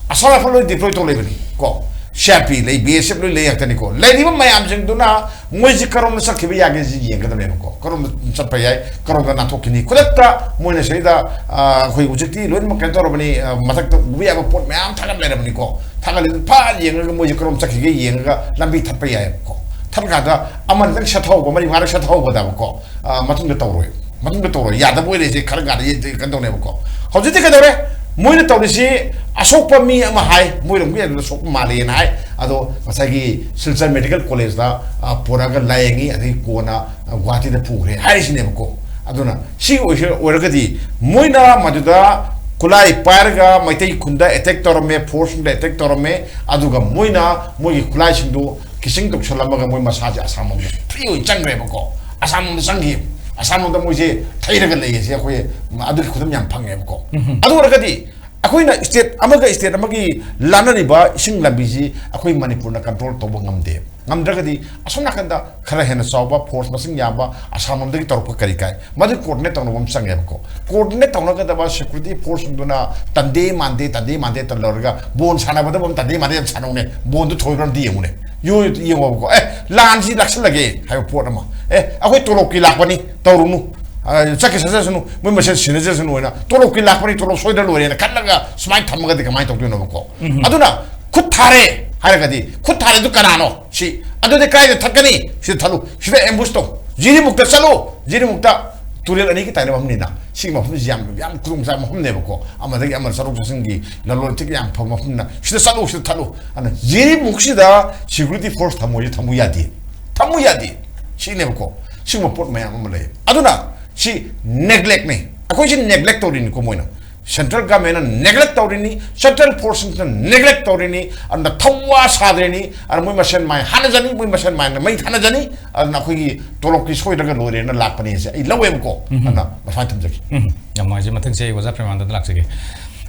ꯑꯁꯥꯝ ꯔꯥꯏꯐꯜ ꯂꯣꯏ ꯗꯤꯄ꯭ꯂꯣꯏ ꯇꯧ ꯂꯩꯕꯅꯤ ꯀꯣ, ꯁꯤ ꯑꯥꯔ ꯄꯤ ꯂꯩ, ꯕꯤ ꯑꯦꯁ ꯑꯦꯐ ꯂꯣꯏ ꯂꯩ ꯉꯥꯛꯇꯅꯤꯀꯣ꯫ ꯂꯩꯔꯤꯕ ꯃꯌꯥꯝꯁꯤꯡꯗꯨꯅ ꯃꯣꯏꯁꯤ ꯀꯔꯣꯝꯗ ꯆꯠꯈꯤꯕ ꯌꯥꯒꯦꯁꯤ ꯌꯦꯡꯒꯗꯕꯅꯦꯕꯀꯣ꯫ ꯀꯔꯣꯝꯗ ꯆꯠꯄ ꯌꯥꯏ, ꯀꯔꯣꯝꯗ ꯅꯥꯟꯊꯣꯛꯈꯤꯅꯤ? ꯈꯨꯗꯛꯇ ꯃꯣꯏꯅ ꯁꯤꯗ, ꯑ, ꯑꯩꯈꯣꯏ ꯍꯧꯖꯤꯛꯇꯤ ꯂꯣꯏꯅꯃꯛ ꯀꯩꯅꯣ ꯇꯧꯔꯕꯅꯤ, ꯑ, ꯃꯊꯛꯇ ꯎꯕ ꯌꯥꯕ ꯄꯣꯠ ꯃꯌꯥꯝ ꯊꯥꯒꯠ ꯂꯩꯔꯕꯅꯤꯀꯣ꯫ ꯊꯥꯒꯠꯂꯤ, ꯐꯠ ꯌꯦꯡꯉꯒ ꯃꯣꯏꯁꯦ ꯀꯔꯣꯝ ꯆꯠꯈꯤꯒꯦ ꯌꯦꯡꯉꯒ ꯂꯝꯕꯤ ꯊꯠꯄ ꯌꯥꯏꯕꯀꯣ꯫ ꯊꯠꯂꯀꯥꯟꯗ ꯑꯃꯅꯤꯗꯪ ꯁꯦꯠꯊꯍꯧꯕ, ꯃꯔꯤ ꯃꯉꯥꯔꯛ ꯁꯦꯠꯊꯍꯧꯕꯗꯕꯀꯣ, ꯑ, ꯃꯇꯨꯡꯗ ꯇꯧꯔꯣꯏ, ꯃꯇꯨꯡꯗ ꯇꯧꯔꯣꯏ, ꯌꯥꯗꯕ ꯑꯣꯏꯔꯦꯁꯦ ꯈꯔ ꯀꯥꯟꯗ ꯀꯩꯅꯣ ꯇꯧꯅꯦꯕꯀꯣ꯫ ꯍꯧꯖꯤꯛꯇꯤ ꯀꯩꯗꯧꯔꯦ? ꯃꯣꯏꯅ ꯇꯧꯔꯤꯁꯤ ꯑꯁꯣꯛꯄ ꯃꯤ ꯑꯃ ꯍꯥꯏ, ꯃꯣꯏꯔꯣꯝꯒꯤ ꯑꯗꯨꯗ ꯁꯣꯛꯄ ꯃꯥꯜꯂꯦꯅ ꯍꯥꯏ꯫ ꯑꯗꯣ ꯉꯁꯥꯏꯒꯤ ꯁꯤꯜꯆꯔ ꯃꯦꯗꯤꯀꯦꯜ ꯀꯣꯂꯦꯖꯇ, ꯑ, ꯄꯨꯔꯛꯑꯒ ꯂꯥꯌꯦꯡꯉꯤ, ꯑꯗꯒꯤ ꯀꯣꯟꯅ, ꯑ, ꯒꯨꯍꯥꯇꯤꯗ ꯄꯨꯈ꯭ꯔꯦ ꯍꯥꯏꯔꯤꯁꯤꯅꯦꯕꯀꯣ꯫ ꯑꯗꯨꯅ ꯁꯤ ꯑꯣꯏꯁꯤ-, ꯑꯣꯏꯔꯒꯗꯤ ꯃꯣꯏꯅ ꯃꯗꯨꯗ ꯈꯨꯠꯂꯥꯏ ꯄꯥꯏꯔꯒ ꯃꯩꯇꯩ ꯈꯨꯟꯗ ꯑꯦꯇꯦꯛ ꯇꯧꯔꯝꯃꯦ, ꯐꯣꯔꯁ ꯔꯨꯝꯗ ꯑꯦꯇꯦꯛ ꯇꯧꯔꯝꯃꯦ, ꯑꯗꯨꯒ ꯃꯣꯏꯅ ꯃꯣꯏꯒꯤ ꯈꯨꯠꯂꯥꯏꯁꯤꯡꯗꯨ ꯀꯤꯁꯤꯡ ꯇꯧꯁꯜꯂꯝꯃꯒ ꯃꯣꯏ ꯃꯁꯥꯁꯦ ꯑꯁꯥꯝꯂꯣꯝꯗ ꯐ꯭ꯔꯤ ꯑꯣꯏꯅ ꯆꯪꯈ꯭ꯔꯦꯕꯀꯣ꯫ ꯑꯁꯥꯝꯂꯣꯝꯗ ꯆꯪꯈꯤ, ꯑꯁꯥꯝꯂꯣꯝꯗ ꯃꯣꯏꯁꯦ ꯊꯩꯔꯒ ꯂꯩꯌꯦꯁꯦ ꯑꯩꯈꯣꯏ ꯑꯗꯨꯒꯤ ꯈꯨꯗꯝ ꯌꯥꯝ ꯐꯪꯉꯦꯕꯀꯣ꯫ ꯑꯗꯨ ꯑꯣꯏꯔꯒꯗꯤ ꯑꯩꯈꯣꯏꯅ ꯁ꯭ꯇꯦꯠ ꯑꯃꯒ ꯁ꯭ꯇꯦꯠ ꯑꯃꯒꯤ ꯂꯥꯟꯅꯔꯤꯕ ꯏꯁꯤꯡ ꯂꯝꯕꯤꯁꯤ ꯑꯩꯈꯣꯏ ꯃꯅꯤꯄꯨꯔꯅ ꯀꯟꯇ꯭ꯔꯣꯜ ꯇꯧꯕ ꯉꯝꯗꯦ꯫ ꯉꯝꯗ꯭ꯔꯒꯗꯤ ꯑꯁꯣꯝ ꯅꯥꯀꯟꯗ ꯈꯔ ꯍꯦꯟꯅ ꯆꯥꯎꯕ, ꯐꯣꯔꯁ ꯃꯁꯤꯡ ꯌꯥꯝꯕ ꯑꯁꯥꯝ ꯂꯣꯝꯗꯒꯤ ꯇꯧꯔꯛꯄ ꯀꯔꯤ ꯀꯥꯏ? ꯃꯗꯨ ꯀꯣꯑꯣꯔꯗꯤꯅꯦꯠ ꯇꯧꯅꯕ ꯑꯃ ꯆꯪꯉꯦꯕꯀꯣ꯫ ꯀꯣꯑꯣꯔꯗꯤꯅꯦꯠ ꯇꯧꯅꯒꯗꯕ ꯁꯦꯀ꯭ꯌꯨꯔꯤꯇꯤ ꯐꯣꯔꯁꯁꯤꯡꯗꯨꯅ ꯇꯟꯗꯦ ꯃꯥꯟꯗꯦ, ꯇꯟꯗꯦ ꯃꯥꯟꯗꯦ ꯇꯧꯔꯒ ꯕꯣꯟ ꯁꯥꯟꯅꯕꯗꯕꯨ ꯑꯃ ꯇꯟꯗꯦ ꯃꯥꯟꯗꯦ ꯌꯥꯝ ꯁꯥꯟꯅꯧꯅꯦ, ꯕꯣꯟꯗꯨ ꯊꯣꯏꯕ꯭ꯔꯥ ꯑꯝꯇ ꯌꯦꯡꯉꯨꯅꯦ꯫ ꯌꯣ-, ꯌꯦꯡꯉꯣꯕꯀꯣ, "ꯑꯦ, ꯂꯥꯟꯁꯤ ꯂꯥꯛꯁꯜꯂꯒꯦ" ꯍꯥꯏꯕ ꯄꯣꯠ ꯑꯃ, "ꯑꯦ, ꯑꯩꯈꯣꯏ ꯇꯣꯂꯣꯞꯀꯤ ꯂꯥꯛꯄꯅꯤ, ꯇꯧꯔꯨꯅꯨ, ꯑ, ꯆꯠꯀꯦ ꯆꯠꯆꯁꯅꯨ, ꯃꯣꯏ ꯃꯁꯦꯟ ꯁꯤꯟꯅꯖꯁꯅꯨ" ꯍꯥꯏꯅ, "ꯇꯣꯂꯣꯞꯀꯤ ꯂꯥꯛꯄꯅꯤ, ꯇꯣꯂꯣꯞ ꯁꯣꯏꯗ꯭ꯔ ꯂꯣꯏꯔꯦꯅ ꯈꯜꯂꯒ ꯁꯨꯃꯥꯏꯅ ꯊꯝꯃꯒꯗꯤ ꯀꯃꯥꯏꯅ ꯇꯧꯗꯣꯏꯅꯣꯕꯀꯣ?" ꯑꯗꯨꯅ ꯈꯨꯠ ꯊꯥꯔꯦ ꯍꯥꯏꯔꯒꯗꯤ, ꯈꯨꯠ ꯊꯥꯔꯦꯗꯨ ꯀꯅꯥꯅꯣ? ꯁꯤ, "ꯑꯗꯨꯗꯤ ꯀꯥꯏꯗ ꯊꯠꯀꯅꯤ? ꯁꯤꯗ ꯊꯠꯂꯨ, ꯁꯤꯗ ꯑꯦꯝꯕꯨꯁ ꯇꯧ, ꯖꯤꯔꯤꯃꯨꯛꯇ ꯆꯠꯂꯨ, ꯖꯤꯔꯤꯃꯨꯛꯇ ꯇꯨꯔꯦꯜ ꯑꯅꯤꯒꯤ ꯇꯥꯏꯅꯕ ꯃꯐꯝꯅꯤꯅ, ꯁꯤꯒꯤ ꯃꯐꯝꯁꯤ ꯌꯥꯝ, ꯌꯥꯝ ꯈꯨꯗꯣꯡꯆꯥꯕ ꯃꯐꯝꯅꯦꯕꯀꯣ, ꯑꯃꯗꯒꯤ ꯑꯃ ꯆꯠꯊꯣꯛ ꯆꯠꯁꯤꯟꯒꯤ ꯂꯂꯣꯟ ꯏꯇꯤꯛ ꯌꯥꯝ ꯐꯕ ꯃꯐꯝꯅ, ꯁꯤꯗ ꯆꯠꯂꯨ, ꯁꯤꯗ ꯊꯠꯂꯨ"꯫ ꯑꯗꯨꯅ ꯖꯤꯔꯤꯃꯨꯛꯁꯤꯗ ꯁꯦꯀ꯭ꯌꯨꯔꯤꯇꯤ ꯐꯣꯔꯁ ꯊꯝꯃꯣꯏꯁꯦ ꯊꯝꯃꯨ ꯌꯥꯗꯦ, ꯊꯝꯃꯨ ꯌꯥꯗꯦ꯫ ꯁꯤꯅꯦꯕꯀꯣ꯫ ꯁꯤꯒꯨꯝꯕ ꯄꯣꯠ ꯃꯌꯥꯝ ꯑꯃ ꯂꯩ꯫ ꯑꯗꯨꯅ ꯁꯤ ꯅꯦꯒ꯭ꯂꯦꯛꯅꯤ꯫ ꯑꯩꯈꯣꯏꯁꯤ ꯅꯦꯒ꯭ꯂꯦꯛ ꯇꯧꯔꯤꯅꯤꯀꯣ ꯃꯣꯏꯅ꯫ ꯁꯦꯟꯇ꯭ꯔꯦꯜ ꯒꯃꯦꯟꯅ ꯅꯦꯒ꯭ꯂꯦꯛ ꯇꯧꯔꯤꯅꯤ, ꯁꯦꯟꯇ꯭ꯔꯦꯜ ꯐꯣꯔꯁꯁꯤꯡꯁꯤꯅ ꯅꯦꯒ꯭ꯂꯦꯛ ꯇꯧꯔꯤꯅꯤ꯫ ꯑꯗꯨꯅ ꯊꯧꯋꯥ ꯁꯥꯗ꯭ꯔꯤꯅꯤ꯫ ꯑꯗꯨꯅ ꯃꯣꯏ ꯃꯁꯦꯟ ꯃꯥꯏ ꯍꯥꯠꯅꯖꯅꯤ, ꯃꯣꯏ ꯃꯁꯦꯟ ꯃꯥꯏꯅ ꯃꯩ ꯊꯥꯅꯖꯅꯤ꯫ ꯑꯗꯨꯅ ꯑꯩꯈꯣꯏꯒꯤ ꯇꯣꯂꯣꯞꯀꯤ ꯁꯣꯏꯗ꯭ꯔꯒ ꯂꯣꯏꯔꯦꯅ ꯂꯥꯛꯄꯅꯦꯁꯦ ꯑꯩ ꯂꯧꯋꯦꯕꯀꯣ꯫ ꯎꯝ꯫ ꯑꯗꯨꯅ ꯃꯁꯥ ꯊꯝꯖꯒꯦ꯫ ꯎꯝ꯫ ꯌꯥꯝ ꯅꯨꯡꯉꯥꯏꯖꯩ꯫ ꯃꯊꯪꯁꯦ ꯑꯩ ꯑꯣꯖꯥ ꯄ꯭ꯔꯦꯃꯥꯅꯟꯗ ꯂꯥꯛꯆꯒꯦ꯫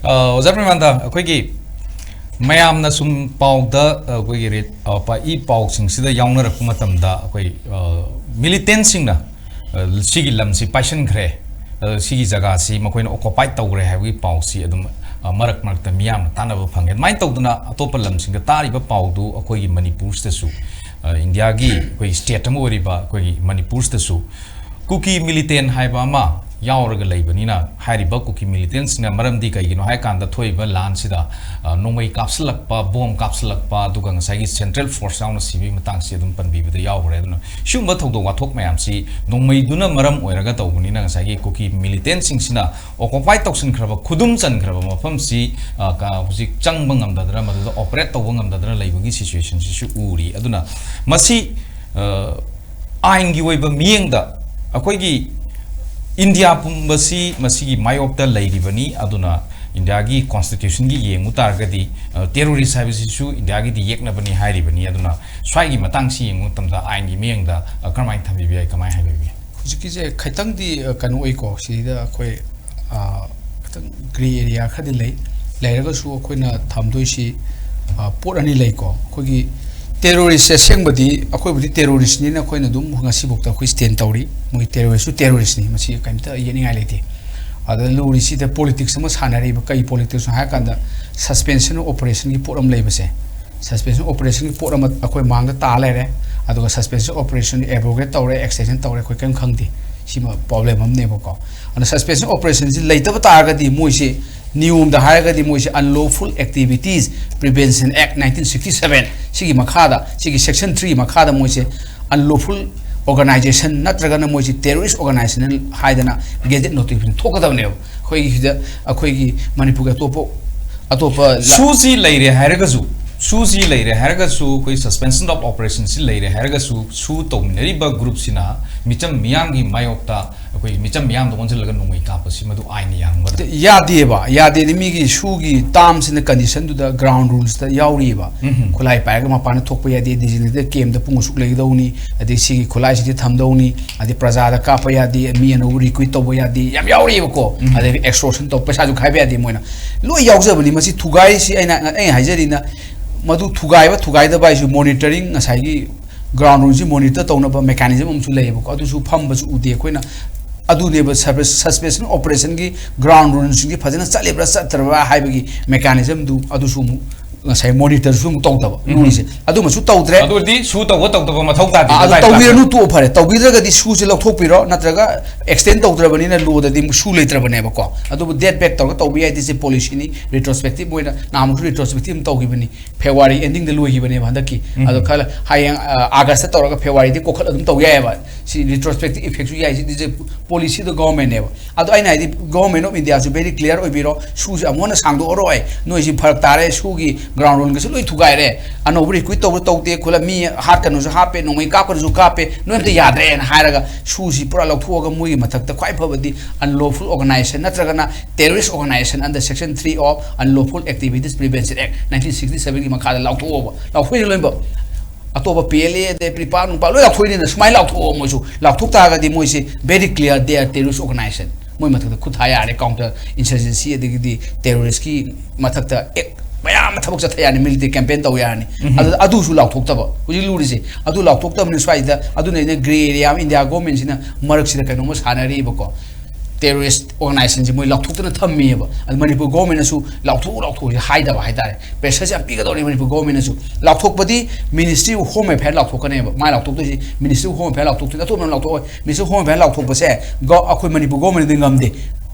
ꯑ, ꯑꯣꯖꯥ ꯄ꯭ꯔꯦꯃꯥꯅꯟꯗ, ꯑꯩꯈꯣꯏꯒꯤ ꯃꯌꯥꯝꯅ ꯁꯨꯝ ꯄꯥꯎꯗ, ꯑ, ꯑꯩꯈꯣꯏꯒꯤ ꯔꯦ-, ꯑ, ꯄ-, ꯏ ꯄꯥꯎꯁꯤꯡꯁꯤꯗ ꯌꯥꯎꯅꯔꯛꯄ ꯃꯇꯝꯗ ꯑꯩꯈꯣꯏ, ꯑ, ꯃꯤꯂꯤꯇꯦꯟꯁꯤꯡꯅ, ꯑ, ꯁꯤꯒꯤ ꯂꯝꯁꯤ ꯄꯥꯏꯁꯤꯟꯈ꯭ꯔꯦ, ꯑ, ꯁꯤꯒꯤ ꯖꯒꯥꯁꯤ ꯃꯈꯣꯏꯅ ꯑꯣꯀꯨꯄꯥꯏ ꯇꯧꯈ꯭ꯔꯦ ꯍꯥꯏꯕꯒꯤ ꯄꯥꯎꯁꯤ ꯑꯗꯨꯝ, ꯑ, ꯃꯔꯛ ꯃꯔꯛꯇ ꯃꯤꯌꯥꯝꯅ ꯇꯥꯟꯅꯕ ꯐꯪꯉꯦ꯫ ꯑꯗꯨꯃꯥꯏꯅ ꯇꯧꯗꯅ ꯑꯇꯣꯞꯄ ꯂꯝꯁꯤꯡꯗ ꯇꯥꯔꯤꯕ ꯄꯥꯎꯗꯨ ꯑꯩꯈꯣꯏꯒꯤ ꯃꯅꯤꯄꯨꯔꯁꯤꯗꯁꯨ, ꯑ, ꯏꯟꯗꯤꯌꯥꯒꯤ ꯑꯩꯈꯣꯏꯒꯤ ꯁ꯭ꯇꯦꯠ ꯑꯃ ꯑꯣꯏꯔꯤꯕ ꯑꯩꯈꯣꯏꯒꯤ ꯃꯅꯤꯄꯨꯔꯁꯤꯗꯁꯨ ꯀꯨꯀꯤ ꯃꯤꯂꯤꯇꯦꯟ ꯍꯥꯏꯕ ꯑꯃ ꯌꯥꯎꯔꯒ ꯂꯩꯕꯅꯤꯅ, ꯍꯥꯏꯔꯤꯕ ꯀꯨꯀꯤ ꯃꯤꯂꯤꯇꯦꯟꯁꯤꯡꯅ, ꯃꯔꯝꯗꯤ ꯀꯩꯒꯤꯅꯣ ꯍꯥꯏ ꯀꯥꯟꯗ ꯊꯣꯛꯏꯕ ꯂꯥꯟꯁꯤꯗ, ꯑ, ꯅꯣꯡꯃꯩ ꯀꯥꯞꯁꯤꯜꯂꯛꯄ, ꯕꯣꯝ ꯀꯥꯞꯁꯤꯜꯂꯛꯄ, ꯑꯗꯨꯒ ꯉꯁꯥꯏꯒꯤ ꯁꯦꯟꯇ꯭ꯔꯦꯜ ꯐꯣꯔꯁ ꯌꯥꯎꯅ ꯁꯤꯕꯒꯤ ꯃꯇꯥꯡꯁꯤ ꯑꯗꯨꯝ ꯄꯟꯕꯤꯕꯗ ꯌꯥꯎꯈ꯭ꯔꯦ꯫ ꯑꯗꯨꯅ ꯁꯤꯒꯨꯝꯕ ꯊꯧꯗꯣꯛ ꯋꯥꯊꯣꯛ ꯃꯌꯥꯝꯁꯤ ꯅꯣꯡꯃꯩꯗꯨꯅ ꯃꯔꯝ ꯑꯣꯏꯔꯒ ꯇꯧꯕꯅꯤꯅ, ꯉꯁꯥꯏꯒꯤ ꯀꯨꯀꯤ ꯃꯤꯂꯤꯇꯦꯟꯁꯤꯡꯁꯤꯅ ꯑꯣꯀꯨꯄꯥꯏ ꯇꯧꯁꯤꯟꯈ꯭ꯔꯕ, ꯈꯨꯗꯨꯝ ꯆꯟꯈ꯭ꯔꯕ ꯃꯐꯝꯁꯤ, ꯑ, ꯀ-, ꯍꯧꯖꯤꯛ ꯆꯪꯕ ꯉꯝꯗꯗꯅ, ꯃꯗꯨꯗ ꯑꯣꯄꯔꯦꯠ ꯇꯧꯕ ꯉꯝꯗꯗꯅ ꯂꯩꯕꯒꯤ ꯁꯤꯆꯨꯋꯦꯁꯟꯁꯤꯁꯨ ꯎꯔꯤ꯫ ꯑꯗꯨꯅ ꯃꯁꯤ, ꯑ, ꯑꯥꯏꯟꯒꯤ ꯑꯣꯏꯕ ꯃꯤꯠꯌꯦꯡꯗ ꯑꯩꯈꯣꯏꯒꯤ ꯏꯟꯗꯤꯌꯥ ꯄꯨꯝꯕꯁꯤ ꯃꯁꯤꯒꯤ ꯃꯥꯌꯣꯛꯇ ꯂꯩꯔꯤꯕꯅꯤ꯫ ꯑꯗꯨꯅ ꯏꯟꯗꯤꯌꯥꯒꯤ ꯀꯣꯟꯁꯇꯤꯇ꯭ꯌꯨꯁꯟꯒꯤ ꯌꯦꯡꯉꯨ ꯇꯥꯔꯒꯗꯤ, ꯑ, ꯇꯦꯔꯣꯔꯤꯁ ꯍꯥꯏꯕꯁꯤꯁꯨ ꯏꯟꯗꯤꯌꯥꯒꯤꯗꯤ ꯌꯦꯛꯅꯕꯅꯤ ꯍꯥꯏꯔꯤꯕꯅꯤ꯫ ꯑꯗꯨꯅ ꯁ꯭ꯋꯥꯏꯒꯤ ꯃꯇꯥꯡꯁꯤ ꯌꯦꯡꯕ ꯃꯇꯝꯗ ꯑꯥꯏꯟꯒꯤ ꯃꯤꯠꯌꯦꯡꯗ, ꯑ, ꯀꯔꯝꯍꯥꯏꯅ ꯊꯝꯕꯤꯕ ꯌꯥꯏ, ꯀꯃꯥꯏꯅ ꯍꯥꯏꯕꯤꯕ ꯌꯥꯏ? ꯍꯧꯖꯤꯛꯀꯤꯁꯦ ꯈꯤꯇꯪꯗꯤ, ꯑ, ꯀꯩꯅꯣ ꯑꯣꯏꯀꯣ, ꯁꯤꯗ ꯑꯩꯈꯣꯏ, ꯑ, ꯒ꯭ꯔꯦ ꯑꯦꯔꯤꯌꯥ ꯈꯔꯗꯤ ꯂꯩ꯫ ꯂꯩꯔꯒꯁꯨ ꯑꯩꯈꯣꯏꯅ ꯊꯝꯗꯣꯏꯁꯤ, ꯑ, ꯄꯣꯠ ꯑꯅꯤ ꯂꯩꯀꯣ꯫ ꯑꯩꯈꯣꯏꯒꯤ ꯇꯦꯔꯣꯔꯤꯁꯁꯦ ꯑꯁꯦꯡꯕꯗꯤ ꯑꯩꯈꯣꯏꯕꯨꯗꯤ ꯇꯦꯔꯣꯔꯤꯁꯅꯤꯅ ꯑꯩꯈꯣꯏꯅ ꯑꯗꯨꯝ ꯉꯁꯤꯐꯥꯎꯗ ꯑꯩꯈꯣꯏ ꯁ꯭ꯇꯦꯟ ꯇꯧꯔꯤ꯫ ꯃꯣꯏ ꯇꯦꯔꯣꯔꯤꯁꯁꯨ ꯇꯦꯔꯣꯔꯤꯁꯅꯤ, ꯃꯁꯤ ꯀꯔꯤꯝꯇ ꯌꯦꯠꯅꯤꯡꯉꯥꯏ ꯂꯩꯇꯦ꯫ ꯑꯗ ꯂꯨꯔꯤꯁꯤꯗ ꯄꯣꯂꯤꯇꯤꯛꯁ ꯑꯃ ꯁꯥꯟꯅꯔꯤꯕ꯫ ꯀꯩ ꯄꯣꯂꯤꯇꯤꯛꯁꯅꯣ ꯍꯥꯏꯔꯀꯥꯟꯗ, ꯁꯁꯄꯦꯟꯁꯟ ꯑꯣꯐ ꯑꯣꯄꯔꯦꯁꯟꯒꯤ ꯄꯣꯠ ꯑꯃ ꯂꯩꯕꯁꯦ, ꯁꯁꯄꯦꯟꯁꯟ ꯑꯣꯄꯔꯦꯁꯟꯒꯤ ꯄꯣꯠ ꯑꯃ ꯑꯩꯈꯣꯏ ꯃꯥꯡꯗ ꯇꯥ ꯂꯩꯔꯦ꯫ ꯑꯗꯨꯒ ꯁꯁꯄꯦꯟꯁꯟ ꯑꯣꯄꯔꯦꯁꯟ ꯑꯦꯕ꯭ꯔꯣꯒꯦꯠ ꯇꯧꯔꯦ, ꯑꯦꯛꯁꯇꯦꯟꯁꯟ ꯇꯧꯔꯦ, ꯑꯩꯈꯣꯏ ꯀꯔꯤꯝ ꯈꯪꯗꯦ꯫ ꯁꯤꯃ ꯄ꯭ꯔꯣꯕ꯭ꯂꯦꯝ ꯑꯃꯅꯦꯕꯀꯣ꯫ ꯑꯗꯨꯅ ꯁꯁꯄꯦꯟꯁꯟ ꯑꯣꯄꯔꯦꯁꯟꯁꯤ ꯂꯩꯇꯕ ꯇꯥꯔꯒꯗꯤ ꯃꯣꯏꯁꯤ ꯅꯤꯌꯣꯝꯗ ꯍꯥꯏꯔꯒꯗꯤ ꯃꯣꯏꯁꯦ Unlawful Activities Prevention Act nineteen sixty seven ꯁꯤꯒꯤ ꯃꯈꯥꯗ, ꯁꯤꯒꯤ ꯁꯦꯛꯁꯟ ꯊ꯭ꯔꯤ ꯃꯈꯥꯗ ꯃꯣꯏꯁꯦ unlawful organization ꯅꯠꯇ꯭ꯔꯒꯅ ꯃꯣꯏꯁꯦ terrorist organization ꯍꯥꯏꯗꯅ ꯒꯦꯖꯦꯠ ꯅꯣꯇꯤꯐꯤꯀꯦꯁꯟ ꯊꯣꯛꯀꯗꯕꯅꯦꯕ꯫ ꯑꯩꯈꯣꯏꯒꯤ ꯁꯤꯗ ꯑꯩꯈꯣꯏꯒꯤ ꯃꯅꯤꯄꯨꯔꯒꯤ ꯑꯇꯣꯞꯄ, ꯑꯇꯣꯞꯄ ꯂ- ꯁꯨꯁꯤ ꯂꯩꯔꯦ ꯍꯥꯏꯔꯒꯁꯨ, ꯁꯨꯁꯤ ꯂꯩꯔꯦ ꯍꯥꯏꯔꯒꯁꯨ, ꯑꯩꯈꯣꯏ suspension of operationꯁꯤ ꯂꯩꯔꯦ ꯍꯥꯏꯔꯒꯁꯨ, ꯁꯨ ꯇꯧꯃꯤꯟꯅꯔꯤꯕ ꯒ꯭ꯔꯨꯞꯁꯤꯅ ꯃꯤꯆꯝ ꯃꯤꯌꯥꯝꯒꯤ ꯃꯥꯌꯣꯛꯇ, ꯑꯩꯈꯣꯏ ꯃꯤꯆꯝ ꯃꯤꯌꯥꯝꯗ ꯑꯣꯟꯁꯤꯜꯂꯒ ꯅꯣꯡꯃꯩ ꯀꯥꯞꯄꯁꯤ ꯃꯗꯨ ꯑꯥꯏꯟꯅ ꯌꯥꯔꯝꯒꯗ꯭ꯔꯥ? ꯌꯥꯗꯦꯕ, ꯌꯥꯗꯦꯗꯤ ꯃꯤꯒꯤ ꯁꯨꯒꯤ ꯇꯥꯝꯁꯤꯅ ꯀꯟꯗꯤꯁꯟꯗꯨꯗ ꯒ꯭ꯔꯥꯎꯟ ꯔꯨꯜꯁꯇ ꯌꯥꯎꯔꯤꯕ꯫ ꯎꯝꯍꯨꯝ꯫ ꯈꯨꯠꯂꯥꯏ ꯄꯥꯏꯔꯒ ꯃꯄꯥꯟꯗ ꯊꯣꯛꯄ ꯌꯥꯗꯦ, ꯗꯤꯖꯤꯅꯦꯇꯦꯗ ꯀꯦꯝꯗ ꯄꯨꯡ ꯑꯁꯨꯛ ꯂꯩꯒꯗꯧꯅꯤ, ꯑꯗꯩ ꯁꯤꯒꯤ ꯈꯨꯠꯂꯥꯏꯁꯤꯗꯤ ꯊꯝꯗꯧꯅꯤ, ꯑꯗꯩ ꯄ꯭ꯔꯖꯥꯗ ꯀꯥꯞꯄ ꯌꯥꯗꯦ, ꯃꯤ ꯑꯅꯧꯕ ꯔꯤꯀ꯭ꯔꯨꯏꯠ ꯇꯧꯕ ꯌꯥꯗꯦ, ꯌꯥꯝ ꯌꯥꯎꯔꯤꯕꯀꯣ꯫ ꯎꯝ꯫ ꯑꯗꯩ ꯑꯦꯛꯁꯇꯣꯔꯁꯟ ꯇꯧꯕ, ꯄꯩꯁꯥꯁꯨ ꯈꯥꯏꯕ ꯌꯥꯗꯦ ꯃꯣꯏꯅ꯫ ꯂꯣꯏ ꯌꯥꯎꯖꯕꯅꯤ꯫ ꯃꯁꯤ ꯊꯨꯒꯥꯏꯔꯤꯁꯤ ꯑꯩꯅ, ꯑꯩꯅ ꯍꯥꯏꯖꯔꯤꯅ, ꯃꯗꯨ ꯊꯨꯒꯥꯏꯕ ꯊꯨꯒꯥꯏꯗꯕ ꯍꯥꯏꯁꯨ ꯃꯣꯅꯤꯇꯔꯤꯡ, ꯉꯁꯥꯏꯒꯤ ꯒ꯭ꯔꯥꯎꯟ ꯔꯨꯜꯁꯤ ꯃꯣꯅꯤꯇꯔ ꯇꯧꯅꯕ ꯃꯦꯀꯥꯅꯤꯖꯝ ꯑꯃꯁꯨ ꯂꯩꯌꯦꯕꯀꯣ꯫ ꯑꯗꯨꯁꯨ ꯐꯝꯕꯁꯨ ꯎꯗꯦ ꯑꯩꯈꯣꯏꯅ꯫ ꯑꯗꯨꯅꯦꯕ ꯁꯁꯄꯦꯟꯁꯟ ꯑꯣꯄꯔꯦꯁꯟꯒꯤ ꯒ꯭ꯔꯥꯎꯟ ꯔꯨꯜꯁꯤꯡꯁꯤ ꯐꯖꯅ ꯆꯠꯂꯤꯕ꯭ꯔꯥ ꯆꯠꯇ꯭ꯔꯕ꯭ꯔꯥ ꯍꯥꯏꯕꯒꯤ ꯃꯦꯀꯥꯅꯤꯖꯝꯗꯨ ꯑꯗꯨꯁꯨ ꯑꯃꯨꯛ ꯉꯁꯥꯏ ꯃꯣꯅꯤꯇꯔꯁꯨ ꯑꯃꯨꯛ ꯇꯧꯗꯕ ꯎꯝ꯫ ꯂꯨꯔꯤꯁꯦ꯫ ꯑꯗꯨꯃꯁꯨ ꯇꯧꯗ꯭ꯔꯦ꯫ ꯑꯗꯨ ꯑꯣꯏꯔꯗꯤ ꯁꯨ ꯇꯧꯕ ꯇꯧꯗꯕ ꯃꯊꯧ ꯇꯥꯗꯦ꯫ ꯑꯥ, ꯑꯗꯨ ꯍꯥꯏꯕ ꯇꯧꯕꯤꯔꯅꯨ ꯇꯥꯔꯦ꯫ ꯇꯣꯛꯑꯣ ꯐꯔꯦ꯫ ꯇꯧꯕꯤꯗ꯭ꯔꯒꯗꯤ ꯁꯨꯁꯦ ꯂꯧꯊꯣꯛꯄꯤꯔꯣ, ꯅꯠꯇ꯭ꯔꯒ ꯑꯦꯛꯁꯇꯦꯟ ꯇꯧꯗ꯭ꯔꯕꯅꯤꯅ ꯂꯣꯗꯗꯤ ꯁꯨ ꯂꯩꯇ꯭ꯔꯕꯅꯦꯕꯀꯣ꯫ ꯑꯗꯨꯕꯨ ꯗꯦꯠ ꯕꯦꯛ ꯇꯧꯔꯒ ꯇꯧꯕ ꯌꯥꯏꯗꯤ ꯁꯤ ꯄꯣꯂꯤꯁꯤꯅꯤ, ꯔꯤꯇ꯭ꯔꯣꯁꯄꯦꯛꯇꯤꯞ ꯑꯣꯏꯅ ꯅꯍꯥꯟꯃꯨꯛꯁꯨ ꯔꯤꯇ꯭ꯔꯣꯁꯄꯦꯛꯇꯤꯞ ꯑꯃ ꯇꯧꯈꯤꯕꯅꯤ꯫ ꯐꯦꯕ꯭ꯔꯨꯋꯥꯔꯤ ꯑꯦꯟꯗꯤꯡꯗ ꯂꯣꯏꯈꯤꯕꯅꯦꯕ ꯍꯟꯗꯛꯀꯤ꯫ ꯎꯝ꯫ ꯑꯗꯣ ꯈꯜꯂ ꯍꯌꯦꯡ, ꯑ, ꯑꯥꯒꯁꯇ ꯇꯧꯔꯒ ꯐꯦꯕ꯭ꯔꯨꯋꯥꯔꯤꯗꯤ ꯀꯣꯛꯈꯠ ꯑꯗꯨꯝ ꯇꯧ ꯌꯥꯏꯑꯕ꯫ ꯁꯤ ꯔꯤꯇ꯭ꯔꯣꯁꯄꯦꯛꯇꯤꯞ ꯏꯐꯦꯛꯁꯨ ꯌꯥꯏ, ꯁꯤꯗꯤ ꯄꯣꯂꯤꯁꯤꯗꯣ ꯒꯣꯚꯔꯟꯃꯦꯟꯅꯦꯕ꯫ ꯑꯗꯣ ꯑꯩꯅ ꯍꯥꯏꯗꯤ Government of Indiaꯁꯨ very clear ꯑꯣꯏꯕꯤꯔꯣ, ꯁꯨꯁꯦ ꯑꯃꯨꯛ ꯍꯟꯅ ꯁꯥꯡꯗꯣꯛꯑꯔꯣꯏ, ꯅꯣꯏꯁꯤ ꯐꯔꯛ ꯇꯥꯔꯦ, ꯁꯨꯒꯤ ꯒ꯭ꯔꯥꯎꯟ ꯔꯨꯜꯒꯁꯨ ꯂꯣꯏ ꯊꯨꯒꯥꯏꯔꯦ, ꯑꯅꯧꯕ ꯔꯤꯀ꯭ꯔꯨꯏꯠ ꯇꯧꯕ ꯇꯧꯗꯦ, ꯈꯨꯂ-, ꯃꯤ ꯍꯥꯠꯀꯅꯨꯁꯨ ꯍꯥꯞꯄꯦ, ꯅꯣꯡꯃꯩ ꯀꯥꯞꯀꯅꯨꯁꯨ ꯀꯥꯞꯄꯦ, ꯅꯣꯏ ꯑꯝꯇ ꯌꯥꯗ꯭ꯔꯦꯅ ꯍꯥꯏꯔꯒ ꯁꯨꯁꯤ ꯄꯨꯔꯥ ꯂꯧꯊꯣꯛꯑꯒ ꯃꯣꯏꯒꯤ ꯃꯊꯛꯇ ꯈ꯭ꯋꯥꯏ ꯐꯕꯗꯤ unlawful organization ꯅꯠꯇ꯭ꯔꯒꯅ terrorist organization under section three of Unlawful Activities Prevention Act nineteen sixty sevenꯒꯤ ꯃꯈꯥꯗ ꯂꯥꯎꯊꯣꯛꯑꯣꯕ, ꯂꯥꯎꯊꯣꯛꯏꯅ ꯂꯣꯏꯅꯃꯛ꯫ ꯑꯇꯣꯞꯄ ꯄꯤ ꯑꯦꯜ ꯑꯦ ꯑꯗꯩ ꯄ꯭ꯔꯤꯄꯥꯛ ꯅꯨꯡꯄꯥꯛ ꯂꯣꯏ ꯂꯥꯎꯊꯣꯛꯏꯅꯤꯅ, ꯁꯨꯃꯥꯏꯅ ꯂꯥꯎꯊꯣꯛꯑꯣ ꯃꯣꯏꯁꯨ꯫ ꯂꯥꯎꯊꯣꯛ ꯇꯥꯔꯒꯗꯤ ꯃꯣꯏꯁꯦ very clear they are terrorist organization꯫ ꯃꯣꯏ ꯃꯊꯛꯇ ꯈꯨꯠ ꯊꯥ ꯌꯥꯔꯦ, counter insurgency ꯑꯗꯒꯤꯗꯤ terrorist ꯀꯤ ꯃꯊꯛꯇ ꯑꯦꯛ ꯃꯌꯥꯝ ꯑꯃ ꯊꯕꯛ ꯆꯠꯊ ꯌꯥꯔꯅꯤ, military campaign ꯇꯧ ꯌꯥꯔꯅꯤ꯫ ꯑꯗꯨ ꯑꯗꯨꯁꯨ ꯂꯥꯎꯊꯣꯛꯇꯕ ꯍꯧꯖꯤꯛ ꯂꯨꯔꯤꯁꯦ꯫ ꯑꯗꯨ ꯂꯥꯎꯊꯣꯛꯇꯕꯅꯤꯅ ꯁ꯭ꯋꯥꯏꯗ, ꯑꯗꯨꯅ ꯑꯩꯅ grey area ꯑꯃ India government ꯁꯤꯅ ꯃꯔꯛꯁꯤꯗ ꯀꯩꯅꯣꯝꯃ ꯁꯥꯟꯅꯔꯤꯕꯀꯣ꯫ Terrorist organization ꯁꯦ ꯃꯣꯏ ꯂꯥꯎꯊꯣꯛꯇꯅ ꯊꯝꯃꯤꯑꯕ꯫ ꯑꯗꯨ ꯃꯅꯤꯄꯨꯔ government ꯅꯁꯨ ꯂꯥꯎꯊꯣꯛꯎ ꯂꯥꯎꯊꯣꯛꯎꯁꯦ ꯍꯥꯏꯗꯕ ꯍꯥꯏꯇꯥꯔꯦ꯫ Pressure ꯁꯦ ꯌꯥꯝ ꯄꯤꯒꯗꯧꯔꯤ ꯃꯅꯤꯄꯨꯔ government ꯅꯁꯨ꯫ ꯂꯥꯎꯊꯣꯛꯄꯗꯤ Ministry of Home Affairs ꯂꯥꯎꯊꯣꯛꯀꯅꯦꯕ꯫ My ꯂꯥꯎꯊꯣꯛꯇꯣꯏꯁꯤ Ministry of Home Affairs ꯂꯥꯎꯊꯣꯛꯇꯣꯏꯅꯤ, ꯑꯇꯣꯞꯄ ꯑꯃ ꯂꯥꯎꯊꯣꯛꯑꯣꯏ꯫ Ministry of Home Affairs ꯂꯥꯎꯊꯣꯛꯄꯁꯦ ꯒ-, ꯑꯩꯈꯣꯏ ꯃꯅꯤꯄꯨꯔ government ꯗꯤ ꯉꯝꯗꯦ꯫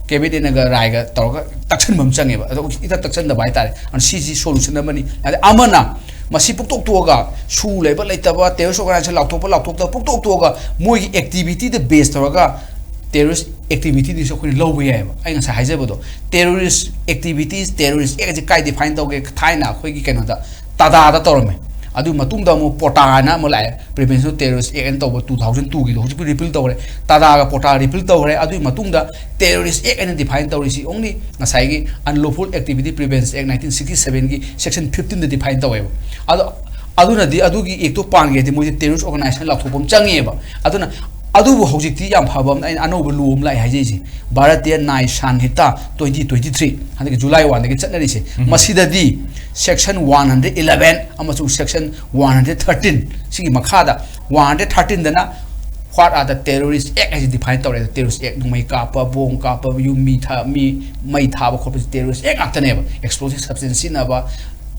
Cabinet ꯅꯒ ꯔꯥꯏꯒ ꯇꯧꯔꯒ ꯇꯛꯁꯟꯕ ꯑꯃ ꯆꯪꯉꯦꯕ꯫ ꯑꯗꯣ ꯏꯇꯛ ꯇꯛꯁꯟꯗꯕ ꯍꯥꯏꯇꯥꯔꯦ꯫ ꯑꯗꯨꯅ ꯁꯤꯁꯤ solution ꯑꯃꯅꯤ꯫ ꯑꯗꯩ ꯑꯃꯅ ꯃꯁꯤ ꯄꯨꯛꯇꯣꯛ ꯇꯣꯛꯑꯒ ꯁꯨ ꯂꯩꯕ ꯂꯩꯇꯕ terrorist organization ꯂꯥꯎꯊꯣꯛꯄ ꯂꯥꯎꯊꯣꯛꯇꯕ ꯄꯨꯛꯇꯣꯛ ꯇꯣꯛꯑꯒ ꯃꯣꯏꯒꯤ activity ꯗ base ꯇꯧꯔꯒ terrorist activity ꯗꯨꯁꯨ ꯑꯩꯈꯣꯏꯅ ꯂꯧꯕ ꯌꯥꯏꯑꯕ꯫ ꯑꯩ ꯉꯁꯥꯏ ꯍꯥꯏꯖꯕꯗꯣ terrorist activities, terrorist act ꯁꯦ ꯀꯥꯏ define ꯇꯧꯒꯦ? ꯊꯥꯏꯅ ꯑꯩꯈꯣꯏꯒꯤ ꯀꯩꯅꯣꯗ ꯇꯥꯗꯥꯗ ꯇꯧꯔꯝꯃꯦ꯫ ꯑꯗꯨꯒꯤ ꯃꯇꯨꯡꯗ ꯑꯃꯨꯛ ꯄꯣꯇꯥ ꯍꯥꯏꯅ ꯑꯃ ꯂꯥꯛꯑꯦ, Prevention of Terrorist Act ꯍꯥꯏꯅ ꯇꯧꯕ two thousand two ꯒꯤꯗꯣ, ꯍꯧꯖꯤꯛꯄꯨꯗꯤ repeal ꯇꯧꯈ꯭ꯔꯦ꯫ ꯇꯥꯗꯥꯒ ꯄꯣꯇꯥ repeal ꯇꯧꯈ꯭ꯔꯦ꯫ ꯑꯗꯨꯒꯤ ꯃꯇꯨꯡꯗ terrorist act ꯍꯥꯏꯅ define ꯇꯧꯔꯤꯁꯤ only ꯉꯁꯥꯏꯒꯤ Unlawful Activity Prevention Act nineteen sixty seven ꯒꯤ section fifteen ꯗ define ꯇꯧꯋꯦꯕ꯫ ꯑꯗꯣ ꯑꯗꯨꯅꯗꯤ ꯑꯗꯨꯒꯤ act ꯇꯣ ꯄꯥꯟꯒꯦꯗꯤ ꯃꯣꯏꯗꯤ terrorist organization ꯂꯥꯎꯊꯣꯛꯄ ꯑꯃ ꯆꯪꯉꯦꯕ꯫ ꯑꯗꯨꯅ ꯑꯗꯨꯕꯨ ꯍꯧꯖꯤꯛꯇꯤ ꯌꯥꯝ ꯐꯕ ꯑꯃꯅ ꯑꯩꯅ ꯑꯅꯧꯕ law ꯑꯃ ꯂꯥꯛꯑꯦ ꯍꯥꯏꯖꯩꯁꯦ, Bharatiya Nyaya Sanhita twenty twenty three, ꯍꯟꯗꯛꯀꯤ July one ꯗꯒꯤ ꯆꯠꯅꯔꯤꯁꯦ꯫ ꯃꯁꯤꯗꯗꯤ section one hundred eleven ꯑꯃꯁꯨꯡ section one hundred thirteen ꯁꯤꯒꯤ ꯃꯈꯥꯗ one hundred thirteen ꯗꯅ what are the terrorist act ꯍꯥꯏꯁꯤ define ꯇꯧꯔꯦ꯫ Terrorist act, ꯅꯣꯡꯃꯩ ꯀꯥꯞꯄ, bomb ꯀꯥꯞꯄ, ꯌꯨꯝ ꯃꯤ ꯊꯥ-, ꯃꯤ ꯃꯩ ꯊꯥꯕ ꯈꯣꯠꯄꯁꯤ terrorist act ꯉꯥꯛꯇꯅꯦꯕ꯫ Explosive substance ꯁꯤꯖꯤꯟꯅꯕ,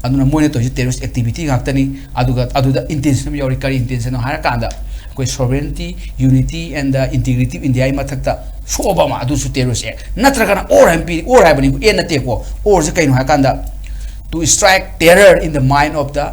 ꯑꯗꯨꯅ ꯃꯣꯏꯅ ꯇꯧꯔꯤꯁꯤ terrorist activity ꯉꯥꯛꯇꯅꯤ꯫ ꯑꯗꯨꯒ ꯑꯗꯨꯗ intention ꯑꯃ ꯌꯥꯎꯔꯤ꯫ ꯀꯔꯤ intention ꯅꯣ ꯍꯥꯏꯔꯀꯥꯟꯗ, ꯑꯩꯈꯣꯏ sovereignty, unity and the integrity of India ꯒꯤ ꯃꯊꯛꯇ ꯁꯣꯛꯑꯕ ꯑꯃ, ꯑꯗꯨꯁꯨ terrorist act꯫ ꯅꯠꯇ꯭ꯔꯒꯅ or ꯍꯥꯏꯅ ꯄꯤꯔꯤ, or ꯍꯥꯏꯕꯅꯤ, ꯑꯦ ꯅꯠꯇꯦꯀꯣ꯫ Or ꯁꯦ ꯀꯩꯅꯣ ꯍꯥꯏꯔꯀꯥꯟꯗ, to strike terror in the mind of the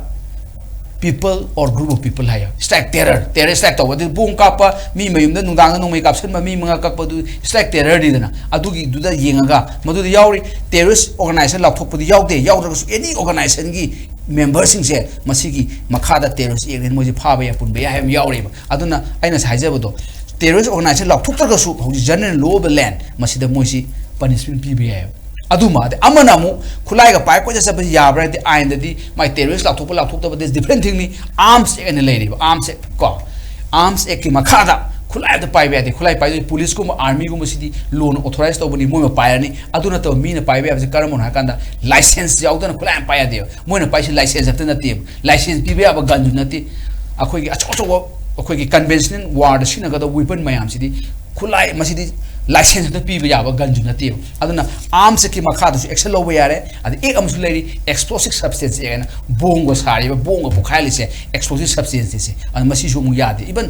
people or group of people ꯍꯥꯏꯌꯣ꯫ Strike terror, terror strike ꯇꯧꯕ, ꯑꯗꯨ bomb ꯀꯥꯞꯄ, ꯃꯤ ꯃꯌꯨꯝꯗ ꯅꯨꯡꯗꯥꯡꯗ ꯅꯣꯡꯃꯩ ꯀꯥꯞꯁꯤꯟꯕ, ꯃꯤ ꯃꯉꯥ ꯀꯛꯄꯗꯨ strike terror ꯅꯤꯗꯅ꯫ ꯑꯗꯨꯒꯤꯗꯨꯗ ꯌꯦꯡꯉꯒ ꯃꯗꯨꯗ ꯌꯥꯎꯔꯤ꯫ Terrorist organization ꯂꯥꯎꯊꯣꯛꯄꯗꯤ ꯌꯥꯎꯗꯦ, ꯌꯥꯎꯗ꯭ꯔꯒꯁꯨ any organization ꯒꯤ member ꯁꯤꯡꯁꯦ ꯃꯁꯤꯒꯤ ꯃꯈꯥꯗ terrorist act ꯅ ꯃꯣꯏꯁꯦ ꯐꯥꯕ ꯌꯥꯏ, ꯄꯨꯟꯕ ꯌꯥꯏ ꯍꯥꯏꯕ ꯑꯃ ꯌꯥꯎꯔꯤꯕ꯫ ꯑꯗꯨꯅ ꯑꯩꯅ ꯉꯁꯥꯏ ꯍꯥꯏꯖꯕꯗꯣ, terrorist organization ꯂꯥꯎꯊꯣꯛꯇ꯭ꯔꯒꯁꯨ ꯍꯧꯖꯤꯛ general law of the land ꯃꯁꯤꯗ ꯃꯣꯏꯁꯤ punishment ꯄꯤꯕ ꯌꯥꯏꯑꯕ꯫ ꯑꯗꯨꯃ ꯑꯗꯩ ꯑꯃꯅ ꯑꯃꯨꯛ ꯈꯨꯠꯂꯥꯏꯒ ꯄꯥꯏ ꯀꯣꯏꯆꯠ ꯆꯠꯄꯁꯤ ꯌꯥꯕ꯭ꯔꯥ ꯍꯥꯏꯗꯤ ꯑꯥꯏꯟꯗꯗꯤ ꯃꯥꯏ terrorist ꯂꯥꯎꯊꯣꯛꯄ ꯂꯥꯎꯊꯣꯛꯇꯕ, that's different thing ꯅꯤ꯫ Arms Act ꯍꯥꯏꯅ ꯂꯩꯔꯤꯕ, Arms Act ꯀꯣ, Arms Act ꯀꯤ ꯃꯈꯥꯗ ꯈꯨꯠꯂꯥꯏ ꯑꯝꯇ ꯄꯥꯏꯕ ꯌꯥꯗꯦ꯫ ꯈꯨꯠꯂꯥꯏ ꯄꯥꯏꯗꯣꯏ ꯄꯨꯂꯤꯁꯀꯨꯝꯕ, ꯑꯥꯔꯃꯤꯒꯨꯝꯕꯁꯤꯗꯤ ꯂꯣꯅ ꯑꯣꯊꯣꯔꯥꯏꯁ ꯇꯧꯕꯅꯤ, ꯃꯣꯏꯅ ꯄꯥꯏꯔꯅꯤ꯫ ꯑꯗꯨ ꯅꯠꯇꯕ ꯃꯤꯅ ꯄꯥꯏꯕ ꯌꯥꯕꯁꯤ ꯀꯔꯝꯕꯅꯣ ꯍꯥꯏ ꯀꯥꯟꯗ, ꯂꯥꯏꯁꯦꯟꯁ ꯌꯥꯎꯗꯅ ꯈꯨꯠꯂꯥꯏ ꯑꯃ ꯄꯥꯏ ꯌꯥꯗꯦꯕ꯫ ꯃꯣꯏꯅ ꯄꯥꯏꯁꯤ ꯂꯥꯏꯁꯦꯟꯁ ꯑꯝꯇ ꯅꯠꯇꯦꯕ, ꯂꯥꯏꯁꯦꯟꯁ ꯄꯤꯕ ꯌꯥꯕ ꯒꯟꯁꯨ ꯅꯠꯇꯦ꯫ ꯑꯩꯈꯣꯏꯒꯤ ꯑꯆꯧ ꯑꯆꯧꯕ, ꯑꯩꯈꯣꯏꯒꯤ ꯀꯟꯚꯦꯟꯁꯅꯦꯜ ꯋꯥꯔꯗ ꯁꯤꯖꯤꯟꯅꯒꯗꯕ ꯋꯤꯄꯟ ꯃꯌꯥꯝꯁꯤꯗꯤ, ꯈꯨꯠꯂꯥꯏ, ꯃꯁꯤꯗꯤ ꯂꯥꯏꯁꯦꯟꯁ ꯑꯝꯇ ꯄꯤꯕ ꯌꯥꯕ ꯒꯟꯁꯨ ꯅꯠꯇꯦꯕ꯫ ꯑꯗꯨꯅ ꯑꯥꯔꯝꯁ ꯑꯦꯛꯀꯤ ꯃꯈꯥꯗꯁꯨ ꯑꯦꯛꯁꯟ ꯂꯧꯕ ꯌꯥꯔꯦ꯫ ꯑꯗ ꯑꯦꯛ ꯑꯃꯁꯨ ꯂꯩꯔꯤ, ꯑꯦꯛꯁꯄ꯭ꯂꯣꯁꯤꯞ ꯁꯕꯁꯇꯦꯟꯁ ꯑꯦꯛ ꯍꯥꯏꯅ, ꯕꯣꯝꯒ ꯁꯥꯔꯤꯕ, ꯕꯣꯝꯒ ꯄꯣꯈꯥꯏꯍꯜꯂꯤꯁꯦ ꯑꯦꯛꯁꯄ꯭ꯂꯣꯁꯤꯞ ꯁꯕꯁꯇꯦꯟꯁꯅꯤ꯫ ꯑꯗꯨ ꯃꯁꯤꯁꯨ ꯑꯃꯨꯛ ꯌꯥꯗꯦ꯫ ꯏꯚꯟ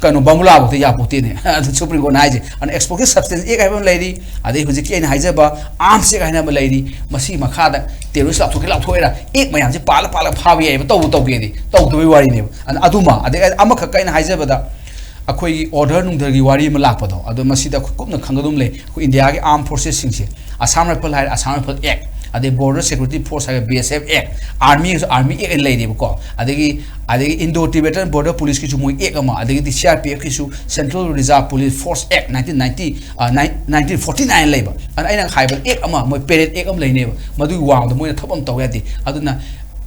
ꯀꯩꯅꯣ, ꯕꯥꯃꯨꯂꯥꯐꯥꯎꯗ ꯌꯥꯄꯣꯠꯇꯦꯅꯦ꯫ ꯑꯗꯨ ꯁꯨꯄ꯭ꯔꯤꯝ ꯀꯣꯔꯠꯅ ꯍꯥꯏꯁꯦ꯫ ꯑꯗꯨꯅ ꯑꯦꯛꯁꯄ꯭ꯂꯣꯁꯤꯞ ꯁꯕꯁꯇꯦꯟꯁ ꯑꯦꯛ ꯍꯥꯏꯕ ꯑꯃ ꯂꯩꯔꯤ, ꯑꯗꯩ ꯍꯧꯖꯤꯛꯀꯤ ꯑꯩꯅ ꯍꯥꯏꯖꯕ ꯑꯥꯔꯝꯁ ꯑꯦꯛ ꯍꯥꯏꯅ ꯑꯃ ꯂꯩꯔꯤ꯫ ꯃꯁꯤꯒꯤ ꯃꯈꯥꯗ ꯇꯦꯔꯣꯔꯤꯁ ꯂꯥꯎꯊꯣꯛꯀꯦ ꯂꯥꯎꯊꯣꯛꯑꯦꯔꯥ, ꯑꯦꯛ ꯃꯌꯥꯝꯁꯦ ꯄꯥꯜꯂ ꯄꯥꯜꯂꯒ ꯐꯥꯕ ꯌꯥꯏꯑꯕ, ꯇꯧꯕ ꯇꯧꯒꯦꯗꯤ꯫ ꯇꯧꯗꯕꯩ ꯋꯥꯔꯤꯅꯦꯕ꯫ ꯑꯗꯨ, ꯑꯗꯨꯃ, ꯑꯗꯩ ꯑꯃꯈꯛ ꯑꯩꯅ ꯍꯥꯏꯖꯕꯗ, ꯑꯩꯈꯣꯏꯒꯤ ꯑꯣꯔꯗꯔ ꯅꯨꯡꯗꯔꯒꯤ ꯋꯥꯔꯤ ꯑꯃ ꯂꯥꯛꯄꯗꯣ, ꯑꯗꯣ ꯃꯁꯤꯗ ꯑꯩꯈꯣꯏ ꯀꯨꯞꯅ ꯈꯪꯒꯗꯕ ꯂꯩ꯫ ꯑꯩꯈꯣꯏ ꯏꯟꯗꯤꯌꯥꯒꯤ ꯑꯥꯔꯝ ꯐꯣꯔꯁꯦꯁꯁꯤꯡꯁꯦ, ꯑꯁꯥꯝ ꯔꯥꯏꯐꯜ ꯍꯥꯏꯔꯦ, ꯑꯁꯥꯝ ꯔꯥꯏꯐꯜ ꯑꯦꯛ, ꯑꯗꯩ ꯕꯣꯔꯗꯔ ꯁꯦꯀ꯭ꯌꯨꯔꯤꯇꯤ ꯐꯣꯔꯁ ꯍꯥꯏꯔꯦ, ꯕꯤ ꯑꯦꯁ ꯑꯦꯐ ꯑꯦꯛ, ꯑꯥꯔꯃꯤꯒꯤꯁꯨ ꯑꯥꯔꯃꯤ ꯑꯦꯛ ꯑꯅ ꯂꯩꯔꯤꯕꯀꯣ, ꯑꯗꯒꯤ, ꯑꯗꯒꯤ ꯏꯟꯗꯣ ꯇꯤꯕꯦꯇꯟ ꯕꯣꯔꯗꯔ ꯄꯨꯂꯤꯁꯀꯤꯁꯨ ꯃꯣꯏ ꯑꯦꯛ ꯑꯃ, ꯑꯗꯒꯤꯗꯤ ꯁꯤ ꯑꯥꯔ ꯄꯤ ꯑꯦꯐꯀꯤꯁꯨ, central reserve police force act, nineteen ninety, uh, nine-, nineteen forty nine ꯂꯩꯕ꯫ ꯑꯗ ꯑꯩꯅ ꯍꯥꯏꯕ ꯑꯦꯛ ꯑꯃ, ꯃꯣꯏ ꯄꯦꯔꯦꯠ ꯑꯦꯛ ꯑꯃ ꯂꯩꯅꯦꯕ, ꯃꯗꯨꯒꯤ ꯋꯥꯡꯃꯗ ꯃꯣꯏꯅ ꯊꯕꯛ ꯑꯃ ꯇꯧ ꯌꯥꯗꯦ꯫ ꯑꯗꯨꯅ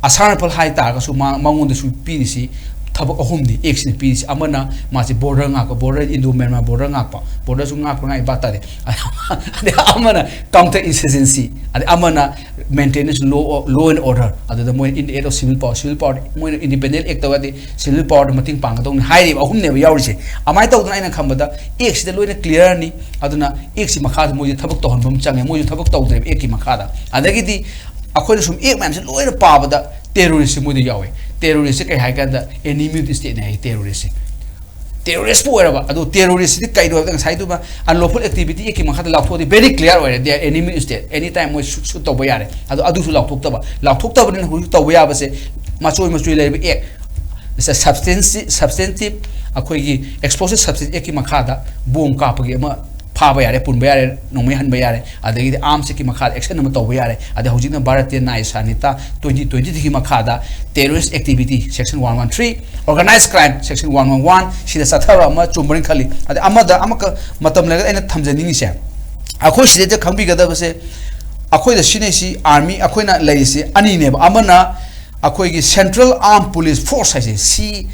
ꯑꯁꯥꯝ ꯔꯥꯏꯐꯜ ꯍꯥꯏ ꯇꯥꯔꯒꯁꯨ ꯃꯥ-, ꯃꯉꯣꯟꯗꯁꯨ ꯄꯤꯔꯤꯁꯤ ꯊꯕꯛ ꯑꯍꯨꯝꯅꯤ ꯑꯦꯛꯁꯤꯅ ꯄꯤꯔꯤꯁꯤ꯫ ꯑꯃꯅ ꯃꯥꯁꯤ ꯕꯣꯔꯗꯔ ꯉꯥꯛꯄ, ꯕꯣꯔꯗꯔ, ꯏꯟꯗꯣ ꯃ꯭ꯌꯥꯟꯃꯥꯔ ꯕꯣꯔꯗꯔ ꯉꯥꯛꯄ, ꯕꯣꯔꯗꯔꯁꯨ ꯉꯥꯛꯄ ꯉꯥꯏ ꯚꯥꯞ ꯇꯥꯗꯦ꯫ ꯑꯗꯩ ꯑꯃꯅ ꯀꯥꯎꯟꯇꯔ ꯏꯟꯁꯔꯖꯦꯟꯁꯤ, ꯑꯗꯩ ꯑꯃꯅ maintenance, law, law and order, ꯑꯗꯨꯗ ꯃꯣꯏꯅ in the aid of civil power, civil power, ꯃꯣꯏꯅ ꯏꯟꯗꯤꯄꯦꯟꯗꯦꯟ ꯑꯦꯛ ꯇꯧꯔꯗꯤ ꯁꯤꯚꯤꯜ ꯄꯥꯋꯔꯗ ꯃꯇꯦꯡ ꯄꯥꯡꯒꯗꯧꯅꯤ ꯍꯥꯏꯔꯤꯕ ꯑꯍꯨꯝꯅꯦꯕ ꯌꯥꯎꯔꯤꯁꯦ꯫ ꯑꯗꯨꯃꯥꯏꯅ ꯇꯧꯗꯅ ꯑꯩꯅ ꯈꯟꯕꯗ ꯑꯦꯛꯁꯤꯗ ꯂꯣꯏꯅ ꯀ꯭ꯂꯤꯌꯥꯔꯅꯤ꯫ ꯑꯗꯨꯅ ꯑꯦꯛꯁꯤ ꯃꯈꯥꯗ ꯃꯣꯏꯁꯦ ꯊꯕꯛ ꯇꯧꯍꯟꯕ ꯑꯃ ꯆꯪꯉꯦ, ꯃꯣꯏꯁꯨ ꯊꯕꯛ ꯇꯧꯗ꯭ꯔꯦꯕ ꯑꯦꯛꯀꯤ ꯃꯈꯥꯗ꯫ ꯑꯗꯒꯤꯗꯤ ꯑꯩꯈꯣꯏꯅ ꯁꯨꯝ ꯑꯦꯛ ꯃꯌꯥꯝꯁꯦ ꯂꯣꯏꯅ ꯄꯥꯕꯗ ꯇꯦꯔꯣꯔꯤꯁꯁꯦ ꯃꯣꯏꯗ ꯌꯥꯎꯋꯦ꯫ ꯇꯦꯔꯣꯔꯤꯁꯁꯦ ꯀꯩ ꯍꯥꯏ ꯀꯥꯟꯗ, ꯑꯦꯅꯤꯃꯤ ꯑꯣꯐ ꯁ꯭ꯇꯦꯠꯅꯦ ꯍꯥꯏꯌꯦ ꯇꯦꯔꯣꯔꯤꯁꯁꯦ꯫ ꯇꯦꯔꯣꯔꯤꯁꯄꯨ ꯑꯣꯏꯔꯕ, ꯑꯗꯣ ꯇꯦꯔꯣꯔꯤꯁꯁꯤꯗꯤ ꯀꯩꯅꯣ ꯍꯥꯏꯕꯗ, ꯉꯁꯥꯏꯗꯨꯃ unlawful activity ꯑꯦꯛꯀꯤ ꯃꯈꯥꯗ ꯂꯥꯎꯊꯣꯛꯑꯗꯤ very clear ꯑꯣꯏꯔꯦ, they are enemy of state, any time ꯃꯣꯏ ꯁꯨꯠ ꯁꯨꯠ ꯇꯧꯕ ꯌꯥꯔꯦ꯫ ꯑꯗꯣ ꯑꯗꯨꯁꯨ ꯂꯥꯎꯊꯣꯛꯇꯕ, ꯂꯥꯎꯊꯣꯛꯇꯕꯅꯤꯅ ꯍꯧꯖꯤꯛ ꯇꯧꯕ ꯌꯥꯕꯁꯦ ꯃꯆꯣꯏ ꯃꯆꯣꯏ ꯂꯩꯔꯤꯕ ꯑꯦꯛ, substantive, substantive, ꯑꯩꯈꯣꯏꯒꯤ explosive substance ꯑꯦꯛꯀꯤ ꯃꯈꯥꯗ ꯕꯣꯝ ꯀꯥꯞꯄꯒꯤ ꯑꯃ ꯐꯥꯕ ꯌꯥꯔꯦ, ꯄꯨꯟꯕ ꯌꯥꯔꯦ, ꯅꯣꯡꯃꯩ ꯍꯟꯕ ꯌꯥꯔꯦ, ꯑꯗꯒꯤꯗꯤ ꯑꯥꯔꯝꯁ ꯑꯦꯛꯀꯤ ꯃꯈꯥꯗ ꯑꯦꯛꯁꯟ ꯑꯃ ꯇꯧꯕ ꯌꯥꯔꯦ꯫ ꯑꯗꯩ ꯍꯧꯖꯤꯛꯅ ꯚꯥꯔꯇꯤꯌ ꯅ꯭ꯌꯥꯌ ꯁꯪꯍꯤꯇꯥ twenty twenty three ꯒꯤ ꯃꯈꯥꯗ terrorist activity section one one three, organized crime section one one one, ꯁꯤꯗ ꯆꯠꯊꯕ ꯑꯃ ꯆꯨꯝꯕ꯭ꯔꯅ ꯈꯜꯂꯤ꯫ ꯑꯗꯩ ꯑꯃꯗ ꯑꯃꯈꯛ ꯃꯇꯝ ꯂꯩꯔꯒ ꯑꯩꯅ ꯊꯝꯖꯅꯤꯡꯉꯤꯁꯦ, ꯑꯩꯈꯣꯏ ꯁꯤꯗꯩꯗ ꯈꯪꯕꯤꯒꯗꯕꯁꯦ, ꯑꯩꯈꯣꯏꯗ ꯁꯤꯖꯤꯟꯅꯩꯁꯤ ꯑꯥꯔꯃꯤ, ꯑꯩꯈꯣꯏꯅ ꯂꯩꯔꯤꯁꯤ ꯑꯅꯤꯅꯦꯕ꯫ ꯑꯃꯅ ꯑꯩꯈꯣꯏꯒꯤ Central Armed Police Force ꯍꯥꯏꯁꯦ, ꯁꯤ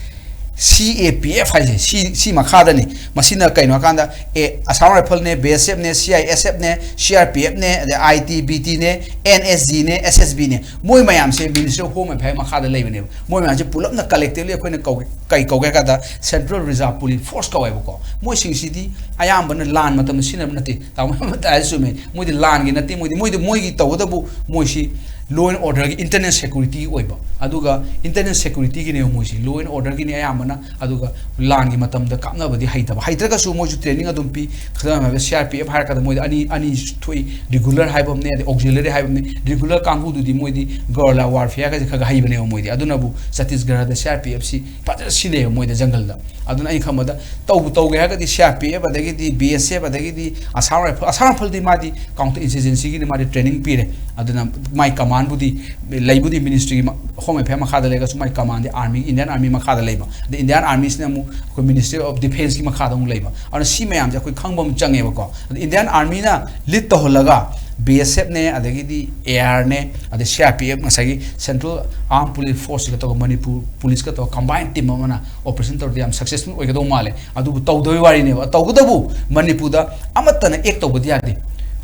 C A P F ꯍꯥꯏꯁꯦ ꯁꯤ ꯁꯤ ꯃꯈꯥꯗꯅꯤ꯫ ꯃꯁꯤꯅ ꯀꯩꯅꯣ ꯍꯥꯏꯀꯥꯟꯗ, ꯑꯦ, Assam Rifle ꯅꯦ, B S F ꯅꯦ, C I S F ꯅꯦ, C R P F ꯅꯦ, ꯑꯗꯩ I T B T ꯅꯦ, N S G ꯅꯦ, S S B ꯅꯦ, ꯃꯣꯏ ꯃꯌꯥꯝꯁꯦ Ministry of Home Affairs ꯃꯈꯥꯗ ꯂꯩꯕꯅꯦꯕ꯫ ꯃꯣꯏ ꯃꯌꯥꯝꯁꯦ ꯄꯨꯂꯞꯅ collectively ꯑꯩꯈꯣꯏꯅ ꯀꯧꯒꯦ, ꯀꯩ ꯀꯧꯒꯦ ꯍꯥꯏ ꯀꯥꯟꯗ Central Reserve Police Force ꯀꯧꯋꯦꯕꯀꯣ꯫ ꯃꯣꯏꯁꯤꯡꯁꯤꯗꯤ ꯑꯌꯥꯝꯕꯅ ꯂꯥꯟ ꯃꯇꯝꯗ ꯁꯤꯖꯤꯟꯅꯕ ꯅꯠꯇꯦ꯫ ꯇꯥꯃꯣ ꯑꯃꯇ ꯍꯥꯏꯔꯁꯨ ꯆꯨꯝꯃꯦ꯫ ꯃꯣꯏꯗꯤ ꯂꯥꯟꯒꯤ ꯅꯠꯇꯦ, ꯃꯣꯏꯗꯤ, ꯃꯣꯏꯗꯤ, ꯃꯣꯏꯒꯤ ꯇꯧꯒꯗꯕꯨ ꯃꯣꯏꯁꯤ law and order ꯒꯤ, internal security ꯒꯤ ꯑꯣꯏꯕ, ꯑꯗꯨꯒ internal security ꯒꯤꯅꯦꯕ ꯃꯣꯏꯁꯤ, law and order ꯒꯤꯅꯤ ꯑꯌꯥꯝꯕꯅ꯫ ꯑꯗꯨꯒ ꯂꯥꯟꯒꯤ ꯃꯇꯝꯗ ꯀꯥꯞꯅꯕꯗꯤ ꯍꯩꯇꯕ, ꯍꯩꯇ꯭ꯔꯒꯁꯨ ꯃꯣꯏꯁꯨ training ꯑꯗꯨꯝ ꯄꯤ꯫ ꯈꯨꯗꯝ ꯑꯣꯏꯅ C R P F ꯍꯥꯏꯔꯀꯥꯟꯗ ꯃꯣꯏꯗ ꯑꯅꯤ, ꯑꯅꯤ ꯊꯣꯛꯏ, regular ꯍꯥꯏꯕ ꯑꯃꯅꯦ, ꯑꯗꯩ auxiliary ꯍꯥꯏꯕ ꯑꯃꯅꯦ꯫ Regular ꯀꯥꯡꯕꯨꯗꯨꯗꯤ ꯃꯣꯏꯗꯤ guerrilla warfare ꯒꯁꯦ ꯈꯔ ꯈꯔ ꯍꯩꯕꯅꯦꯕ ꯃꯣꯏꯗꯤ꯫ ꯑꯗꯨꯅꯕꯨ ꯆꯇꯤꯁꯒꯔꯗ C R P F ꯁꯤ ꯐꯖꯅ ꯁꯤꯖꯤꯟꯅꯩꯕ ꯃꯣꯏꯗ ꯖꯪꯒꯜꯗ꯫ ꯑꯗꯨꯅ ꯑꯩꯅ ꯈꯟꯕꯗ ꯇꯧꯕꯨ ꯇꯧꯒꯦ ꯍꯥꯏꯔꯒꯗꯤ C R P F, ꯑꯗꯒꯤꯗꯤ B S F, ꯑꯗꯒꯤꯗꯤ Assam Rifle, Assam Rifle ꯗꯤ ꯃꯥꯗꯤ counter insurgency ꯒꯤꯗꯤ ꯃꯥꯗꯤ training ꯄꯤꯔꯦ꯫ ꯑꯗꯨꯅ ꯃꯥꯏ command ꯕꯨꯗꯤ ꯂꯩꯕꯨꯗꯤ Ministry ꯒꯤ ꯃ-, Home Affairs ꯃꯈꯥꯗ ꯂꯩꯔꯒꯁꯨ ꯃꯥꯏ command ꯗꯤ Army, Indian Army ꯃꯈꯥꯗ ꯂꯩꯕ꯫ ꯑꯗ Indian Army ꯁꯤꯅ ꯑꯃꯨꯛ ꯑꯩꯈꯣꯏ Ministry of Defence ꯀꯤ ꯃꯈꯥꯗ ꯑꯃꯨꯛ ꯂꯩꯕ꯫ ꯑꯗꯨꯅ ꯁꯤ ꯃꯌꯥꯝꯁꯦ ꯑꯩꯈꯣꯏ ꯈꯪꯕ ꯑꯃ ꯆꯪꯉꯦꯕꯀꯣ꯫ ꯑꯗ Indian Army ꯅ lead ꯇꯧꯍꯜꯂꯒ B S F ꯅꯦ, ꯑꯗꯒꯤꯗꯤ Air ꯅꯦ, ꯑꯗꯩ C R P F, ꯉꯁꯥꯏꯒꯤ Central Armed Police Force ꯁꯤꯒ ꯇꯧꯔꯒ, ꯃꯅꯤꯄꯨꯔ Police ꯀ ꯇꯧꯔꯒ combine team ꯑꯃꯅ operation ꯇꯧꯔꯗꯤ ꯌꯥꯝ successful ꯑꯣꯏꯒꯗꯧ ꯃꯥꯜꯂꯦ꯫ ꯑꯗꯨꯕꯨ ꯇꯧꯗꯕꯩ ꯋꯥꯔꯤꯅꯦꯕ꯫ ꯇꯧꯕꯇꯕꯨ ꯃꯅꯤꯄꯨꯔꯗ ꯑꯃꯠꯇꯅ act ꯇꯧꯕꯗꯤ ꯌꯥꯗꯦ꯫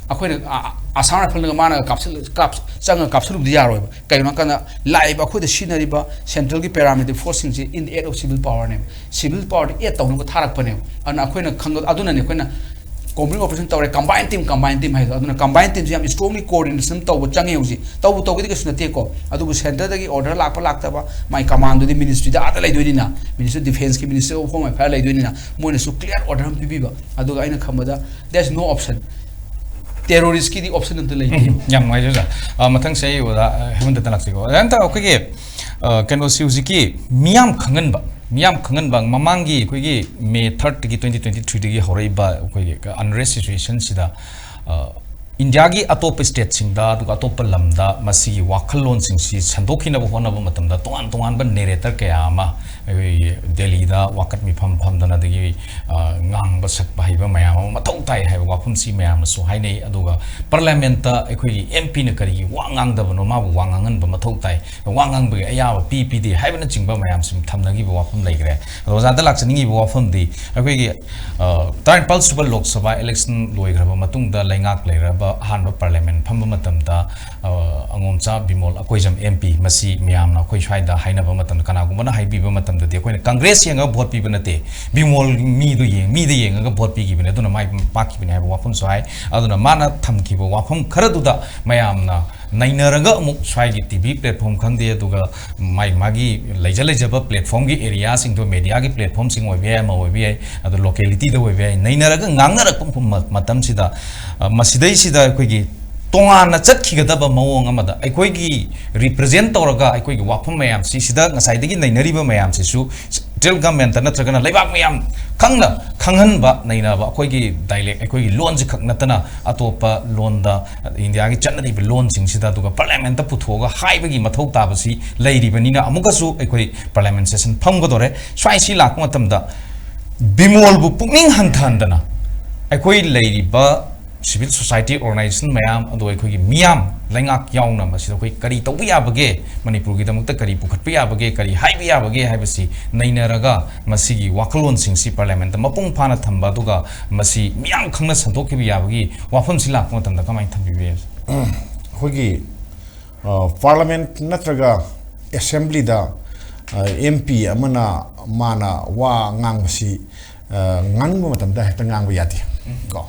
ꯑꯩꯈꯣꯏꯅ ꯑ-, Assam Rifle ꯅꯒ ꯃꯥꯅꯒ ꯀꯥꯞꯁꯤꯜ-, ꯀꯥꯞ-, ꯆꯪꯉꯒ ꯀꯥꯞꯁꯤꯜꯂꯨꯕꯗꯤ ꯌꯥꯔꯣꯏꯕ꯫ ꯀꯩꯒꯤꯅꯣ ꯍꯥꯏ ꯀꯥꯟꯗ ꯂꯥꯛꯏꯕ ꯑꯩꯈꯣꯏꯗ ꯁꯤꯖꯤꯟꯅꯔꯤꯕ central ꯒꯤ paramilitary force ꯁꯤꯡꯁꯦ in the act of civil power ꯅꯦꯕ꯫ Civil power ꯗ act ꯇꯧꯅꯕ ꯊꯥꯔꯛꯄꯅꯦꯕ꯫ ꯑꯗꯨꯅ ꯑꯩꯈꯣꯏꯅ ꯈꯪꯒ-, ꯑꯗꯨꯅꯅꯦ ꯑꯩꯈꯣꯏꯅ combined operation ꯇꯧꯔꯦ, combined team, combined team ꯍꯥꯏꯗꯣ꯫ ꯑꯗꯨꯅ combined team ꯁꯦ ꯌꯥꯝ strongly coordination ꯇꯧꯕ ꯆꯪꯉꯦ ꯍꯧꯖꯤꯛ꯫ ꯇꯧꯕ ꯇꯧꯒꯗꯤ ꯀꯩꯁꯨ ꯅꯠꯇꯦꯀꯣ꯫ ꯑꯗꯨꯕꯨ centre ꯗꯒꯤ order ꯂꯥꯛꯄ ꯂꯥꯛꯇꯕ, ꯃꯥꯏ command ꯗꯨꯗꯤ Ministry ꯗ ꯑꯥꯗ ꯂꯩꯗꯣꯏꯅꯤꯅ, Ministry of Defence ꯀꯤ, Ministry of Home Affairs ꯂꯩꯗꯣꯏꯅꯤꯅ, ꯃꯣꯏꯅꯁꯨ clear order ꯑꯃ ꯄꯤꯕꯤꯕ꯫ ꯑꯗꯨꯒ ꯑꯩꯅ ꯈꯟꯕꯗ there's no option꯫ Terrorist ꯀꯤꯗꯤ option ꯑꯝꯇ ꯂꯩꯇꯦ꯫ ꯎꯝ, ꯌꯥꯝ ꯅꯨꯡꯉꯥꯏꯖꯔꯦ, ꯑꯣꯖꯥ꯫ ꯑ, ꯃꯊꯪꯁꯦ ꯑꯩ ꯑꯣꯖꯥ, ꯑ, ꯍꯦꯃꯟꯇꯗ ꯂꯥꯛꯆꯒꯦ꯫ ꯑꯣꯖꯥ, ꯍꯟꯗꯛ ꯑꯩꯈꯣꯏꯒꯤ, ꯑ, ꯀꯩꯅꯣꯁꯤ ꯍꯧꯖꯤꯛꯀꯤ ꯃꯤꯌꯥꯝ ꯈꯪꯍꯟꯕ, ꯃꯤꯌꯥꯝ ꯈꯪꯍꯟꯕ, ꯃꯃꯥꯡꯒꯤ ꯑꯩꯈꯣꯏꯒꯤ May third ꯇꯒꯤ, twenty twenty-three ꯗꯒꯤ ꯍꯧꯔꯛꯏꯕ ꯑꯩꯈꯣꯏꯒꯤ unrest situation ꯁꯤꯗ, ꯑ, ꯏꯟꯗꯤꯌꯥꯒꯤ ꯑꯇꯣꯞꯄ ꯁ꯭ꯇꯦꯠꯁꯤꯡꯗ ꯑꯗꯨꯒ ꯑꯇꯣꯞꯄ ꯂꯝꯗ ꯃꯁꯤꯒꯤ ꯋꯥꯈꯜꯂꯣꯟꯁꯤꯡꯁꯤ ꯁꯟꯗꯣꯛꯈꯤꯅꯕ ꯍꯣꯠꯅꯕ ꯃꯇꯝꯗ ꯇꯣꯉꯥꯟ ꯇꯣꯉꯥꯟꯕ ꯅꯦꯔꯦꯇꯔ ꯀꯌꯥ ꯑꯃ ꯑꯩꯈꯣꯏꯒꯤ ꯗꯦꯜꯂꯤꯗ ꯋꯥꯀꯠ ꯃꯤꯐꯝ ꯐꯝꯗꯅ ꯑꯗꯒꯤ ꯉꯥꯡꯕ ꯁꯛꯄ ꯍꯩꯕ ꯃꯌꯥꯝ ꯑꯃ ꯃꯊꯧ ꯇꯥꯏ ꯍꯥꯏꯕ ꯋꯥꯐꯝꯁꯤ ꯃꯌꯥꯝꯅꯁꯨ ꯍꯥꯏꯅꯩ꯫ ꯑꯗꯨꯒ ꯄꯥꯔꯂꯤꯌꯥꯃꯦꯟꯠꯇ ꯑꯩꯈꯣꯏꯒꯤ ꯑꯦꯝ ꯄꯤꯅ ꯀꯔꯤꯒꯤ ꯋꯥ ꯉꯥꯡꯗꯕꯅꯣ, ꯃꯥꯕꯨ ꯋꯥ ꯉꯥꯡꯍꯟꯕ ꯃꯊꯧ ꯇꯥꯏ, ꯋꯥ ꯉꯥꯡꯕꯒꯤ ꯑꯌꯥꯕ ꯄꯤ ꯄꯤꯗꯦ ꯍꯥꯏꯕꯅꯆꯤꯡꯕ ꯃꯌꯥꯝꯁꯤ ꯊꯝꯅꯈꯤꯕ ꯋꯥꯐꯝ ꯂꯩꯈ꯭ꯔꯦ꯫ ꯑꯗꯣ ꯑꯣꯖꯥꯗ ꯂꯥꯛꯆꯅꯤꯡꯉꯤꯕ ꯋꯥꯐꯝꯗꯤ ꯑꯩꯈꯣꯏꯒꯤ ꯇꯔꯥꯅꯤꯄꯥꯜ ꯁꯨꯕ ꯂꯣꯛ ꯁꯚꯥ ꯏꯂꯦꯛꯁꯟ ꯂꯣꯏꯈ꯭ꯔꯕ ꯃꯇꯨꯡꯗ ꯂꯩꯉꯥꯛ ꯂꯩꯔꯕ ꯑꯍꯥꯟꯕ ꯄꯥꯔꯂꯤꯌꯥꯃꯦꯟꯠ ꯐꯝꯕ ꯃꯇꯝꯗ ꯑꯉꯣꯝꯆꯥ ꯕꯤꯃꯣꯜ ꯑꯀꯣꯏꯖꯝ ꯑꯦꯝ ꯄꯤ, ꯃꯁꯤ ꯃꯌꯥꯝꯅ ꯑꯩꯈꯣꯏ ꯁ꯭ꯋꯥꯏꯗ ꯍꯥꯏꯅꯕ ꯃꯇꯝꯗ ꯀꯅꯥꯒꯨꯝꯕꯅ ꯍꯥꯏꯕꯤꯕ ꯃꯇꯝꯗꯗꯤ ꯑꯩꯈꯣꯏꯅ ꯀꯪꯒ꯭ꯔꯦꯁ ꯌꯦꯡꯉꯒ ꯚꯣꯠ ꯄꯤꯕ ꯅꯠꯇꯦ, ꯕꯤꯃꯣꯜ ꯃꯤꯗꯣ ꯌꯦꯡ ꯃꯤꯗ ꯌꯦꯡꯉꯒ ꯚꯣꯠ ꯄꯤꯈꯤꯕꯅꯦ, ꯑꯗꯨꯅ ꯃꯥꯏ ꯄꯥꯛꯈꯤꯕꯅꯦ ꯍꯥꯏꯕ ꯋꯥꯐꯝꯁꯨ ꯍꯥꯏ꯫ ꯑꯗꯨꯅ ꯃꯥꯅ ꯊꯝꯈꯤꯕ ꯋꯥꯐꯝ ꯈꯔꯗꯨꯗ ꯃꯌꯥꯝꯅ ꯅꯩꯅꯔꯒ ꯑꯃꯨꯛ ꯁ꯭ꯋꯥꯏꯒꯤ ꯇꯤ ꯚꯤ ꯄ꯭ꯂꯦꯠꯐꯣꯝ ꯈꯪꯗꯦ, ꯑꯗꯨꯒ ꯃꯥꯏ ꯃꯥꯒꯤ ꯂꯩꯖ ꯂꯩꯖꯕ ꯄ꯭ꯂꯦꯠꯐꯣꯝꯒꯤ ꯑꯦꯔꯤꯌꯥꯁꯤꯡꯗꯣ, ꯃꯦꯗꯤꯌꯥꯒꯤ ꯄ꯭ꯂꯦꯠꯐꯣꯝꯁꯤꯡ ꯑꯣꯏꯕ ꯌꯥꯏ, ꯑꯃ ꯑꯣꯏꯕ ꯌꯥꯏ, ꯑꯗꯣ ꯂꯣꯀꯦꯂꯤꯇꯤꯗ ꯑꯣꯏꯕ ꯌꯥꯏ, ꯅꯩꯅꯔꯒ ꯉꯥꯡꯅꯔꯛꯄ ꯃ- ꯃꯇꯝꯁꯤꯗ ꯑ, ꯃꯁꯤꯗꯩꯁꯤꯗ ꯑꯩꯈꯣꯏꯒꯤ ꯇꯣꯉꯥꯟꯅ ꯆꯠꯈꯤꯒꯗꯕ ꯃꯑꯣꯡ ꯑꯃꯗ ꯑꯩꯈꯣꯏꯒꯤ ꯔꯤꯄ꯭ꯔꯖꯦꯟ ꯇꯧꯔꯒ ꯑꯩꯈꯣꯏꯒꯤ ꯋꯥꯐꯝ ꯃꯌꯥꯝꯁꯤ ꯁꯤꯗ ꯉꯁꯥꯏꯗꯒꯤ ꯅꯩꯅꯔꯤꯕ ꯃꯌꯥꯝꯁꯤꯁꯨ ꯁꯦꯟꯇ꯭ꯔꯦꯜ ꯒꯃꯦꯟꯠꯇ ꯅꯠꯇ꯭ꯔꯒꯅ ꯂꯩꯕꯥꯛ ꯃꯌꯥꯝ ꯈꯪꯅ ꯈꯪꯍꯟꯕ, ꯅꯩꯅꯕ, ꯑꯩꯈꯣꯏꯒꯤ ꯗꯥꯏꯂꯦꯛ, ꯑꯩꯈꯣꯏꯒꯤ ꯂꯣꯟꯁꯤ ꯈꯛ ꯅꯠꯇꯅ ꯑꯇꯣꯞꯄ ꯂꯣꯟꯗ, ꯏꯟꯗꯤꯌꯥꯒꯤ ꯆꯠꯅꯔꯤꯕ ꯂꯣꯟꯁꯤꯡꯁꯤꯗ ꯑꯗꯨꯒ ꯄꯥꯔꯂꯤꯌꯥꯃꯦꯟꯠꯇ ꯄꯨꯊꯣꯛꯑꯒ ꯍꯥꯏꯕꯒꯤ ꯃꯊꯧ ꯇꯥꯕꯁꯤ ꯂꯩꯔꯤꯕꯅꯤꯅ ꯑꯃꯨꯛꯀꯁꯨ ꯑꯩꯈꯣꯏ ꯄꯥꯔꯂꯤꯌꯥꯃꯦꯟꯠ ꯁꯦꯁꯟ ꯐꯝꯒꯗꯧꯔꯦ꯫ ꯁ꯭ꯋꯥꯏꯁꯤ ꯂꯥꯛꯄ ꯃꯇꯝꯗ ꯕꯤꯃꯣꯜꯕꯨ ꯄꯨꯛꯅꯤꯡ ꯍꯟꯊꯍꯟꯗꯅ ꯑꯩꯈꯣꯏ ꯂꯩꯔꯤꯕ ꯁꯤꯚꯤꯜ ꯁꯣꯁꯥꯏꯇꯤ ꯑꯣꯔꯒꯅꯥꯏꯖꯦꯁꯟ ꯃꯌꯥꯝ, ꯑꯗꯨꯒ ꯑꯩꯈꯣꯏꯒꯤ ꯃꯤꯌꯥꯝ, ꯂꯩꯉꯥꯛ ꯌꯥꯎꯅ ꯃꯁꯤꯗ ꯑꯩꯈꯣꯏ ꯀꯔꯤ ꯇꯧꯕ ꯌꯥꯕꯒꯦ, ꯃꯅꯤꯄꯨꯔꯒꯤꯗꯃꯛꯇ ꯀꯔꯤ ꯄꯨꯈꯠꯄ ꯌꯥꯕꯒꯦ, ꯀꯔꯤ ꯍꯥꯏꯕ ꯌꯥꯕꯒꯦ ꯍꯥꯏꯕꯁꯤ ꯅꯩꯅꯔꯒ ꯃꯁꯤꯒꯤ ꯋꯥꯈꯜꯂꯣꯟꯁꯤꯡꯁꯤ ꯄꯥꯔꯂꯤꯌꯥꯃꯦꯟꯠꯇ ꯃꯄꯨꯡ ꯐꯥꯅ ꯊꯝꯕ, ꯑꯗꯨꯒ ꯃꯁꯤ ꯃꯤꯌꯥꯝ ꯈꯪꯅ ꯁꯟꯗꯣꯛꯈꯤꯕ ꯌꯥꯕꯒꯤ ꯋꯥꯐꯝꯁꯤ ꯂꯥꯛꯄ ꯃꯇꯝꯗ ꯀꯃꯥꯏꯅ ꯊꯝꯕꯤꯕ ꯌꯥꯏ? ꯑꯩꯈꯣꯏꯒꯤ ꯄꯥꯔꯂꯤꯌꯥꯃꯦꯟꯠ ꯅꯠꯇ꯭ꯔꯒ ꯑꯦꯁꯦꯝꯕ꯭ꯂꯤꯗ ꯑꯦꯝ ꯄꯤ ꯑꯃꯅ ꯃꯥꯅ ꯋꯥ ꯉꯥꯡꯕꯁꯤ, ꯑ, ꯉꯥꯡꯅꯤꯡꯕ ꯃꯇꯝꯗ ꯍꯦꯛꯇ ꯉꯥꯡꯕ ꯌꯥꯗꯦ꯫ ꯀꯣ,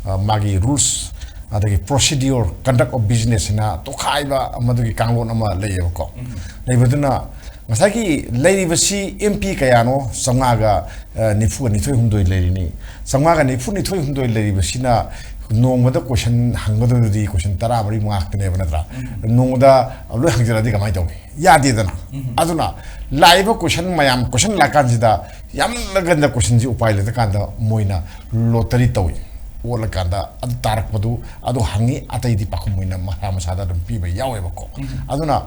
ꯑ, ꯃꯥꯒꯤ ꯔꯨꯜꯁ, ꯑꯗꯒꯤ ꯄ꯭ꯔꯣꯁꯤꯗ꯭ꯌꯨꯔ, ꯀꯟꯗꯛ ꯑꯣꯐ ꯕꯤꯖꯤꯅꯦꯁ ꯍꯥꯏꯅ ꯇꯣꯈꯥꯏꯕ ꯑꯃꯗꯨꯒꯤ ꯀꯥꯡꯂꯣꯟ ꯑꯃ ꯂꯩꯌꯦꯕꯀꯣ꯫ ꯂꯩꯕꯗꯨꯅ ꯉꯁꯥꯏꯒꯤ ꯂꯩꯔꯤꯕꯁꯤ ꯑꯦꯝ ꯄꯤ ꯀꯌꯥꯅꯣ? ꯆꯥꯝꯃꯉꯥꯒ, ꯑ, ꯅꯤꯐꯨꯒ ꯅꯤꯊꯣꯏ ꯍꯨꯝꯗꯣꯏ ꯂꯩꯔꯤꯅꯤ꯫ ꯆꯥꯝꯃꯉꯥꯒ ꯅꯤꯐꯨ ꯅꯤꯊꯣꯏ ꯍꯨꯝꯗꯣꯏ ꯂꯩꯔꯤꯕꯁꯤꯅ ꯅꯣꯡꯃꯗ ꯀꯣꯏꯁꯟ ꯍꯪꯒꯗꯧꯗꯨꯗꯤ ꯀꯣꯏꯁꯟ ꯇꯔꯥ ꯃꯔꯤ ꯃꯉꯥ ꯈꯛꯇꯅꯦꯕ, ꯅꯠꯇ꯭ꯔꯥ? ꯅꯣꯡꯃꯗ ꯂꯣꯏ ꯍꯪꯖꯔꯛꯑꯗꯤ ꯀꯃꯥꯏꯅ ꯇꯧꯅꯤ? ꯌꯥꯗꯦꯗꯅ꯫ ꯑꯗꯨꯅ ꯂꯥꯛꯏꯕ ꯀꯣꯏꯁꯟ ꯃꯌꯥꯝ, ꯀꯣꯏꯁꯟ ꯂꯥꯛꯀꯥꯟꯁꯤꯗ ꯌꯥꯝꯂꯒꯟꯗ ꯀꯣꯏꯁꯟꯁꯤ ꯎꯄꯥꯏ ꯂꯩꯇ꯭ꯔꯀꯥꯟꯗ ꯃꯣꯏꯅ ꯂꯣꯇꯔꯤ ꯇꯧꯏ꯫ ꯑꯣꯜꯂꯀꯥꯟꯗ ꯑꯗꯨ ꯇꯥꯔꯛꯄꯗꯨ ꯑꯗꯨ ꯍꯪꯉꯤ꯫ ꯑꯇꯩꯗꯤ ꯄꯥꯎꯈꯨꯝ ꯑꯣꯏꯅ ꯃꯁꯥ ꯃꯁꯥꯗ ꯑꯗꯨꯝ ꯄꯤꯕ ꯌꯥꯎꯋꯦꯕꯀꯣ꯫ ꯑꯗꯨꯅ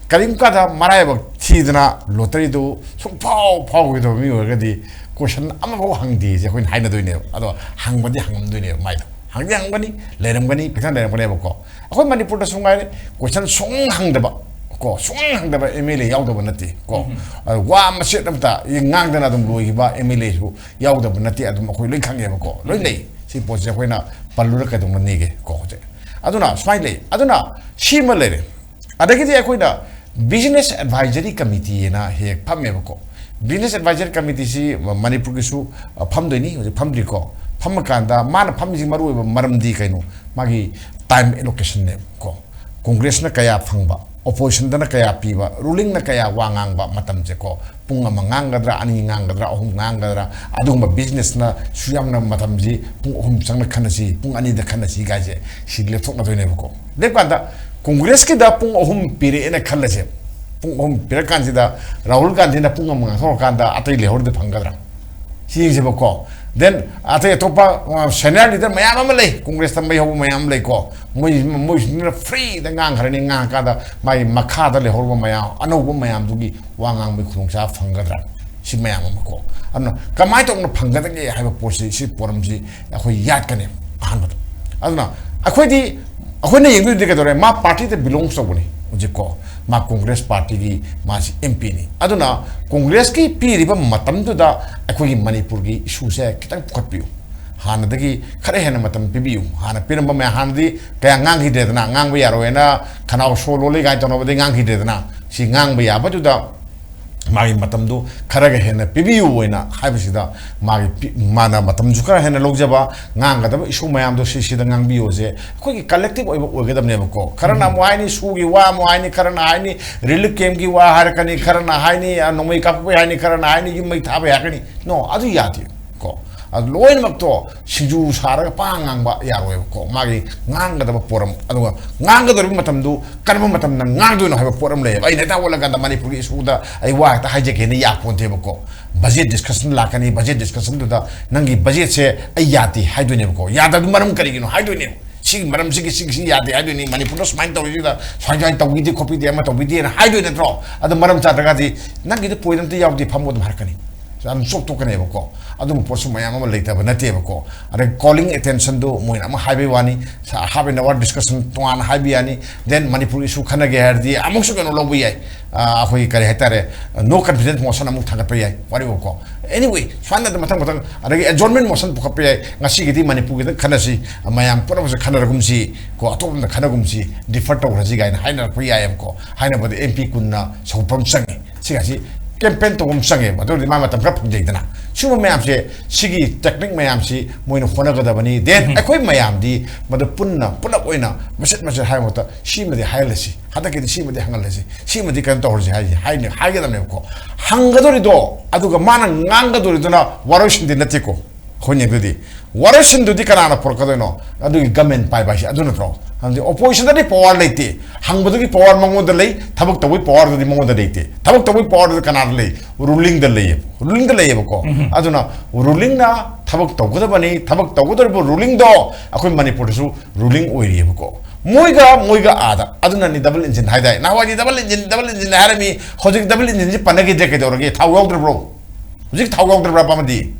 ꯀꯔꯤꯒꯨꯝꯕ ꯀꯥꯟꯗ ꯃꯔꯥꯏꯕꯛ ꯊꯤꯗꯅ ꯂꯣꯇꯔꯤꯗꯨ ꯁꯨꯡꯐꯥꯎ ꯐꯥꯎꯈꯤꯗꯕ ꯃꯤ ꯑꯣꯏꯔꯒꯗꯤ ꯀꯣꯏꯁꯟ ꯑꯃꯐꯥꯎ ꯍꯪꯗꯦꯁꯦ ꯑꯩꯈꯣꯏꯅ ꯍꯥꯏꯅꯗꯣꯏꯅꯦꯕ꯫ ꯑꯗꯣ ꯍꯪꯕꯗꯤ ꯍꯪꯉꯝꯗꯣꯏꯅꯦꯕ ꯃꯥꯏꯗꯣ꯫ ꯍꯪꯗꯤ ꯍꯪꯒꯅꯤ, ꯂꯩꯔꯝꯒꯅꯤ, ꯄꯤꯛꯊꯟ ꯂꯩꯔꯝꯒꯅꯦꯕꯀꯣ꯫ ꯑꯩꯈꯣꯏ ꯃꯅꯤꯄꯨꯔꯗꯁꯨ ꯉꯥꯏꯔꯦ, ꯀꯣꯏꯁꯟ ꯁꯨꯡ ꯍꯪꯗꯕ ꯀꯣ, ꯁꯨꯡ ꯍꯪꯗꯕ ꯑꯦꯝ ꯑꯦꯜ ꯑꯦ ꯌꯥꯎꯗꯕ ꯅꯠꯇꯦ ꯀꯣ꯫ ꯑꯗꯣ ꯋꯥ ꯃꯆꯦꯠ ꯑꯃꯇ ꯉꯥꯡꯗꯅ ꯑꯗꯨꯝ ꯂꯣꯏꯈꯤꯕ ꯑꯦꯝ ꯑꯦꯜ ꯑꯦꯁꯨ ꯌꯥꯎꯗꯕ ꯅꯠꯇꯦ꯫ ꯑꯗꯨꯝ ꯑꯩꯈꯣꯏ ꯂꯣꯏ ꯈꯪꯉꯦꯕꯀꯣ, ꯂꯣꯏ ꯂꯩ꯫ ꯁꯤ ꯄꯣꯠꯁꯦ ꯑꯩꯈꯣꯏꯅ ꯄꯜꯂꯨꯔ ꯀꯩꯗꯧꯅꯅꯤꯒꯦ ꯀꯣ ꯍꯧꯖꯤꯛ꯫ ꯑꯗꯨꯅ ꯁꯨꯃꯥꯏꯅ ꯂꯩ꯫ ꯑꯗꯨꯅ ꯁꯤꯃ ꯂꯩꯔꯦ꯫ ꯑꯗꯒꯤꯗꯤ ꯑꯩꯈꯣꯏꯅ ꯕꯤꯖꯤꯅꯦꯁ ꯑꯦꯗꯚꯥꯏꯖꯔꯤ ꯀꯃꯤꯇꯤ ꯍꯥꯏꯅ ꯍꯦꯛ ꯐꯝꯃꯦꯕꯀꯣ꯫ ꯕꯤꯖꯤꯅꯦꯁ ꯑꯦꯗꯚꯥꯏꯖꯔꯤ ꯀꯃꯤꯇꯤꯁꯤ ꯃꯅꯤꯄꯨꯔꯒꯤꯁꯨ, ꯑ, ꯐꯝꯗꯣꯏꯅꯤ, ꯍꯧꯖꯤꯛ ꯐꯝꯗ꯭ꯔꯤꯀꯣ꯫ ꯐꯝꯃꯀꯥꯟꯗ ꯃꯥꯅ ꯐꯝꯃꯤꯁꯤ ꯃꯔꯨ ꯑꯣꯏꯕ ꯃꯔꯝꯗꯤ ꯀꯩꯅꯣ? ꯃꯥꯒꯤ ꯇꯥꯏꯝ ꯑꯦꯂꯣꯀꯦꯁꯟꯅꯦꯕꯀꯣ꯫ ꯀꯣꯡꯒ꯭ꯔꯦꯁꯅ ꯀꯌꯥ ꯐꯪꯕ, ꯑꯣꯄꯣꯖꯤꯁꯟꯗꯅ ꯀꯌꯥ ꯄꯤꯕ, ꯔꯨꯂꯤꯡꯅ ꯀꯌꯥ ꯋꯥ ꯉꯥꯡꯕ ꯃꯇꯝꯁꯦꯀꯣ꯫ ꯄꯨꯡ ꯑꯃ ꯉꯥꯡꯒꯗ꯭ꯔꯥ, ꯑꯅꯤ ꯉꯥꯡꯒꯗ꯭ꯔꯥ, ꯑꯍꯨꯝ ꯉꯥꯡꯒꯗ꯭ꯔꯥ, ꯑꯗꯨꯒꯨꯝꯕ ꯕꯤꯖꯤꯅꯦꯁꯅ ꯁꯨ ꯌꯥꯝꯅ ꯃꯇꯝꯁꯤ ꯄꯨꯡ ꯑꯍꯨꯝ ꯆꯪꯅ ꯈꯟꯅꯁꯤ, ꯄꯨꯡ ꯑꯅꯤꯗ ꯈꯟꯅꯁꯤ ꯀꯥꯏꯁꯦ ꯁꯤ ꯂꯦꯞꯊꯣꯛꯅꯗꯣꯏꯅꯦꯕꯀꯣ꯫ ꯂꯦꯞꯀꯥꯟꯗ ꯀꯣꯡꯒ꯭ꯔꯦꯁꯀꯤꯗ ꯄꯨꯡ ꯑꯍꯨꯝ ꯄꯤꯔꯛꯑꯦꯅ ꯈꯜꯂꯁꯦ꯫ ꯄꯨꯡ ꯑꯍꯨꯝ ꯄꯤꯔꯀꯥꯟꯁꯤꯗ ꯔꯥꯍꯨꯜ ꯒꯥꯟꯙꯤꯅ ꯄꯨꯡ ꯑꯃ ꯉꯥꯡꯊꯣꯛꯈ꯭ꯔꯀꯥꯟꯗ ꯑꯇꯩ ꯂꯩꯍꯧꯔꯗꯤ ꯐꯪꯒꯗ꯭ꯔꯥ? ꯁꯤ ꯌꯦꯡꯁꯦꯕꯀꯣ꯫ ꯗꯦꯟ ꯑꯇꯩ ꯑꯇꯣꯞꯄ, ꯑ, ꯁꯦꯅꯤꯌꯔ ꯂꯤꯗꯔ ꯃꯌꯥꯝ ꯑꯃ ꯂꯩ, ꯀꯣꯡꯒ꯭ꯔꯦꯁꯇ ꯃꯩ ꯍꯧꯕ ꯃꯌꯥꯝ ꯑꯃ ꯂꯩꯀꯣ꯫ ꯃꯣꯏ, ꯃꯣꯏꯁꯤꯡꯗꯨꯅ ꯐ꯭ꯔꯤꯗ ꯉꯥꯡꯈ꯭ꯔꯅꯤ, ꯉꯥꯡꯉꯀꯥꯟꯗ ꯃꯥꯒꯤ ꯃꯈꯥꯗ ꯂꯩꯍꯧꯔꯕ ꯃꯌꯥꯝ, ꯑꯅꯧꯕ ꯃꯌꯥꯝꯗꯨꯒꯤ ꯋꯥ ꯉꯥꯡꯕꯒꯤ ꯈꯨꯗꯣꯡꯆꯥꯕ ꯐꯪꯒꯗ꯭ꯔꯥ? ꯁꯤ ꯃꯌꯥꯝ ꯑꯃꯀꯣ꯫ ꯑꯗꯨꯅ ꯀꯃꯥꯏꯅ ꯇꯧꯅ ꯐꯪꯒꯗꯒꯦ ꯍꯥꯏꯕ ꯄꯣꯠꯁꯤ, ꯁꯤ ꯄꯣꯠ ꯑꯃꯁꯤ ꯑꯩꯈꯣꯏ ꯌꯥꯠꯀꯅꯤ ꯑꯍꯥꯟꯕꯗ꯫ ꯑꯗꯨꯅ ꯑꯩꯈꯣꯏꯗꯤ, ꯑꯩꯈꯣꯏꯅ ꯌꯦꯡꯗꯣꯏꯗꯤ ꯀꯩꯗꯧꯔꯦ? ꯃꯥ ꯄꯥꯔꯇꯤꯗ ꯕꯤꯂꯣꯡꯁ ꯇꯧꯕꯅꯤ ꯍꯧꯖꯤꯛꯀꯣ꯫ ꯃꯥ ꯀꯣꯡꯒ꯭ꯔꯦꯁ ꯄꯥꯔꯇꯤꯒꯤ ꯃꯥꯁꯤ ꯑꯦꯝ ꯄꯤꯅꯤ꯫ ꯑꯗꯨꯅ ꯀꯣꯡꯒ꯭ꯔꯦꯁꯀꯤ ꯄꯤꯔꯤꯕ ꯃꯇꯝꯗꯨꯗ ꯑꯩꯈꯣꯏꯒꯤ ꯃꯅꯤꯄꯨꯔꯒꯤ ꯏꯁꯨꯁꯦ ꯈꯤꯇꯪ ꯄꯨꯈꯠꯄꯤꯌꯨ꯫ ꯍꯥꯟꯅꯗꯒꯤ ꯈꯔ ꯍꯦꯟꯅ ꯃꯇꯝ ꯄꯤꯕꯤꯌꯨ꯫ ꯍꯥꯟꯅ ꯄꯤꯔꯝꯕ ꯃꯌꯥꯝ, ꯍꯥꯟꯅꯗꯤ ꯀꯌꯥ ꯉꯥꯡꯈꯤꯗ꯭ꯔꯦꯗꯅ, ꯉꯥꯡꯕ ꯌꯥꯔꯣꯏꯅ ꯈꯅꯥꯎ ꯁꯣ ꯂꯣꯜꯂꯤ ꯀꯥꯏꯅ ꯇꯧꯅꯕꯗꯤ ꯉꯥꯡꯈꯤꯗ꯭ꯔꯦꯗꯅ꯫ ꯁꯤ ꯉꯥꯡꯕ ꯌꯥꯕꯗꯨꯗ ꯃꯥꯒꯤ ꯃꯇꯝꯗꯨ ꯈꯔꯒ ꯍꯦꯟꯅ ꯄꯤꯕꯤꯌꯨ ꯑꯣꯏꯅ ꯍꯥꯏꯕꯁꯤꯗ, ꯃꯥꯒꯤ ꯄꯤ-, ꯃꯥꯅ ꯃꯇꯝꯁꯨ ꯈꯔ ꯍꯦꯟꯅ ꯂꯧꯖꯕ, ꯉꯥꯡꯒꯗꯕ ꯏꯁꯨ ꯃꯌꯥꯝꯗꯣ ꯁꯤꯁꯤꯗ ꯉꯥꯡꯕꯤꯌꯣꯁꯦ ꯑꯩꯈꯣꯏꯒꯤ ꯀꯂꯦꯛꯇꯤꯚ ꯑꯣꯏꯕ ꯑꯣꯏꯒꯗꯕꯅꯦꯕꯀꯣ꯫ ꯈꯔꯅ ꯑꯃꯨꯛ ꯍꯥꯏꯅꯤ, ꯁꯨꯒꯤ ꯋꯥ ꯑꯃꯨꯛ ꯍꯥꯏꯅꯤ, ꯈꯔꯅ ꯍꯥꯏꯅꯤ, ꯔꯤꯂꯤꯐ ꯀꯦꯝꯒꯤ ꯋꯥ ꯍꯥꯏꯔꯛꯀꯅꯤ, ꯈꯔꯅ ꯍꯥꯏꯅꯤ, ꯑ, ꯅꯣꯡꯃꯩ ꯀꯥꯞꯄꯛꯄꯩ ꯍꯥꯏꯅꯤ, ꯈꯔꯅ ꯍꯥꯏꯅꯤ, ꯌꯨꯝ ꯃꯩ ꯊꯥꯕꯩ ꯍꯥꯏꯔꯛꯀꯅꯤ꯫ ꯅꯣ, ꯑꯗꯨ ꯌꯥꯗꯦ ꯀꯣ꯫ ꯑꯗꯨ ꯂꯣꯏꯅꯃꯛꯇꯣ ꯁꯤꯡꯖꯨ ꯁꯥꯔꯒ ꯄꯥ ꯉꯥꯡꯕ ꯌꯥꯔꯣꯏꯕꯀꯣ꯫ ꯃꯥꯒꯤ ꯉꯥꯡꯒꯗꯕ ꯄꯣꯠ ꯑꯃ, ꯑꯗꯨꯒ ꯉꯥꯡꯒꯗꯧꯔꯤꯕ ꯃꯇꯝꯗꯨ ꯀꯔꯝꯕ ꯃꯇꯝꯗ ꯉꯥꯡꯗꯣꯏꯅꯣ ꯍꯥꯏꯕ ꯄꯣꯠ ꯑꯃ ꯂꯩꯌꯦꯕ꯫ ꯑꯩꯅ ꯍꯦꯛꯇ ꯍꯧꯒꯠꯂꯀꯥꯟꯗ ꯃꯅꯤꯄꯨꯔꯒꯤ ꯏꯁꯨꯗ ꯑꯩ ꯋꯥ ꯍꯦꯛꯇ ꯍꯥꯏꯖꯒꯦꯅ ꯌꯥꯄꯣꯟꯇꯦꯕꯀꯣ꯫ ꯕꯖꯦꯠ ꯗꯤꯁꯀꯁꯟ ꯂꯥꯛꯀꯅꯤ, ꯕꯖꯦꯠ ꯗꯤꯁꯀꯁꯟꯗꯨꯗ ꯅꯪꯒꯤ ꯕꯖꯦꯠꯁꯦ ꯑꯩ ꯌꯥꯗꯦ ꯍꯥꯏꯗꯣꯏꯅꯦꯕꯀꯣ꯫ ꯌꯥꯗꯕ ꯃꯔꯝ ꯀꯔꯤꯒꯤꯅꯣ ꯍꯥꯏꯗꯣꯏꯅꯦꯕ꯫ ꯁꯤꯒꯤ ꯃꯔꯝꯁꯤꯒꯤ ꯁꯤꯒꯤꯁꯤ ꯌꯥꯗꯦ ꯍꯥꯏꯗꯣꯏꯅꯤ, ꯃꯅꯤꯄꯨꯔꯗ ꯁꯨꯃꯥꯏꯅ ꯇꯧꯔꯤꯁꯤꯗ ꯁꯨꯃꯥꯏ ꯁꯨꯃꯥꯏꯅ ꯇꯧꯕꯤꯗꯦ ꯈꯣꯠꯄꯤꯗꯦ ꯑꯃ ꯇꯧꯕꯤꯗꯦꯅ ꯍꯥꯏꯗꯣꯏ ꯅꯠꯇ꯭ꯔꯣ? ꯑꯗꯣ ꯃꯔꯝ ꯆꯥꯗ꯭ꯔꯒꯗꯤ ꯅꯪꯒꯤꯗꯤ ꯄꯣꯏꯟ ꯑꯝꯇ ꯌꯥꯎꯗꯦ, ꯐꯝꯃꯣ ꯑꯗꯨꯝ ꯍꯥꯏꯔꯛꯀꯅꯤ꯫ ꯑꯗꯨꯝ ꯆꯣꯛꯊꯣꯛꯀꯅꯦꯕꯀꯣ꯫ ꯑꯗꯨꯝꯕ ꯄꯣꯠꯁꯨ ꯃꯌꯥꯝ ꯑꯃ ꯂꯩꯇꯕ ꯅꯠꯇꯦꯕꯀꯣ꯫ ꯑꯗꯩ ꯀꯣꯂꯤꯡ ꯑꯦꯇꯦꯟꯁꯟꯗꯨ ꯃꯣꯏꯅ ꯑꯃ ꯍꯥꯏꯕꯩ ꯋꯥꯅꯤ, ꯁ-, half an hour discussion ꯇꯣꯉꯥꯟꯅ ꯍꯥꯏꯕ ꯌꯥꯅꯤ꯫ Then ꯃꯅꯤꯄꯨꯔ ꯏꯁꯨ ꯈꯟꯅꯒꯦ ꯍꯥꯏꯔꯗꯤ ꯑꯃꯨꯛꯁꯨ ꯀꯩꯅꯣ ꯂꯧꯕ ꯌꯥꯏ, ꯑ, ꯑꯩꯈꯣꯏꯒꯤ ꯀꯔꯤ ꯍꯥꯏꯇꯥꯔꯦ, no confidence motion ꯑꯃꯨꯛ ꯊꯥꯡꯒꯠꯄ ꯌꯥꯏ, ꯋꯥꯔꯤꯕꯀꯣ꯫ Anyway, ꯁꯨꯃꯥꯏꯅ ꯑꯗꯨꯝ ꯃꯊꯪ ꯃꯊꯪ, ꯑꯗꯒꯤ adjournment motion ꯄꯨꯈꯠꯄ ꯌꯥꯏ, ꯉꯁꯤꯒꯤꯗꯤ ꯃꯅꯤꯄꯨꯔꯒꯤꯗꯪ ꯈꯟꯅꯁꯤ, ꯃꯌꯥꯝ ꯄꯨꯝꯅꯃꯛꯁꯦ ꯈꯟꯅꯔꯒꯨꯝꯁꯤ ꯀꯣ, ꯑꯇꯣꯞꯄ ꯑꯃꯗ ꯈꯟꯅꯒꯨꯝꯁꯤ, defer ꯇꯧꯈ꯭ꯔꯁꯤ ꯀꯥꯏꯅ ꯍꯥꯏꯅꯔꯛꯄ ꯌꯥꯏꯑꯕꯀꯣ꯫ ꯍꯥꯏꯅꯕꯗ ꯑꯦꯝ ꯄꯤ ꯀꯨꯟꯅ ꯁꯧꯒꯠꯄ ꯑꯃ ꯆꯪꯉꯤ꯫ ꯁꯤꯒꯁꯤ ꯀꯦꯝꯄꯦꯟ ꯇꯧꯕ ꯑꯃ ꯆꯪꯉꯦꯕ꯫ ꯑꯗꯨ ꯑꯣꯏꯔꯗꯤ ꯃꯥ ꯃꯇꯝ ꯈꯔ ꯐꯪꯖꯩꯗꯅ꯫ ꯁꯤꯒꯨꯝꯕ ꯃꯌꯥꯝꯁꯦ, ꯁꯤꯒꯤ ꯇꯦꯛꯅꯤꯛ ꯃꯌꯥꯝꯁꯤ ꯃꯣꯏꯅ ꯍꯣꯠꯅꯒꯗꯕꯅꯤ꯫ Then ꯑꯩꯈꯣꯏ ꯃꯌꯥꯝꯗꯤ ꯃꯗꯨ ꯄꯨꯟꯅ, ꯄꯨꯂꯞ ꯑꯣꯏꯅ ꯃꯆꯦꯠ ꯃꯆꯦꯠ ꯍꯥꯏꯕ ꯃꯍꯨꯠꯇ ꯁꯤꯃꯗꯤ ꯍꯥꯏꯍꯜꯂꯁꯤ, ꯍꯟꯗꯛꯀꯤꯗꯤ ꯁꯤꯃꯗꯤ ꯍꯪꯍꯜꯂꯁꯤ, ꯁꯤꯃꯗꯤ ꯀꯩꯅꯣ ꯇꯧꯍꯜꯂꯁꯤ ꯍꯥꯏꯁꯤ ꯍꯥꯏꯅ ꯍꯥꯏꯒꯗꯕꯅꯦꯕꯀꯣ꯫ ꯍꯪꯒꯗꯧꯔꯤꯗꯣ, ꯑꯗꯨꯒ ꯃꯥꯅ ꯉꯥꯡꯒꯗꯧꯔꯤꯗꯨꯅ ꯋꯥꯔꯣꯏꯁꯤꯟꯗꯤ ꯅꯠꯇꯦꯀꯣ꯫ ꯑꯩꯈꯣꯏꯅꯦ ꯑꯗꯨꯗꯤ ꯋꯥꯔꯣꯏꯁꯤꯟꯗꯨꯗꯤ ꯀꯅꯥꯅ ꯄꯨꯔꯛꯀꯗꯣꯏꯅꯣ? ꯑꯗꯨꯒꯤ ꯒꯃꯦꯟ ꯄꯥꯏꯕ ꯍꯥꯏꯁꯦ ꯑꯗꯨ ꯅꯠꯇ꯭ꯔꯣ? ꯑꯗꯨꯗꯤ ꯑꯣꯄꯣꯖꯤꯁꯟꯗꯗꯤ ꯄꯋꯥꯔ ꯂꯩꯇꯦ, ꯍꯪꯕꯗꯨꯒꯤ ꯄꯋꯥꯔ ꯃꯉꯣꯟꯗ ꯂꯩ, ꯊꯕꯛ ꯇꯧꯕꯒꯤ ꯄꯋꯥꯔꯗꯨꯗꯤ ꯃꯉꯣꯟꯗ ꯂꯩꯇꯦ꯫ ꯊꯕꯛ ꯇꯧꯕꯒꯤ ꯄꯋꯥꯔꯗꯨꯗꯤ ꯀꯅꯥꯗ ꯂꯩ? ꯔꯨꯂꯤꯡꯗ ꯂꯩꯌꯦꯕ, ꯔꯨꯂꯤꯡꯗ ꯂꯩꯌꯦꯕꯀꯣ꯫ ꯑꯗꯨꯅ ꯔꯨꯂꯤꯡꯅ ꯊꯕꯛ ꯇꯧꯒꯗꯕꯅꯤ, ꯊꯕꯛ ꯇꯧꯒꯗꯧꯔꯤꯕ ꯔꯨꯂꯤꯡꯗꯣ ꯑꯩꯈꯣꯏ ꯃꯅꯤꯄꯨꯔꯗꯁꯨ ꯔꯨꯂꯤꯡ ꯑꯣꯏꯔꯤꯑꯕꯀꯣ꯫ ꯃꯣꯏꯒ, ꯃꯣꯏꯒ ꯑꯥꯗ꯫ ꯑꯗꯨꯅꯅꯤ ꯗꯕꯜ ꯏꯟꯖꯤꯟ ꯍꯥꯏ ꯇꯥꯏ꯫ ꯅꯍꯥꯟꯋꯥꯏꯗꯤ ꯗꯕꯜ ꯏꯟꯖꯤꯟ, ꯗꯕꯜ ꯏꯟꯖꯤꯟ ꯍꯥꯏꯔꯝꯃꯤ, ꯍꯧꯖꯤꯛ ꯗꯕꯜ ꯏꯟꯖꯤꯟꯁꯤ ꯄꯟꯅꯈꯤꯗ꯭ꯔꯦ, ꯀꯩꯗꯧꯔꯒꯦ? ꯊꯥꯎ ꯌꯥꯎꯗ꯭ꯔꯕ꯭ꯔꯣ? ꯍꯧꯖꯤꯛ ꯊꯥꯎ ꯌꯥꯎꯗ꯭ꯔꯕ꯭ꯔꯥ ꯑꯃꯗꯤ?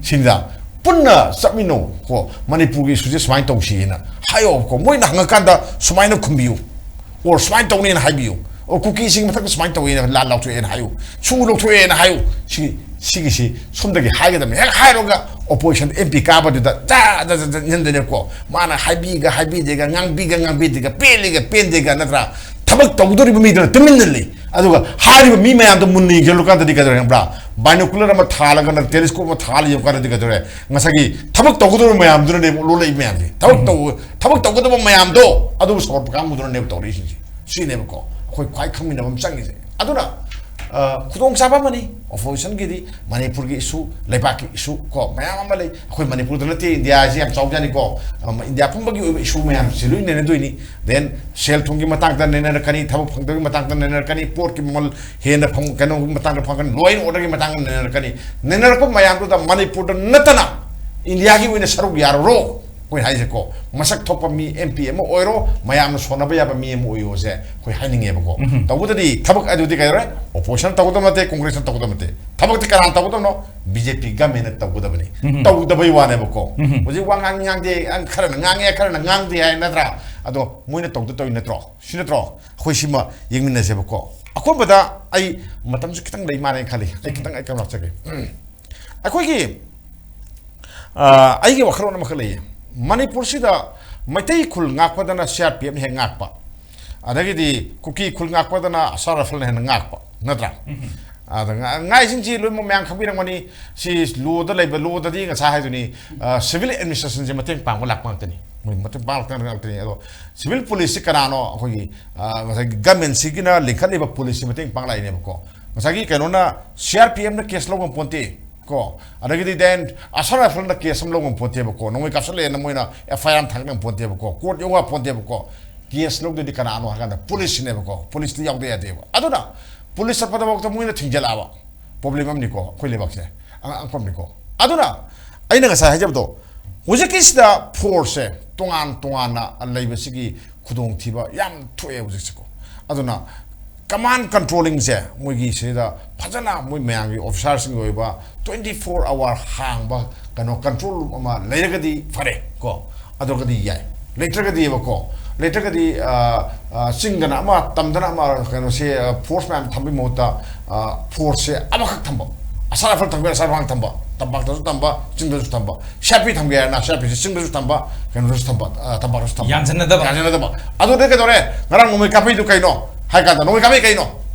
ꯁꯤꯗ ꯄꯨꯟꯅ ꯆꯠꯃꯤꯟꯅꯧ ꯀꯣ, ꯃꯅꯤꯄꯨꯔꯒꯤ ꯏꯁꯨꯁꯦ ꯁꯨꯃꯥꯏꯅ ꯇꯧꯁꯤꯅ ꯍꯥꯏꯌꯣꯕꯀꯣ꯫ ꯃꯣꯏꯅ ꯍꯪꯉꯀꯥꯟꯗ ꯁꯨꯃꯥꯏꯅ ꯈꯨꯝꯕꯤꯌꯨ, ꯑꯣꯔ ꯁꯨꯃꯥꯏꯅ ꯇꯧꯅꯤꯅ ꯍꯥꯏꯕꯤꯌꯨ, ꯑꯣꯔ ꯀꯨꯀꯤꯁꯤꯡ ꯃꯊꯛꯇ ꯁꯨꯃꯥꯏꯅ ꯇꯧꯋꯦꯅ ꯂꯥꯟ ꯂꯥꯎꯊꯣꯛꯑꯦꯅ ꯍꯥꯏꯌꯨ, ꯁꯨ ꯂꯧꯊꯣꯛꯑꯦꯅ ꯍꯥꯏꯌꯨ꯫ ꯁꯤ, ꯁꯤꯒꯤꯁꯤ ꯁꯣꯝꯗꯒꯤ ꯍꯥꯏꯒꯗꯕꯅꯤ꯫ ꯍꯦꯛ ꯍꯥꯏꯔꯒ ꯑꯣꯄꯣꯖꯤꯁꯟ ꯑꯦꯝ ꯄꯤ ꯀꯥꯕꯗꯨꯗ ꯖꯥ ꯖꯥ ꯖꯥ ꯖꯥ ꯏꯟꯖꯟꯗꯣꯏꯅꯦꯕꯀꯣ꯫ ꯃꯥꯅ ꯍꯥꯏꯕꯤꯒ ꯍꯥꯏꯕꯤꯗꯦꯒ, ꯉꯥꯡꯕꯤꯒ ꯉꯥꯡꯕꯤꯗꯦꯒ, ꯄꯦꯜꯂꯤꯒ ꯄꯦꯟꯗꯦꯒ, ꯅꯠꯇ꯭ꯔꯥ? ꯊꯕꯛ ꯇꯧꯗꯣꯔꯤꯕ ꯃꯤꯗꯨꯅ ꯇꯨꯃꯤꯟꯅ ꯂꯩ, ꯑꯗꯨꯒ ꯍꯥꯏꯔꯤꯕ ꯃꯤ ꯃꯌꯥꯝꯗꯣ ꯃꯨꯟꯅ ꯌꯦꯡꯁꯤꯜꯂꯨ ꯀꯥꯟꯗꯗꯤ ꯀꯩꯗꯧꯔꯦ ꯈꯪꯕ꯭ꯔꯥ? ꯕꯥꯏꯅꯣꯀꯨꯂꯔ ꯑꯃ ꯊꯥꯜꯂꯒ, ꯅꯠꯇ꯭ꯔ ꯇꯦꯂꯤꯁꯀꯣꯞ ꯑꯃ ꯊꯥꯜꯂꯒ ꯌꯦꯡꯉꯨ ꯀꯥꯟꯗꯗꯤ ꯀꯩꯗꯧꯔꯦ? ꯉꯁꯥꯏꯒꯤ ꯊꯕꯛ ꯇꯧꯒꯗꯧꯔꯤꯕ ꯃꯌꯥꯝꯗꯨꯅꯅꯦ ꯂꯣꯜꯂꯛꯏ ꯃꯌꯥꯝꯁꯦ꯫ ꯊꯕꯛ ꯇꯧ-, ꯊꯕꯛ ꯇꯧꯒꯗꯕ ꯃꯌꯥꯝꯗꯣ ꯑꯗꯨꯕꯨ ꯁꯧꯒꯠꯄ ꯀꯥꯡꯕꯨꯗꯨꯅꯅꯦꯕ ꯇꯧꯔꯛꯏꯁꯤꯡꯁꯦ꯫ ꯁꯤꯅꯦꯕꯀꯣ ꯑꯩꯈꯣꯏ ꯈ꯭ꯋꯥꯏ ꯈꯪꯃꯤꯟꯅꯕ ꯑꯃ ꯆꯪꯉꯤꯁꯦ꯫ ꯑꯗꯨꯅ ꯑ, ꯈꯨꯗꯣꯡꯆꯥꯕ ꯑꯃꯅꯤ꯫ ꯑꯣꯄꯣꯖꯤꯁꯟꯒꯤꯗꯤ ꯃꯅꯤꯄꯨꯔꯒꯤ ꯏꯁꯨ, ꯂꯩꯕꯥꯛꯀꯤ ꯏꯁꯨ ꯀꯣ ꯃꯌꯥꯝ ꯑꯃ ꯂꯩ꯫ ꯑꯩꯈꯣꯏ ꯃꯅꯤꯄꯨꯔꯗ ꯅꯠꯇꯦ, ꯏꯟꯗꯤꯌꯥꯁꯤ ꯌꯥꯝ ꯆꯥꯎꯖꯥꯠꯅꯤꯀꯣ꯫ ꯑ, ꯏꯟꯗꯤꯌꯥ ꯄꯨꯝꯕꯒꯤ ꯑꯣꯏꯕ ꯏꯁꯨ ꯃꯌꯥꯝꯁꯤ ꯂꯣꯏ ꯅꯩꯅꯗꯣꯏꯅꯤ꯫ Then ꯁꯦꯜ ꯊꯨꯝꯒꯤ ꯃꯇꯥꯡꯗ ꯅꯩꯅꯔꯛꯀꯅꯤ, ꯊꯕꯛ ꯐꯪꯗꯕꯒꯤ ꯃꯇꯥꯡꯗ ꯅꯩꯅꯔꯛꯀꯅꯤ, ꯄꯣꯠꯀꯤ ꯃꯃꯜ ꯍꯦꯟꯅ ꯐꯪ-, ꯀꯩꯅꯣꯒꯤ ꯃꯇꯥꯡꯗ ꯐꯪꯒꯅꯤ, law and orderꯒꯤ ꯃꯇꯥꯡꯗ ꯅꯩꯅꯔꯛꯀꯅꯤ꯫ ꯅꯩꯅꯔꯛꯄ ꯃꯌꯥꯝꯗꯨꯗ ꯃꯅꯤꯄꯨꯔꯗ ꯅꯠꯇꯅ ꯏꯟꯗꯤꯌꯥꯒꯤ ꯑꯣꯏꯅ ꯁꯔꯨꯛ ꯌꯥꯔꯨꯔꯣ꯫ ꯑꯩꯈꯣꯏ ꯍꯥꯏꯁꯦꯀꯣ, ꯃꯁꯛ ꯊꯣꯛꯄ ꯃꯤ, M P ꯑꯃ ꯑꯣꯏꯔꯣ, ꯃꯌꯥꯝꯅ ꯁꯣꯟꯅꯕ ꯌꯥꯕ ꯃꯤ ꯑꯃ ꯑꯣꯏꯌꯣꯁꯦ ꯑꯩꯈꯣꯏ ꯍꯥꯏꯅꯤꯡꯉꯦꯕꯀꯣ꯫ ꯎꯝ꯫ ꯇꯧꯕꯗꯗꯤ ꯊꯕꯛ ꯑꯗꯨꯗꯤ ꯀꯩꯗꯧꯔꯦ? ꯑꯣꯄꯣꯖꯤꯁꯟ ꯇꯧꯒꯗꯕ ꯅꯠꯇꯦ, ꯀꯣꯡꯒ꯭ꯔꯦꯁꯅ ꯇꯧꯒꯗꯕ ꯅꯠꯇꯦ꯫ ꯊꯕꯛꯇꯤ ꯀꯅꯥꯅ ꯇꯧꯒꯗꯕꯅꯣ? B J P governmentꯅ ꯇꯧꯒꯗꯕꯅꯤ꯫ ꯎꯝ꯫ ꯇꯧꯗꯕꯩ ꯋꯥꯅꯦꯕꯀꯣ꯫ ꯎꯝ꯫ ꯍꯧꯖꯤꯛ ꯋꯥ ꯉꯥꯡ ꯉꯥꯡꯗꯦ, ꯈꯔꯅ ꯉꯥꯡꯉꯦ, ꯈꯔꯅ ꯉꯥꯡꯗꯦ ꯍꯥꯏ ꯅꯠꯇ꯭ꯔꯥ? ꯑꯗꯣ ꯃꯣꯏꯅ ꯇꯧꯗ ꯇꯧꯔꯤ ꯅꯠꯇ꯭ꯔꯣ? ꯁꯤ ꯅꯠꯇ꯭ꯔꯣ? ꯑꯩꯈꯣꯏ ꯁꯤꯃ ꯌꯦꯡꯃꯤꯟꯅꯁꯦꯕꯀꯣ꯫ ꯑꯀꯣꯟꯕꯗ ꯑꯩ ꯃꯇꯝꯁꯨ ꯈꯤꯇꯪ ꯂꯩ ꯃꯥꯜꯂꯦꯅ ꯈꯜꯂꯤ꯫ ꯑꯩ ꯈꯤꯇꯪ ꯑꯩ ꯀꯩꯅꯣ ꯂꯥꯛꯆꯒꯦ꯫ ꯎꯝ꯫ ꯑꯩꯈꯣꯏꯒꯤ, ꯑ, ꯑꯩꯒꯤ ꯋꯥꯈꯜꯂꯣꯟ ꯑꯃꯈꯛ ꯂꯩꯌꯦ꯫ ꯃꯅꯤꯄꯨꯔꯁꯤꯗ ꯃꯩꯇꯩ ꯈꯨꯜ ꯉꯥꯛꯄꯗꯅ C R P Fꯅ ꯍꯦꯛ ꯉꯥꯛꯄ, ꯑꯗꯒꯤꯗꯤ ꯀꯨꯀꯤ ꯈꯨꯜ ꯉꯥꯛꯄꯗꯅ ꯑꯁꯥꯝ ꯔꯥꯏꯐꯜꯅ ꯍꯦꯟꯅ ꯉꯥꯛꯄ, ꯅꯠꯇ꯭ꯔꯥ? ꯎꯝ꯫ ꯑꯗ ꯉꯥ-, ꯉꯥꯏꯁꯤꯡꯁꯤ ꯂꯣꯏꯅꯃꯛ ꯃꯌꯥꯝ ꯈꯪꯕꯤꯔꯝꯒꯅꯤ꯫ ꯁꯤ lawꯗ ꯂꯩꯕ, lawꯗꯗꯤ ꯉꯁꯥꯏ ꯍꯥꯏꯗꯨꯅꯤ, ꯑ, civil administrationꯁꯦ ꯃꯇꯦꯡ ꯄꯥꯡꯕ ꯂꯥꯛꯄ ꯉꯥꯛꯇꯅꯤ꯫ ꯃꯣꯏ ꯃꯇꯦꯡ ꯄꯥꯡꯂꯛꯇꯅ ꯉꯥꯛꯇꯅꯤ꯫ ꯑꯗꯣ civil policeꯁꯤ ꯀꯅꯥꯅꯣ? ꯑꯩꯈꯣꯏꯒꯤ, ꯑ, ꯉꯁꯥꯏꯒꯤ governmentꯁꯤꯒꯤꯅ ꯂꯤꯡꯈꯠꯂꯤꯕ policeꯁꯤ ꯃꯇꯦꯡ ꯄꯥꯡꯂꯛꯏꯅꯦꯕꯀꯣ꯫ ꯉꯁꯥꯏꯒꯤ ꯀꯩꯅꯣꯅ C R P Fꯅ case ꯂꯧꯕ ꯄꯣꯟꯇꯦ꯫ ꯀꯣ, ꯑꯗꯒꯤꯗꯤ then ꯑꯁꯥꯝ ꯔꯥꯏꯐꯜꯅ case ꯑꯃ ꯂꯧ ꯉꯝꯄꯣꯟꯇꯦꯕꯀꯣ, ꯅꯣꯡꯃꯩ ꯀꯥꯞꯁꯜꯂꯛꯑꯦꯅ ꯃꯣꯏꯅ F I R ꯑꯃ ꯊꯥꯒꯠ ꯉꯝꯄꯣꯟꯇꯦꯕꯀꯣ, court ꯌꯧ ꯌꯥꯄꯣꯟꯇꯦꯕꯀꯣ꯫ Case ꯂꯧꯗꯣꯏꯗꯤ ꯀꯅꯥꯅꯣ ꯍꯥꯏ ꯀꯥꯟꯗ policeꯁꯤꯅꯦꯕꯀꯣ, policeꯇꯤ ꯌꯥꯎꯗ ꯌꯥꯗꯦꯕ꯫ ꯑꯗꯨꯅ police ꯆꯠꯄꯗꯐꯥꯎꯗ ꯃꯣꯏꯅ ꯊꯤꯡꯖꯤꯜꯂꯛꯑꯕ problem ꯑꯃꯅꯤꯀꯣ, ꯑꯩꯈꯣꯏ ꯂꯩꯕꯥꯛꯁꯦ ꯑꯉꯛ-, ꯑꯉꯛꯄ ꯑꯃꯅꯤꯀꯣ꯫ ꯑꯗꯨꯅ ꯑꯩꯅ ꯉꯁꯥꯏ ꯍꯥꯏꯖꯕꯗꯣ, ꯍꯧꯖꯤꯛꯀꯤꯁꯤꯗ forceꯁꯦ ꯇꯣꯉꯥꯟ ꯇꯣꯉꯥꯟꯅ ꯂꯩꯕꯁꯤꯒꯤ ꯈꯨꯗꯣꯡꯊꯤꯕ ꯌꯥꯝ ꯊꯣꯛꯑꯦ ꯍꯧꯖꯤꯛꯁꯦꯀꯣ꯫ ꯑꯗꯨꯅ command controllingꯁꯦ ꯃꯣꯏꯒꯤ ꯁꯤꯗ ꯐꯖꯅ ꯃꯣꯏ ꯃꯌꯥꯝꯒꯤ officerꯁꯤꯡꯒꯤ ꯑꯣꯏꯕ twenty four hour ꯍꯥꯡꯕ ꯀꯩꯅꯣ control room ꯑꯃ ꯂꯩꯔꯒꯗꯤ ꯐꯔꯦ ꯀꯣ, ꯑꯗꯨꯒꯗꯤ ꯌꯥꯏ꯫ ꯂꯩꯇ꯭ꯔꯒꯗꯤꯕꯀꯣ, ꯂꯩꯇ꯭ꯔꯒꯗꯤ, ꯑ, ꯑ, ꯆꯤꯡꯗꯅ ꯑꯃ, ꯇꯝꯗꯅ ꯑꯃ, ꯀꯩꯅꯣꯁꯦ, ꯑ, force ꯃꯌꯥꯝ ꯊꯝꯕꯒꯤ ꯃꯍꯨꯠꯇ, ꯑ, forceꯁꯦ ꯑꯃꯈꯛ ꯊꯝꯕ, ꯑꯁꯥꯝ ꯔꯥꯏꯐꯜ ꯊꯝꯒꯦ, ꯑꯁꯥꯝ ꯔꯥꯏꯐꯜ ꯊꯝꯕ, ꯇꯝꯄꯥꯛꯇꯁꯨ ꯊꯝꯕ, ꯆꯤꯡꯗꯁꯨ ꯊꯝꯕ, C R P ꯊꯝꯒꯦ ꯍꯥꯏꯔꯅ C R Pꯁꯦ ꯆꯤꯡꯗꯁꯨ ꯊꯝꯕ, ꯀꯩꯅꯣꯗꯁꯨ ꯊꯝꯕ, ꯑ, ꯇꯝꯄꯥꯛꯇꯁꯨ ꯊꯝꯕ꯫ ꯌꯥꯟꯁꯤꯟꯅꯗꯕ꯫ ꯌꯥꯟꯁꯤꯟꯅꯗꯕ꯫ ꯑꯗꯨꯗ ꯀꯩꯗꯧꯔꯦ? ꯉꯔꯥꯡ ꯅꯣꯡꯃꯩ ꯀꯥꯞꯄꯩꯗꯨ ꯀꯩꯅꯣ ꯍꯥꯏ ꯀꯥꯟꯗ, ꯅꯣꯡꯃꯩ ꯀꯥꯞꯄꯩ ꯀꯩꯅꯣ?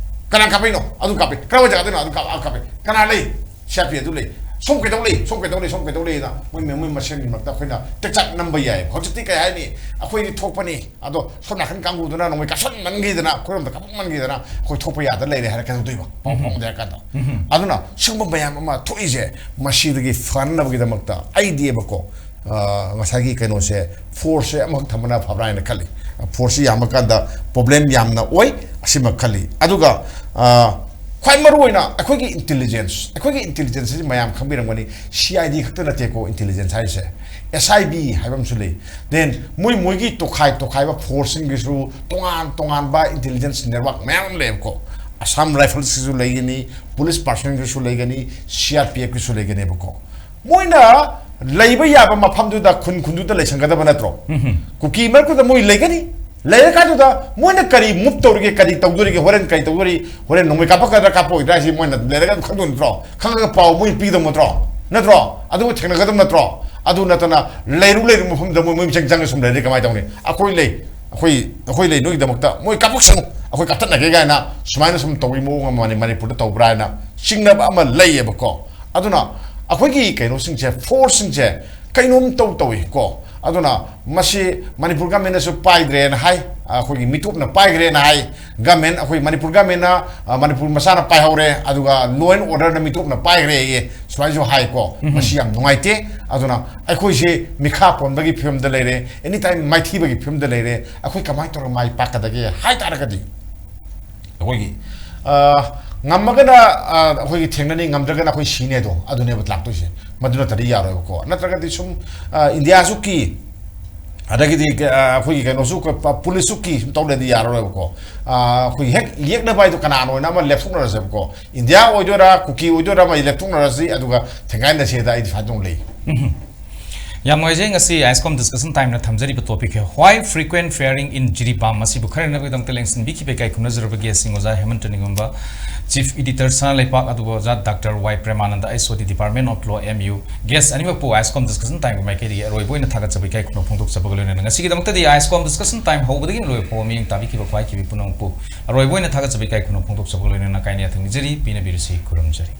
ꯀꯅꯥ ꯀꯥꯞꯄꯩꯅꯣ? ꯑꯗꯨ ꯀꯥꯞꯄꯩ꯫ ꯀꯔꯥꯏꯋꯥꯏ ꯖꯒꯥꯗꯩꯅꯣ? ꯑꯗꯨ ꯀꯥꯞ-, ꯑ, ꯀꯥꯞꯄꯩ꯫ ꯀꯅꯥ ꯂꯩ? C R P ꯑꯗꯨ ꯂꯩ꯫ ꯁꯣꯝ ꯀꯩꯗꯧ ꯂꯩ, ꯁꯣꯝ ꯀꯩꯗꯧ ꯂꯩ, ꯁꯣꯝ ꯀꯩꯗꯧ ꯂꯩꯅ ꯃꯣꯏ ꯃꯣꯏ ꯃꯁꯦꯟꯒꯤ ꯃꯔꯛꯇ ꯑꯩꯈꯣꯏꯅ ꯇꯦꯛꯆꯥꯛ ꯅꯝꯕ ꯌꯥꯏ꯫ ꯍꯧꯖꯤꯛꯇꯤ ꯀꯩ ꯍꯥꯏꯅꯤ, ꯑꯩꯈꯣꯏꯗꯤ ꯊꯣꯛꯄꯅꯤ, ꯑꯗꯣ ꯁꯣꯝ ꯅꯥꯀꯟ ꯀꯥꯡꯕꯨꯗꯨꯅ ꯅꯣꯡꯃꯩ ꯀꯥꯞꯁꯟꯃꯟꯈꯤꯗꯅ, ꯑꯩꯈꯣꯏꯔꯣꯝꯗ ꯀꯥꯞꯄꯛꯃꯟꯈꯤꯗꯅ ꯑꯩꯈꯣꯏ ꯊꯣꯛꯄ ꯌꯥꯗ ꯂꯩꯔꯦ ꯍꯥꯏꯔ ꯀꯩꯗꯧꯗꯣꯏꯕ? ꯄꯥꯎ ꯐꯥꯎꯅꯗꯦ ꯍꯥꯏꯔ ꯀꯥꯟꯗ꯫ ꯑꯗꯨꯅ ꯁꯤꯒꯨꯝꯕ ꯃꯌꯥꯝ ꯑꯃ ꯊꯣꯛꯏꯁꯦ, ꯃꯁꯤꯗꯒꯤ ꯐꯅꯕꯒꯤꯗꯃꯛꯇ ꯑꯩꯗꯤꯕꯀꯣ, ꯑ, ꯉꯁꯥꯏꯒꯤ ꯀꯩꯅꯣꯁꯦ, ꯐꯣꯔꯁꯁꯦ ꯑꯃꯈꯛ ꯊꯝꯕꯅ ꯐꯕ꯭ꯔꯥ ꯍꯥꯏꯅ ꯈꯜꯂꯤ꯫ ꯐꯣꯔꯁꯁꯤ ꯌꯥꯝꯕ ꯀꯥꯟꯗ ꯄ꯭ꯔꯣꯕ꯭ꯂꯦꯝ ꯌꯥꯝꯅ ꯑꯣꯏ, ꯑꯁꯤꯃ ꯈꯜꯂꯤ꯫ ꯑꯗꯨꯒ, ꯑ, ꯈ꯭ꯋꯥꯏ ꯃꯔꯨ ꯑꯣꯏꯅ ꯑꯩꯈꯣꯏꯒꯤ ꯏꯟꯇꯦꯂꯤꯖꯦꯟꯁ, ꯑꯩꯈꯣꯏꯒꯤ ꯏꯟꯇꯦꯂꯤꯖꯦꯟꯁꯁꯤ ꯃꯌꯥꯝ ꯈꯪꯕꯤꯔꯝꯒꯅꯤ, ꯁꯤ ꯑꯥꯏ ꯗꯤ ꯈꯛꯇ ꯅꯠꯇꯦꯀꯣ ꯏꯟꯇꯦꯂꯤꯖꯦꯟꯁ ꯍꯥꯏꯔꯤꯁꯦ, ꯑꯦꯁ ꯑꯥꯏ ꯕꯤ ꯍꯥꯏꯕ ꯑꯃꯁꯨ ꯂꯩ꯫ ꯗꯦꯟ ꯃꯣꯏ ꯃꯣꯏꯒꯤ ꯇꯣꯈꯥꯏ ꯇꯣꯈꯥꯏꯕ ꯐꯣꯔꯁꯁꯤꯡꯒꯤꯁꯨ ꯇꯣꯉꯥꯟ ꯇꯣꯉꯥꯟꯕ ꯏꯟꯇꯦꯂꯤꯖꯦꯟꯁ ꯅꯦꯠꯋꯥꯔꯛ ꯃꯌꯥꯝ ꯑꯃ ꯂꯩꯌꯦꯕꯀꯣ꯫ ꯑꯁꯥꯝ ꯔꯥꯏꯐꯜꯁꯀꯤꯁꯨ ꯂꯩꯒꯅꯤ, ꯄꯨꯂꯤꯁ ꯄꯥꯔꯁꯣꯅꯦꯜꯒꯤꯁꯨ ꯂꯩꯒꯅꯤ, ꯁꯤ ꯑꯥꯔ ꯄꯤ ꯑꯦꯐꯀꯤꯁꯨ ꯂꯩꯒꯅꯦꯕꯀꯣ꯫ ꯃꯣꯏꯅ ꯂꯩꯕ ꯌꯥꯕ ꯃꯐꯝꯗꯨꯗ ꯈꯨꯟ ꯈꯨꯟꯗꯨꯗ ꯂꯩꯁꯟꯒꯗꯕ ꯅꯠꯇ꯭ꯔꯣ? ꯀꯨꯀꯤ ꯃꯔꯛꯇꯨꯗ ꯃꯣꯏ ꯂꯩꯒꯅꯤ꯫ ꯂꯩꯔꯀꯥꯟꯗꯨꯗ ꯃꯣꯏꯅ ꯀꯔꯤ ꯃꯨꯚ ꯇꯧꯔꯤꯒꯦ, ꯀꯔꯤ ꯇꯧꯗꯣꯔꯤꯒꯦ, ꯍꯣꯔꯦꯟ ꯀꯔꯤ ꯇꯧꯗꯣꯔꯤ, ꯍꯣꯔꯦꯟ ꯅꯣꯡꯃꯩ ꯀꯥꯞꯄꯛꯀꯗ꯭ꯔꯥ ꯀꯥꯞꯄꯛꯑꯣꯏꯗ꯭ꯔꯥ ꯍꯥꯏꯁꯤ ꯃꯣꯏꯅ ꯂꯩꯔꯒ ꯑꯗꯨꯝ ꯈꯪꯗꯣꯏ ꯅꯠꯇ꯭ꯔꯣ? ꯈꯪꯉꯒ ꯄꯥꯎ ꯃꯣꯏ ꯄꯤꯒꯗꯕ ꯅꯠꯇ꯭ꯔꯣ? ꯅꯠꯇ꯭ꯔꯣ? ꯑꯗꯨꯒ ꯊꯦꯡꯅꯒꯗꯕ ꯅꯠꯇ꯭ꯔꯣ? ꯑꯗꯨ ꯅꯠꯇꯅ ꯂꯩꯔꯨ ꯂꯩꯔꯨ ꯃꯐꯝꯗ ꯃꯣꯏ ꯃꯤꯆꯪ ꯆꯪꯉ ꯁꯨꯝ ꯂꯩꯔꯗꯤ ꯀꯃꯥꯏꯅ ꯇꯧꯅꯤ? ꯑꯩꯈꯣꯏ ꯂꯩ, ꯑꯩꯈꯣꯏ, ꯑꯩꯈꯣꯏ ꯂꯩ, ꯅꯣꯏꯒꯤꯗꯃꯛꯇ ꯃꯣꯏ ꯀꯥꯞꯄꯛꯁꯅꯨ, ꯑꯩꯈꯣꯏ ꯀꯥꯞꯊꯠꯅꯒꯦ ꯀꯥꯏꯅ ꯁꯨꯃꯥꯏꯅ ꯁꯨꯝ ꯇꯧꯕꯒꯤ ꯃꯑꯣꯡ ꯑꯃ ꯃꯅꯤ-, ꯃꯅꯤꯄꯨꯔꯗ ꯇꯧꯕ꯭ꯔꯥ ꯍꯥꯏꯅ ꯆꯤꯡꯅꯕ ꯑꯃ ꯂꯩꯌꯦꯕꯀꯣ꯫ ꯑꯗꯨꯅ ꯑꯩꯈꯣꯏꯒꯤ ꯀꯩꯅꯣꯁꯤꯡꯁꯦ, ꯐꯣꯔꯁꯁꯤꯡꯁꯦ ꯀꯩꯅꯣꯝ ꯇꯧ ꯇꯧꯏ ꯀꯣ꯫ ꯑꯗꯨꯅ ꯃꯁꯤ ꯃꯅꯤꯄꯨꯔ ꯒꯃꯦꯟꯅꯁꯨ ꯄꯥꯏꯗ꯭ꯔꯦꯅ ꯍꯥꯏ, ꯑꯩꯈꯣꯏꯒꯤ ꯃꯤꯇꯣꯞꯅ ꯄꯥꯏꯈ꯭ꯔꯦꯅ ꯍꯥꯏ꯫ ꯒꯃꯦꯟ, ꯑꯩꯈꯣꯏ ꯃꯅꯤꯄꯨꯔ ꯒꯃꯦꯟꯅ, ꯑ, ꯃꯅꯤꯄꯨꯔ ꯃꯆꯥꯅ ꯄꯥꯏꯍꯧꯔꯦ, ꯑꯗꯨꯒ ꯂꯣ ꯑꯦꯟ ꯑꯣꯔꯗꯔꯅ ꯃꯤꯇꯣꯞꯅ ꯄꯥꯏꯈ꯭ꯔꯦꯌꯦ, ꯁꯨꯃꯥꯏꯅꯁꯨ ꯍꯥꯏꯀꯣ꯫ ꯃꯁꯤ ꯌꯥꯝ ꯅꯨꯡꯉꯥꯏꯇꯦ꯫ ꯑꯗꯨꯅ ꯑꯩꯈꯣꯏꯁꯦ ꯃꯤꯈꯥ ꯄꯣꯟꯕꯒꯤ ꯐꯤꯕꯝꯗ ꯂꯩꯔꯦ, ꯑꯦꯅꯤ ꯇꯥꯏꯝ ꯃꯥꯏꯊꯤꯕꯒꯤ ꯐꯤꯕꯝꯗ ꯂꯩꯔꯦ꯫ ꯑꯩꯈꯣꯏ ꯀꯃꯥꯏꯅ ꯇꯧꯔꯒ ꯃꯥꯏ ꯄꯥꯛꯀꯗꯒꯦ ꯍꯥꯏ ꯇꯥꯔꯒꯗꯤ, ꯑꯩꯈꯣꯏꯒꯤ, ꯑ, ꯉꯝꯃꯒꯅ, ꯑ, ꯑꯩꯈꯣꯏꯒꯤ ꯊꯦꯡꯅꯅꯤ, ꯉꯝꯗ꯭ꯔꯒꯅ ꯑꯩꯈꯣꯏ ꯁꯤꯅꯦꯗꯣ, ꯑꯗꯨꯅꯦꯕ ꯂꯥꯛꯇꯣꯏꯁꯦ꯫ ꯃꯗꯨ ꯅꯠꯇ꯭ꯔꯗꯤ ꯌꯥꯔꯣꯏꯕꯀꯣ꯫ ꯅꯠꯇ꯭ꯔꯒꯗꯤ ꯁꯨꯝ, ꯑ, ꯏꯟꯗꯤꯌꯥꯁꯨ ꯀꯤ, ꯑꯗꯒꯤꯗꯤ, ꯑ, ꯑꯩꯈꯣꯏꯒꯤ ꯀꯩꯅꯣꯁꯨ, ꯀ-, ꯄ-, ꯄꯨꯂꯤꯁꯁꯨ ꯀꯤ ꯁꯨꯝ ꯇꯧ ꯂꯩꯔꯗꯤ ꯌꯥꯔꯔꯣꯏꯕꯀꯣ꯫ ꯑ, ꯑꯩꯈꯣꯏꯒꯤ ꯍꯦꯛ ꯌꯦꯛꯅꯕ ꯍꯥꯏꯗꯣ ꯀꯅꯥꯅꯣ ꯍꯥꯏꯅ ꯑꯃ ꯂꯦꯞꯊꯣꯛꯅꯔꯁꯦꯕꯀꯣ꯫ ꯏꯟꯗꯤꯌꯥ ꯑꯣꯏꯗꯣꯏꯔꯥ, ꯀꯨꯀꯤ ꯑꯣꯏꯗꯣꯏꯔꯥ, ꯑꯃ ꯂꯦꯞꯊꯣꯛꯅꯔꯁꯤ, ꯑꯗꯨꯒ ꯊꯦꯡꯒꯥꯏꯅꯁꯦꯗ ꯑꯩꯗꯤ ꯐꯥꯏꯗꯧ ꯂꯩ꯫ ꯌꯥꯝ ꯅꯨꯡꯉꯥꯏꯖꯩ꯫ ꯉꯁꯤ ꯑꯥꯏꯁꯀꯣꯝ discussion ꯇꯥꯏꯝꯅ ꯊꯝꯖꯔꯤꯕ ꯇꯣꯄꯤꯛꯁꯦ Why Frequent Firing in Jiribam, ꯃꯁꯤꯕꯨ ꯈꯔ ꯅꯛꯅꯕꯒꯤꯗꯃꯛꯇ ꯂꯦꯡꯁꯤꯟꯕꯤꯈꯤꯕ ꯏꯀꯥꯏ ꯈꯨꯝꯅꯖꯔꯕ ꯒꯦꯁꯁꯤꯡ ꯑꯣꯖꯥ ꯍꯦꯃꯟꯇ ꯅꯤꯡꯉꯝꯕ, ꯆꯤꯐ ꯏꯗꯤꯇꯔ ꯁꯅꯥ ꯂꯩꯄꯥꯛ, ꯑꯗꯨꯒ ꯑꯣꯖꯥ doctor Y Premananda, H O D department of law, M U. Guess ꯑꯅꯤꯃꯛꯄꯨ ꯑꯥꯏꯁꯀꯣꯝ ꯗꯤꯁꯀꯁꯟ ꯇꯥꯏꯝꯒꯤ ꯃꯥꯏꯀꯩꯗꯒꯤ ꯑꯔꯣꯏꯕ ꯑꯣꯏꯅ ꯊꯥꯒꯠꯆꯕ ꯏꯀꯥꯏ ꯈꯨꯝꯅꯕ ꯐꯣꯡꯗꯣꯛꯆꯕꯒ ꯂꯣꯏꯅꯅ ꯉꯁꯤꯒꯤꯗꯃꯛꯇꯗꯤ ꯑꯥꯏꯁꯀꯣꯝ ꯗꯤꯁꯀꯁꯟ ꯇꯥꯏꯝ ꯍꯧꯕꯗꯒꯤ ꯂꯣꯏꯕ ꯐꯥꯎꯕ ꯃꯤꯠꯌꯦꯡ ꯇꯥꯕꯤꯈꯤꯕ ꯈ꯭ꯋꯥꯏꯈꯤꯕꯤ ꯄꯨꯝꯅꯃꯛꯄꯨ ꯑꯔꯣꯏꯕ ꯑꯣꯏꯅ ꯊꯥꯒꯠꯆꯕ ꯏꯀꯥꯏ ꯈꯨꯝꯅꯕ ꯐꯣꯡꯗꯣꯛꯆꯕꯒ ꯂꯣꯏꯅꯅ ꯀꯥꯏꯅ ꯌꯥꯊꯪ ꯅꯤꯖꯔꯤ꯫ ꯄꯤꯅꯕꯤꯔꯁꯤ, ꯈꯨꯔꯨꯝꯖꯔꯤ꯫